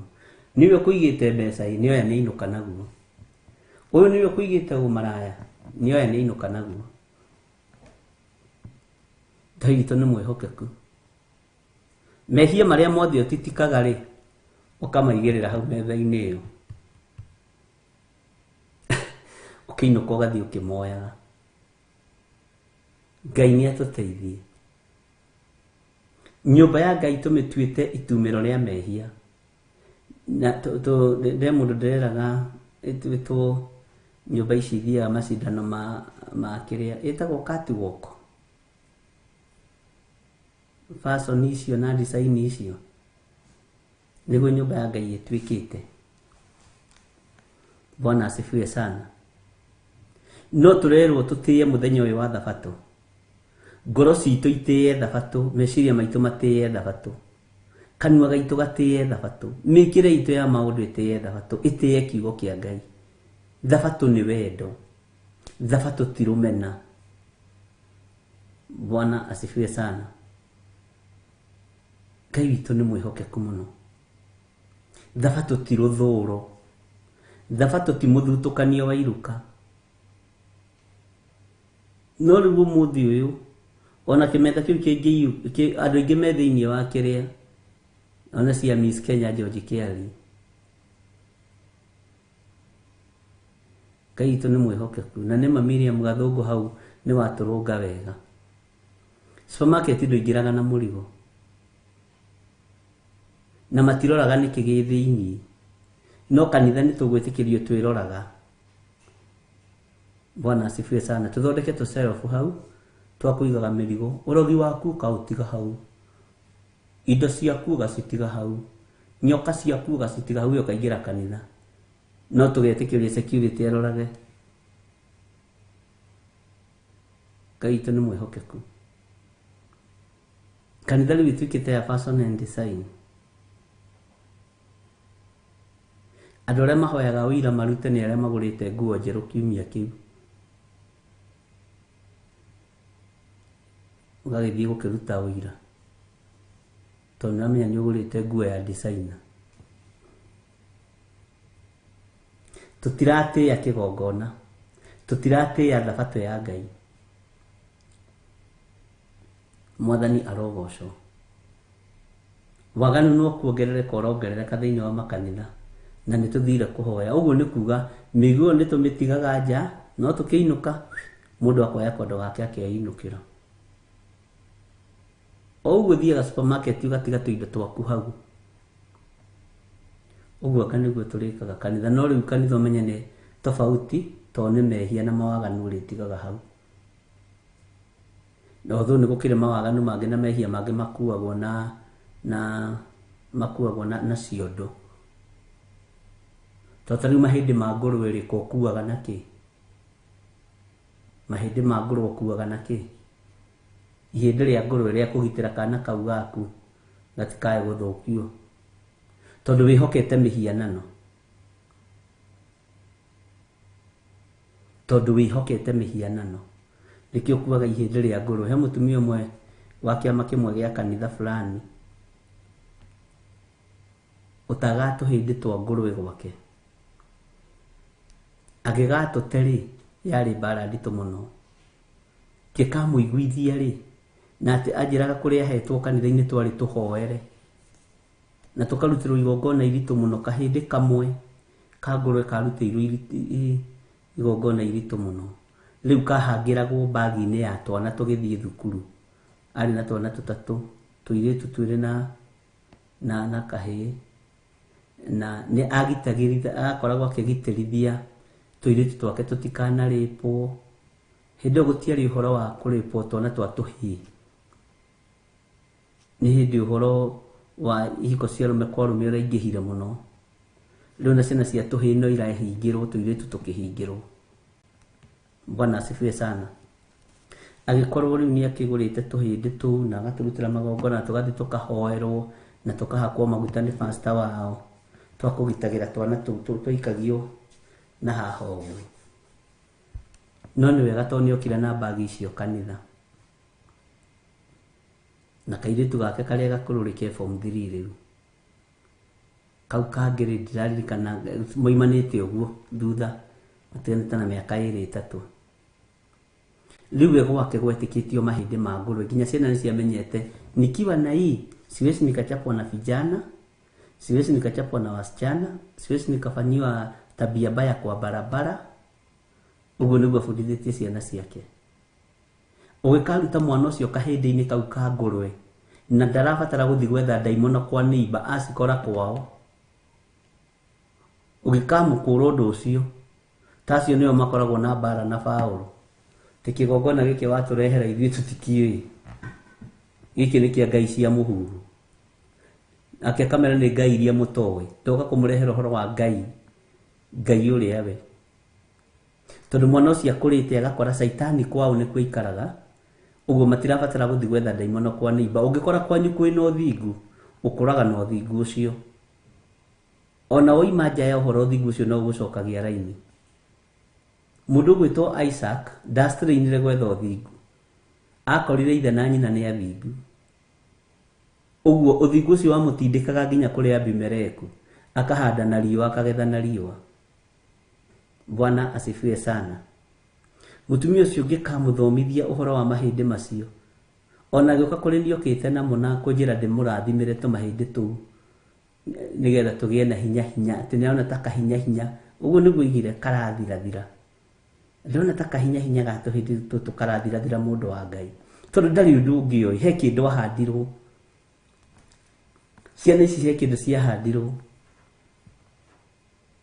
C: Nĩwe ũkũigĩte mbeca, ĩ nĩoya nĩainũka naguo. Ũyũ nĩwe ũkũigĩte ũmaraya, nĩoya nĩainũka naguo. Ngai witũ nĩ mwĩhokeku. Mehia marĩa mothe ũtitikaga rĩ, ũkamaigĩrĩra hau metha-inĩ ĩyo. Ũkĩinũka ũgathiĩ ũkĩmoyaga. Ngai nĩ atũteithie. Nyũmba ya Ngai tũmĩtuĩte itumĩro rĩa mehia. Na ndĩ mũndũ ndĩreraga ĩtuĩtwo nyũmba ici ithiaga macindano ma kĩrĩa ĩtagwo catwalk. Fashion icio na design icio nĩguo nyũmba ya Ngai ĩtuĩkĩte. Bwana asifiwe sana. No tũrerwo tũtĩe mũthenya ũyũ wa thabatũ. Ngoro citũ itĩe thabatũ, meciria maitũ matĩe thabatũ, kanua gaitũ gatĩe thabatũ, mĩkĩre itũ ya maũndũ ĩtĩe thabatũ, ĩtĩe kiugo kĩa Ngai. Thabatũ nĩ wendo, thabatũ ti rũmena. Bwana asifiwe sana. Ngai witũ nĩ mwĩhokeku mũno. Thabatũ ti rũthũro, thabatũ ti mũthutũkanio wa iruka. No rĩu ũmũthĩ ũyũ ona kĩmetha kĩu kĩngĩ andũ aingĩ me thĩinĩ wa kĩrĩa ona cia Miss Kenya George Kĩari. Ngai witũ nĩ mwĩhokeku. Na nĩma Miriam Gathũngũ hau nĩ watũrũnga wega. Supermarket ndũingĩraga na mũrigo. Na matiroraga nĩkĩ gĩ thĩinĩ. No kanitha nĩ tũgwĩtĩkĩrio twĩroraga. Bwana asifiwe sana. Tũthondeke tũcerobu hau twa kũigaga mĩrigo. Ũrogi waku ũkaũtiga hau. Indo ciaku ũgacitiga hau. Nyoka ciaku ũgacitiga hau ũkaingĩra kanitha. No tũgetĩkĩria security arorage. Ngai witũ nĩ mwĩhokeku. Kanitha rĩu ĩtuĩkĩte ya fashion and design. Andũ arĩa mahoyaga ũira marute nĩ arĩa magũrĩte nguo njerũ kiumia kĩu. Ũgagĩthiĩ gũkĩruta ũira. Tondũ nĩũramenya nĩ ũgũrĩte nguo ya designer. Tũtiratĩĩa kĩgongona. Tũtiratĩĩa thabatũ ya Ngai. Mwathani arogocwo. Waganu no kuongerereka ũrongerereka thĩinĩ wa makanitha. Na nĩ tũthire kũhoya. Ũguo nĩ kuga mĩiguo nĩ tũmĩtigaga nja, no tũkĩinũka mũndũ akoya kondo gake akeinũkĩra. O ũguo ũthiaga supermarket ũgatiga tũindo twaku hau. Ũguo anga nĩguo tũrĩkaga kanitha. No rĩu kanitha ũmenye nĩ tofauti tondũ nĩ mehia na mawaganu ũrĩtigaga hau. Na although nĩ gũkĩrĩ mawaganu mangĩ na mehia mangĩ makuagwo na ciondo. Tondũ ta rĩu mahĩndĩ ma ngũrwe rĩ, ko ũkuaga na kĩ? Mahĩndĩ ma ngũrwe ũkuaga na kĩ? Ihĩndĩ rĩa ngũrwe rĩa kũgitĩra kana kau gaku gatikae gũthũkio. Tondũ wĩhokete mĩhianano. Tondũ wĩhokete mĩhianano. Nĩkĩo ũkuaga ihĩndĩ rĩa ngũrwe. He mũtumia ũmwe wa kĩama kĩmwe gĩa kanitha fulani ũtaga tũhĩndĩ twa ngũrwe gwake. Agĩgatũte rĩ, yarĩ mbara nditũ mũno. Kĩkamũiguithia rĩ, na atĩ anjĩraga kũrĩa ahetwo kanitha-inĩ twarĩ tũhoere. Na tũkarutĩrwo igongona iritũ mũno kahĩndĩ kamwe Ka ngũrwe karutĩirwo igongona iritũ mũno. Rĩu kahangĩragwo bagi-inĩ ya twana tũgĩthiĩ thukuru. Arĩ na twana tũtatũ, tũirĩtu twĩrĩ na kahĩĩ. Na nĩ agitagĩrithia, akoragwo akĩgitĩrithia tũirĩtu twake tũtikanarĩpwo. Hĩndĩ ĩyo gũtiarĩ ũhoro wa kũrĩpwo twana twa tũhĩĩ. Nĩ hĩndĩ ũhoro wa ihiko cia arũme kwa arũme ũraingĩhire mũno. Rĩu na ciana cia tũhĩĩ no irahingĩrwo, tũirĩtu tũkĩhingĩrwo. Bwana asifiwe sana. Agĩkorwo rĩu nĩ akĩgũrĩte tũhĩndĩ tũu na agatũrutĩra magongona na tũgathiĩ tũkahoerwo na tũkahakwo maguta nĩ pastor wao, twa kũgitagĩra twana tũu twaikagio na haha ũguo. No nĩ wega tondũ nĩ okire na bagi icio kanitha. Na kairĩtu gake karĩa gakũrũ rĩ ke form 3 rĩu. Kau kangĩ rĩ ndiraririkana moimanĩte ũguo thutha matiganĩte na mĩaka ĩrĩ ĩtatũ. Rĩu we gwake gwetĩkĩtio mahĩndĩ ma ngũrwe nginya ciana nĩ ciamenyete nikiwa na hii siwezi nikachapwa na vijana, siwezi nikachapwa na wasichana, siwezi nikafanyiwa tabia mbaya kwa barabara. Ũguo nĩguo abundithĩtie ciana ciake. Ũgĩkaruta mwana ũcio kahĩndĩ-inĩ kau ka ngũrwe na ndarabatara gũthiĩ gwetha ndaimono kwa neighbor, acikora kwao. Ũgĩkamũkũra ũndũ ũcio, ta acio nĩo makoragwo na mbara na Paũlũ. Ti kĩgongona gĩkĩ watũrehera ithuĩ tũtikĩũĩ. Gĩkĩ nĩ kĩa ngai cia mũhuhu. Ake akamera nĩ ngai iria mũtoĩ. Ndoka kũmũrehera ũhoro wa ngai, ngai ũrĩa we. Tondũ mwana ũcio akũrĩte agakora caitani kwao nĩkuo aikaraga, ũguo matirabatara gũthiĩ gwetha ndaimono kwa neighbor. Ũngĩkora kwanyu kwĩna ũthingu, ũkũraga na ũthingu ũcio. Ona woima nja ya ũhoro ũthingu ũcio no ũgũcokagia raini. Mũndũ ũgwĩtwo Isaac ndastrainire gwetha ũthingu. Akorire ithe na nyina nĩ athingu. Ũguo ũthingu ũcio wamũtindĩkaga nginya kũrĩ Abimeleku, akahanda na riũa, akagetha na riũa. Bwana asifiwe sana. Mũtumia ũcio ngĩkamũthomithia ũhoro wa mahĩndĩ macio. Ona agĩũka kũrĩ niĩ okĩte namo na kũnjĩra ndĩmũrathimĩre tũmahĩndĩ tũu nĩgetha tũgĩe na hinya hinya, atĩ nĩarona ta kahinya hinya. Ũguo nĩguo oigire karathirathira. Ndĩrona ta kahinya hinya ga tũhĩndĩ tũtũ karathirathira mũndũ wa Ngai. Tondũ ndarĩ ũndũ ũngĩ oĩ, he kĩndũ ahandirwo. Ciana ici he kĩndũ ciahandirwo.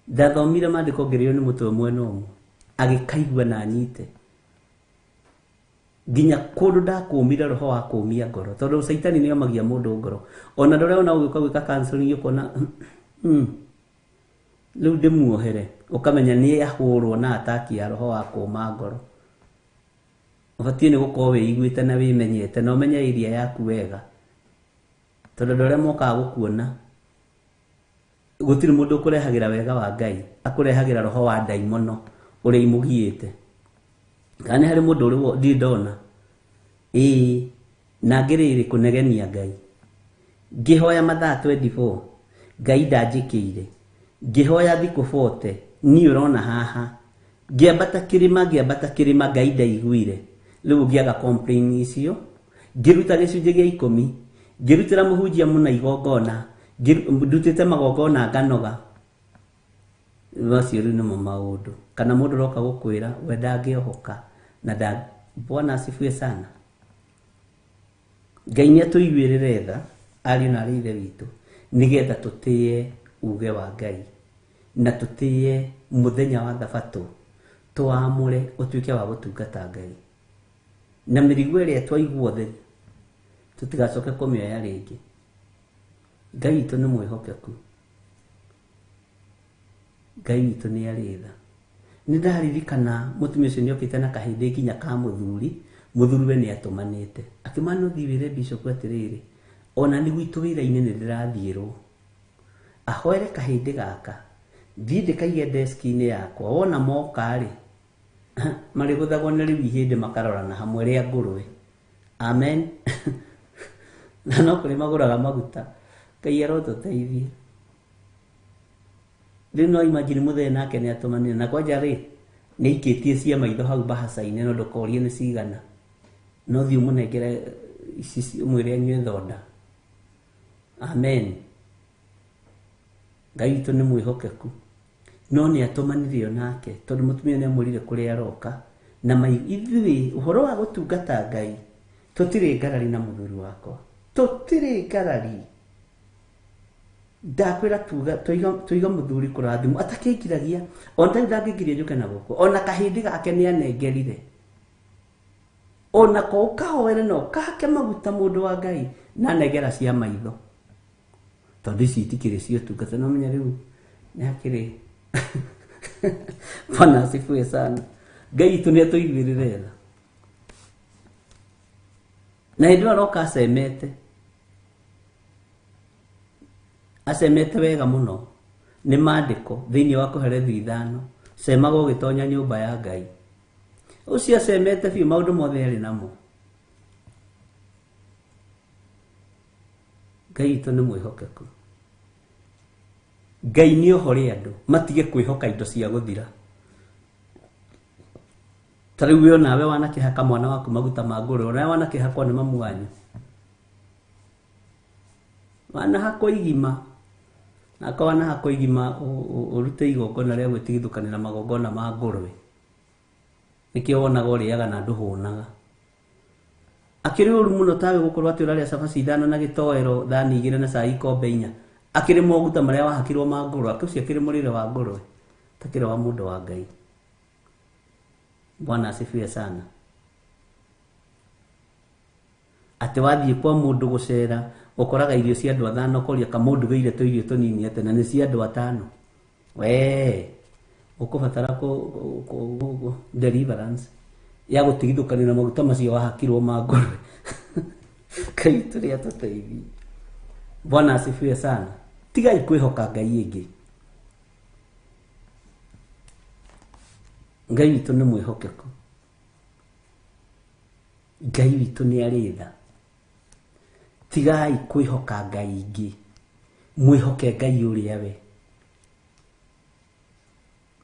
C: Ndathomire maandĩko ngĩrĩo nĩ mũtwe mwena ũmwe, agĩkaigua na anyite. Nginya kũndũ ndakũmire roho wa kũmia ngoro, tondũ caitani nĩ omagia mũndũ ngoro. Ona ndũrĩa ona ũgĩũka gwĩka counseling ũkona, rĩu ndĩmuohere, ũkamenya nĩ ahũrwo na ataki ya roho wa kũma ngoro. Ũbatiĩ nĩ gũkorwo wĩiguĩte na wĩmenyete na ũmenye area yaku wega. Tondũ andũ arĩa mokaga gũkuona, gũtirĩ mũndũ ũkũrehagĩra wega wa Ngai, akũrehagĩra roho wa ndaimono ũrĩa imũgiĩte. Kana nĩ harĩ mũndũ ũrĩ ndirĩ ndona. Ĩĩ, na ngĩrĩrĩ kũnegenia Ngai. Ngĩhoya mathaa 24, Ngai ndanjĩkĩire. Ngĩhoya thikũ 40, niĩ ũrona haha. Ngĩambata kĩrĩma, Ngai ndaiguire. Rĩu ngĩaga complain icio. Ngĩruta gĩcunjĩ gĩa 10, ngĩrutĩra mũhunjia mũna igongona, ndutĩte magongona nganoga. Macio rĩu nĩmo maũndũ. Kana mũndũ ũroka gũkwĩra we ndangĩohoka na nda. Bwana asifiwe sana. Ngai nĩ atũiguĩrĩre tha ariũ na aarĩ ithe witũ, nĩgetha tũtĩe uge wa Ngai na tũtĩe mũthenya wa Thabatũ, tũamũre ũtuĩke wa gũtungata Ngai. Na mĩrigo ĩrĩa twaigua thĩ tũtigacoke kũmĩoya rĩngĩ. Ngai witũ nĩ mwĩhokeku. Ngai witũ nĩ arĩ tha. Nĩ ndaririkana mũtumia ũcio nĩ okĩte na kahĩndĩ nginya ka mũthuri, mũthuri we nĩ atũmanĩte. Akĩmana ũthiĩ wĩre bishop atĩrĩrĩ, ona nĩ gwitũ wĩra-inĩ nĩ ndĩrathiĩrwo. Ahoere kahĩndĩ gaka, thiĩ ndĩkaige deski-inĩ yakwa, wona moka rĩ, marĩgũthagwo nĩ rĩu ihĩndĩ makarorana hamwe rĩa ngũrwe. Amen. Na no kũrĩ magũraga maguta. Ngai arotũteithie. Rĩu no imagine mũthee nake nĩ atũmanire, na kwanja rĩ, nĩ aikĩtie cia maitho hau bahaca-inĩ, no ndũkorie nĩ cigana. No thiĩ ũmũnengere ici ũmwĩre anyue thonda. Amen. Ngai witũ nĩ mwĩhokeku. No nĩ atũmanire onake tondũ mũtumia nĩ amwĩrire kũrĩa aroka na ithuĩ ũhoro wa gũtungata Ngai tũtirĩ ngarari na mũthuri wakwa, tũtirĩ ngarari. Ndakwĩra tuga tuiga mũthuri kũrathimwo atakĩngiragia ona tani ndangĩngiria njũke na gũkũ, ona kahĩndĩ gake nĩ anengerire, ona ko ũkahoere na ũkahake maguta mũndũ wa Ngai na anengera cia maitho, tondũ ici itikĩrĩ cia ũtungata. No menya rĩu nĩ hakĩrĩ. Bwana asifiwe sana. Ngai witũ nĩ atũiguĩrĩre tha. Na hĩndĩ ĩyo aroka acemete, acemete wega mũno nĩ maandĩko thĩinĩ wa Kohelethu 5, cemaga ũgĩtonya nyũmba ya Ngai. Ũcio acemete biũ maũndũ mothe arĩ namo. Ngai witũ nĩ mwĩhokeku. Ngai nĩ ohore andũ matige kwĩhoka indo cia gũthira. Ta rĩu we onawe wanakĩhaka mwana waku maguta ma ngũrwe, onawe wanakĩhakwo nĩ mamu wanyu, wanahakwo igima, nako wanahakwo igima ũrute igongona rĩa gwĩtigithũkanĩra magongona ma ngũrwe. Nĩkĩo wonaga ũrĩaga na ndũhũnaga. Akĩrĩ ũru mũno tawe gũkorwo atĩ ũrarĩa cabaci 5 na gĩtoero, thani 2 na cai ikombe 4. Akĩrĩ moguta marĩa wahakirwo ma ngũrwe, ũcio akĩrĩ mũrĩre wa ngũrwe, takĩrĩ wa mũndũ wa Ngai. Bwana asifiwe sana. Atĩ wathiĩ kwa mũndũ gũcera ũkoraga irio cia andũ 5, ũkoria kamũndũ gĩire tũirio tũnini atĩ na nĩ cia andũ 5. We ũkũbatara deliverance ya gũtigithũkanio na maguta macio wahakirwo ma ngũrwe. Ngai tũrĩa tũteithie. Bwana asifiwe sana. Tigai kwĩhoka Ngai ĩngĩ. Ngai witũ nĩ mwĩhokeku. Ngai witũ nĩ arĩ tha. Tigai kwĩhoka Ngai ingĩ, mwĩhoke Ngai ũrĩa we,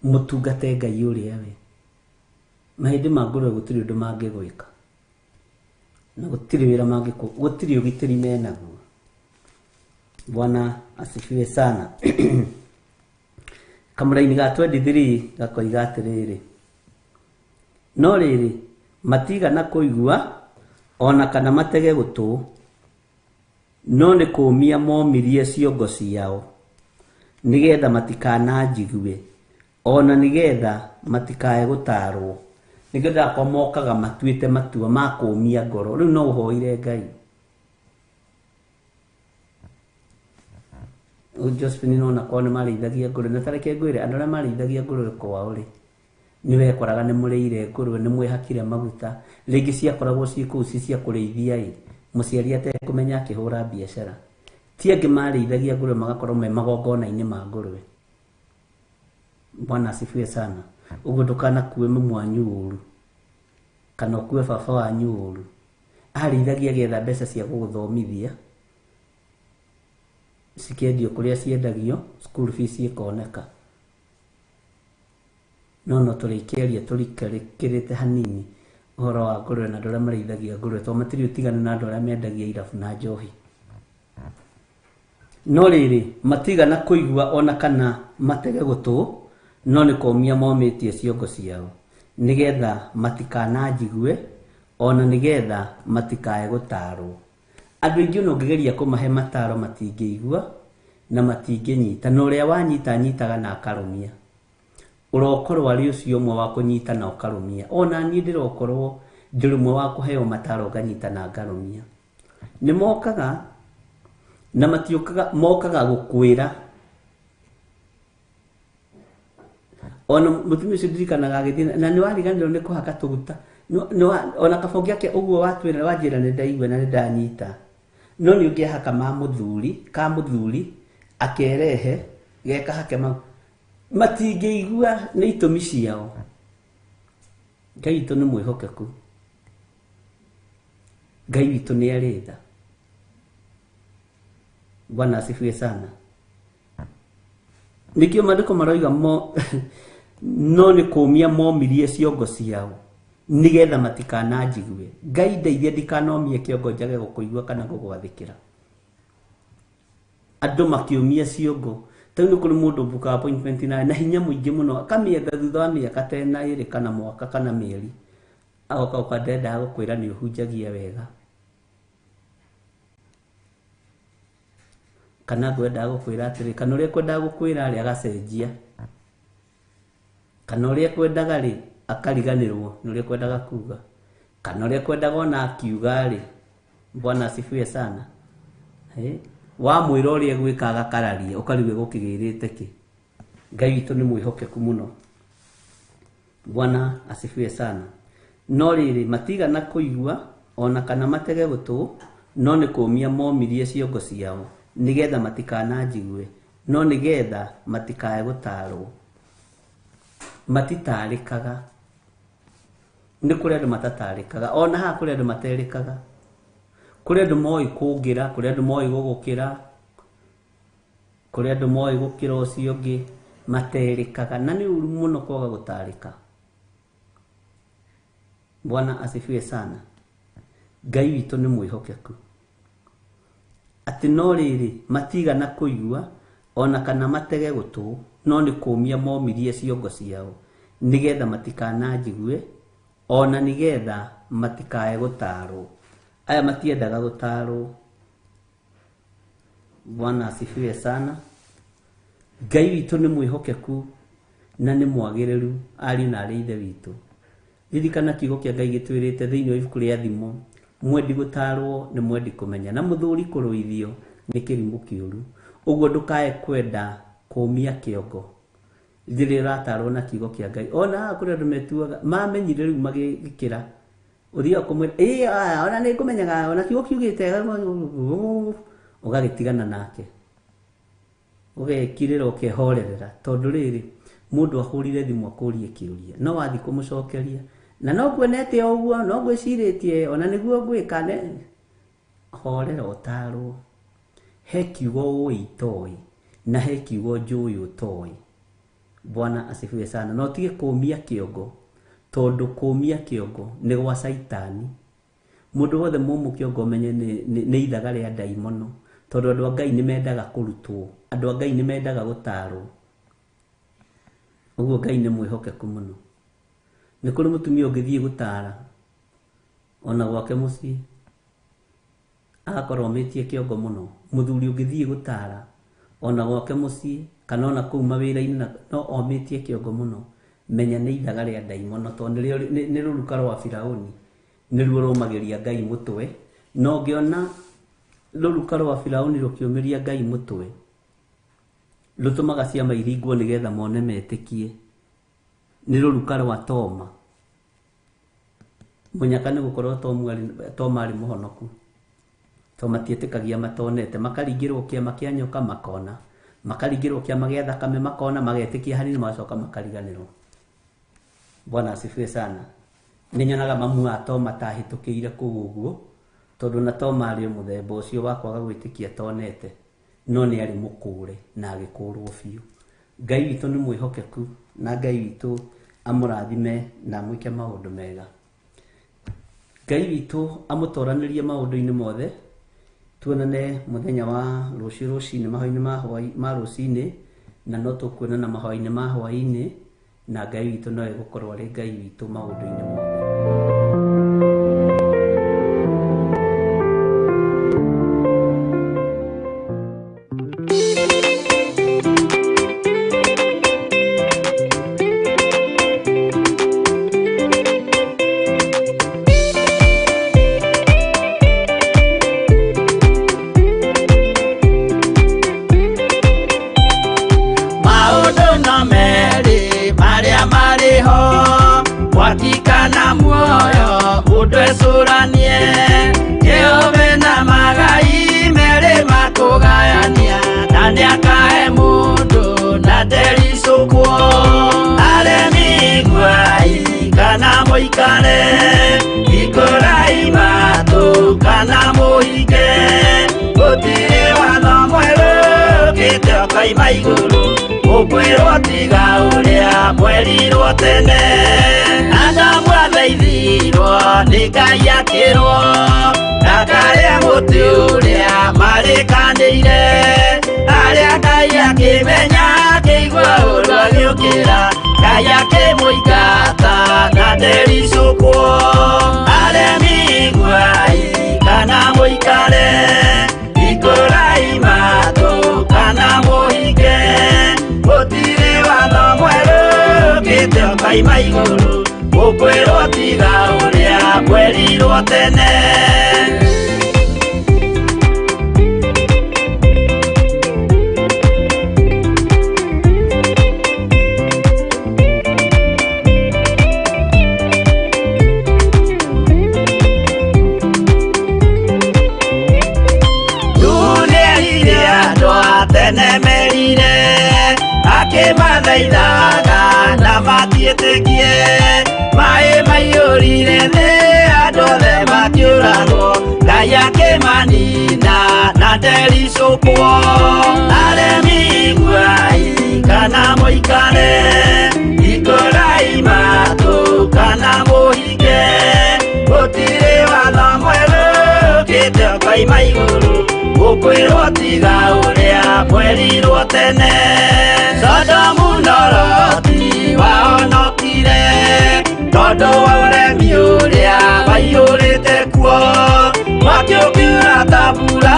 C: mũtungate Ngai ũrĩa we. Mahĩndĩ ma ngũrwe gũtirĩ ũndũ mangĩgwĩka, na gũtirĩ wĩra mangĩkũ, gũtirĩ ũgitĩri menaguo. Bwana asifiwe sana. Kamũraini ga 23 gakoiga atĩrĩrĩ, no rĩrĩ matigana kũigua ona kana matege gũtũ, no nĩ kũũmia momirie ciongo ciao nĩgetha matikananjigue, ona nĩgetha matikae gũtaarwo. Nĩkĩo ndakwa mokaga matuĩte matua ma kũũmia ngoro. Rĩu no ũhoire Ngai. Josephine no na kwao nĩ marĩithagia ngũrwe, na tareke ngwĩre andũ arĩa marĩithagia ngũrwe kwao rĩ, nĩ wekoraga nĩ mũrĩire ngũrwe, nĩ mwĩhakire maguta, rĩngĩ ciakoragwo ciĩ kũu ci cia kũrĩithia ĩ, mũciari atekũmenya akĩhũra biacara. Ti angĩ marĩithagia ngũrwe magakorwo me magongona-inĩ ma ngũrwe. Bwana asifiwe sana. Ũguo ndũkanakue mamu wanyu ũru, kana ũkue baba wanyu ũru. Arĩithagia getha mbeca cia gũgũthomithia cikendio kũrĩa ciendagio, school fees ikoneka. No no tũrĩkĩaria tũrikĩrĩte hanini ũhoro wa ngũrwe na andũ arĩa marĩithagia ngũrwe, tondũ matirĩ ũtiganu na andũ arĩa mendagia irabu na njohi. No rĩrĩ matigana kũigua ona kana matege gũtũ, no nĩ kũũmia momĩtie ciongo ciao nĩgetha matikananjigue, ona nĩgetha matikae gũtaarwo. Andũ aingĩ ona ũngĩgeria kũmahe mataro matingĩigua na matingĩnyita, na ũrĩa wanyita anyitaga na akarũmia. Ũrokorwo arĩ ũcio ũmwe wa kũnyita na ũkarũmia. Ona niĩ ndĩrokorwo ndĩ ũmwe wa kũheo mataro nganyita na ngarũmia. Nĩ mokaga na matiũkaga, mokaga gũkwĩra. Ona mũtumia ũcio ndirikanaga agĩthiĩ na nĩ wariganĩrwo nĩ kũhaka tũguta. Ona kabonge ake ũguo watwĩra wanjĩra nĩ ndaigua na nĩ ndanyita. No nĩ ũngĩahaka ma mũthuri, ka mũthuri akerehe geka hake mau, matingĩigua nĩ itũmi ciao. Ngai witũ nĩ mwĩhokeku. Ngai witũ nĩ arĩ tha. Bwana asifiwe sana. Nĩkĩo maandĩko maroiga no nĩ kũũmia momirie ciongo ciao nĩgetha matikananjigue. Ngai ndeithie ndikanomie kĩongo njage gũkũigua kana gũgwathĩkĩra. Andũ makĩũmia ciongo Tarĩu nĩ kũrĩ mũndũ mbukaga appointment na hinya mũingĩ mũno, akamĩetha thutha wa mĩaka ta ĩna ĩrĩ kana mwaka kana mĩeri, agoka gũka ndendaga gũkwĩra nĩ ũhunjagia wega, kana ngwendaga gũkwĩra atĩrĩ, kana ũrĩa kwendaga gũkwĩra rĩ agacenjia, kana ũrĩa kwendaga rĩ akariganĩrwo nĩ ũrĩa kwendaga kuga, kana ũrĩa kwendaga ona akiuga rĩ. Bwana asifiwe sana. Wamwĩra ũrĩa egwĩka agakararia, ũkarigwo egũkĩgĩrĩte kĩ. Ngai witũ nĩ mwĩhokeku mũno. Bwana asifiwe sana. No rĩrĩ, matigana kũigua ona kana matege gũtũ, no nĩ kũmia momirie ciongo ciao nĩgetha matikananjigue, no nĩgetha matikae gũtaarwo. Matitarĩkaga. Nĩ kũrĩ andũ matatarĩkaga, ona haha kũrĩ andũ materĩkaga, kũrĩ andũ moĩ kũngĩra, kũrĩ andũ moĩ gũgũkĩra, kũrĩ andũ moĩ gũkĩra ũcio ũngĩ, materĩkaga. Na nĩ ũru mũno kwaga gũtarĩka. Bwana asifiwe sana. Ngai witũ nĩ mwĩhokeku. Atĩ no rĩrĩ, matigana kũigua ona kana matege gũtũ, no nĩ kũmia momirie ciongo ciao nĩgetha matikananjigue, ona nĩgetha matikae gũtaarwo. Aya matiendaga gũtaarwo. Bwana asifiwe sana. Ngai witũ nĩ mwĩhokeku na nĩ mwagĩrĩru, ariũ na arĩ ithe witũ. Ririkana kiugo kĩa Ngai gĩtwĩrĩte thĩinĩ wa ibuku rĩa Thimo, mwendi gũtaarwo nĩ mwendi kũmenya, na mũthuri kũrũithio nĩ kĩrimũ kĩũru. Ũguo ndũkae kwenda kũmia kĩongo rĩrĩa ũratarwo na kiugo kĩa Ngai. Ona haha kũrĩ andũ metuaga mamenyire rĩu magĩkĩra, ũthiaga kũmwĩra ĩĩ, aya ona nĩ ngũmenyaga, ona kiugo kiugĩte, ũgagĩtigana nake, ũgekirĩra, ũkehorerera, tondũ rĩrĩ mũndũ ahũrire thimũ akũrie kĩũria, no wathiĩ kũmũcokeria na no nguonete o ũguo, no ngwĩcirĩtie, ona nĩguo ngwĩka. Horera ũtarwo. He kiugo ũĩ itoĩ na he kiugo njũĩ ũtoĩ. Bwana asifiwe sana. Na ũtige kũmia kĩongo, tondũ kũmia kĩongo nĩ gwa caitani. Mũndũ wothe mũmũ kĩongo menye nĩ ithaga rĩa ndaimono, tondũ andũ a Ngai nĩ mendaga kũrutwo, andũ a Ngai nĩ mendaga gũtarwo. Ũguo Ngai nĩ mwĩhokeku mũno. Nĩ kũrĩ mũtumia ũngĩthiĩ gũtara ona gwake mũciĩ agakorwo omĩtie kĩongo mũno. Mũthuri ũngĩthiĩ gũtara ona gwake mũciĩ kana ona kũu mawĩra-inĩ no omĩtie kĩongo mũno, menya nĩ ithaga rĩa ndaimono, tondũ nĩ rũruka rwa Firaũni, nĩruo rũmagĩria Ngai mũtwe. Na ũngĩona rũruka rwa Firaũni rũkĩũmĩria Ngai mũtwe, rũtũmaga ciama iringwo nĩgetha mone metĩkie. Nĩ rũruka rwa Toma. Mũnyaka nĩ gũkorwo Toma arĩ mũhonoku, to matiĩtĩkagia matonete, makaringĩrwo kĩama kĩa nyoka makona, makaringĩrwo kĩama gĩa thakame makona, magetĩkia hanini, magacoka makariganĩrwo. Bwana asifiwe sana. Nĩ nyonaga mamu wa Toma tahĩtũkĩire kũu ũguo, tondũ na Toma arĩ mũthemba ũcio wa kwaga gwĩtĩkia tonete, no nĩ arĩ mũkũre na agĩkũrwo biũ. Ngai witũ nĩ mwĩhokeku, na Ngai witũ amũrathime na amwĩke maũndũ mega. Ngai witũ amũtoranĩrie maũndũ-inĩ mothe. Tuonane mũthenya wa rũciũ rũcinĩ mahoya-inĩ ma rũcinĩ, na no tũkuonana mahoya-inĩ ma hwaĩ-inĩ, na Ngai witũ no egũkorwo arĩ Ngai witũ maũndũ-inĩ mothe.
F: Watikana muoyo mundu ecuranie, Jehova na magai mere makugayania, na nĩakahe mundu na ndericũkwo. Aremi guai kana mũikare, hingũrai matũ kana mũhinge, gũtirĩ watho mwerũ ũkĩte ũkoima igũrũ, ũkwĩrwo tiga ũrĩa mwerirwo tene. Adamu athaithirwo nĩ Ngai akĩrwo, ndakarĩa mũtĩ ũrĩa marĩkanĩire. Harĩa Ngai akĩmenya akĩigua ũru agĩũkĩra, Ngai akĩmũingata na ndericũkwo. Aremi iguai kana mũikare, hingũrai matũ kana mũhinge, gũtirĩ watho mwerũ ũkĩte ũkoima igũrũ, mũkwĩrwo tiga ũrĩa mwerirwo tene. Nĩerire andũ a tene merire, akĩmathaithaga na matiĩtĩkie. Maĩ maiyũrire thĩ, andũ othe makĩũragwo, Ngai akĩmanina na ndericũkwo. Aremi iguai kana mũikare, hingũrai matũ kana mũhinge, gũtirĩ watho mwerũ ũkĩte ũkoima igũrũ, mũkwĩrwo tiga ũrĩa mwerirwo tene. Sodomu na Loti wahonokire tondũ wa ũremi ũrĩa waiyũrĩte kuo, mwaki ũkiura ta mbura,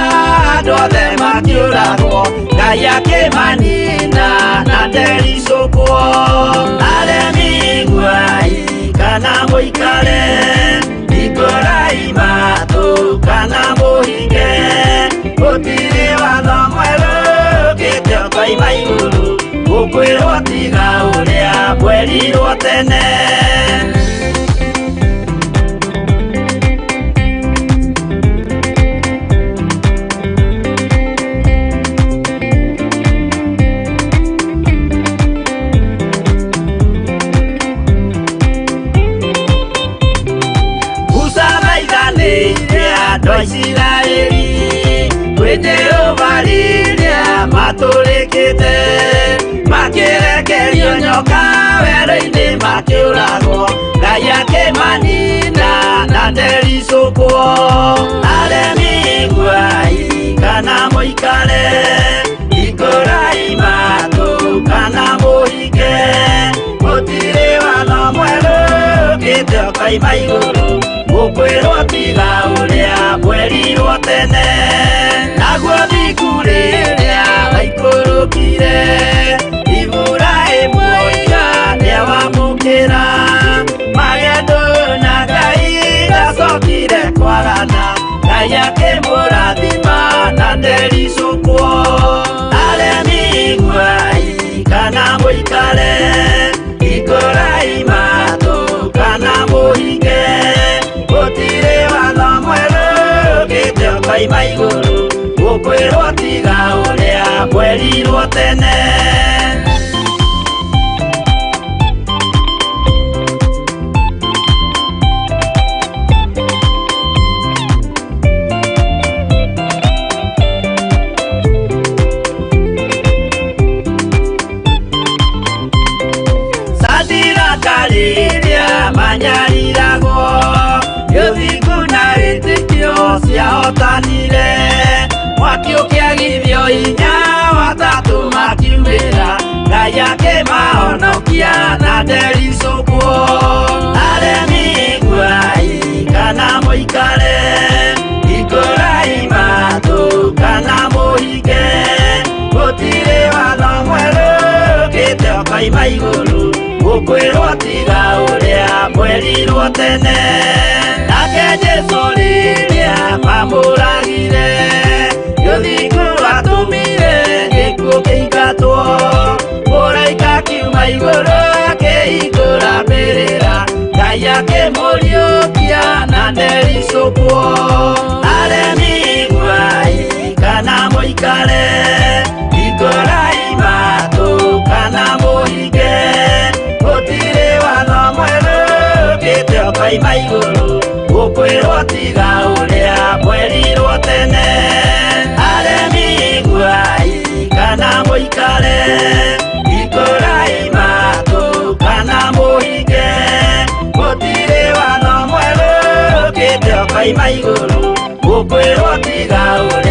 F: andũ othe makĩũragwo, Ngai akĩmanina na ndericũkwo. Aremi iguai kana mũikare, hingũrai matũ kana mũhinge, gũtirĩ watho mwerũ ũkĩte ũkoima igũrũ, mũkwĩrwo tiga ũrĩa mwerirwo tene. Musa thaithanĩire andũ a Isiraeli kwĩ Jehova rĩrĩa matũrĩkĩte, makĩrekerio nyoka werũ-inĩ makĩũragwo, Ngai akĩmanina na ndericũkwo. Aremi iguai kana mũikare, hingũrai matũ kana mũhinge, gũtirĩ watho mwerũ ũkĩte ũkoima igũrũ, mũkwĩrwo tiga ũrĩa mwerirwo tene. Naguo thingu rĩrĩa waikũrũkire, Iburahĩmu oiga nĩawamũkĩra, magendo na Ngai ndacokire kwagana, Ngai akĩmũrathima na ndericũkwo. Aremi iguai kana mũikare, hingũrai matũ kana mũhinge, gũtirĩ watho mwerũ ũkĩte ũkoima igũrũ, mũkwĩrwo tiga ũrĩa mwerirwo tene. Sadiraka rĩrĩa manyariragwo, nĩ ũthingu na wĩtĩkio ciahotanire, mwaki ũkĩagithio hinya watatũ makiumĩra, Ngai akĩmahonokia na ndericũkwo. Aremi iguai kana mũikare, hingũrai matũ kana mũhinge, gũtirĩ watho mwerũ ũkĩte ũkoima igũrũ, mũkwĩrwo tiga ũrĩa mwerirwo tene. Nake Jesũ rĩrĩa mamũragire, nĩ ũthingu watũmire gĩkuũ kĩingatwo, mũraika akiuma igũrũ akĩhingũra mbĩrĩra, Ngai akĩmũriũkia na ndericũkwo. Aremi iguai kana mũikare, hingũrai matũ kana mũhinge, gũtirĩ watho mwerũ ũkĩte ũkoima igũrũ, mũkwĩrwo tiga ũrĩa mwerirwo tene. Aremi iguai kana mũikare, hingũrai matũ kana mũhinge, gũtirĩ watho mwerũ ũkĩte ũkoima igũrũ, mũkwĩrwo tiga ũrĩa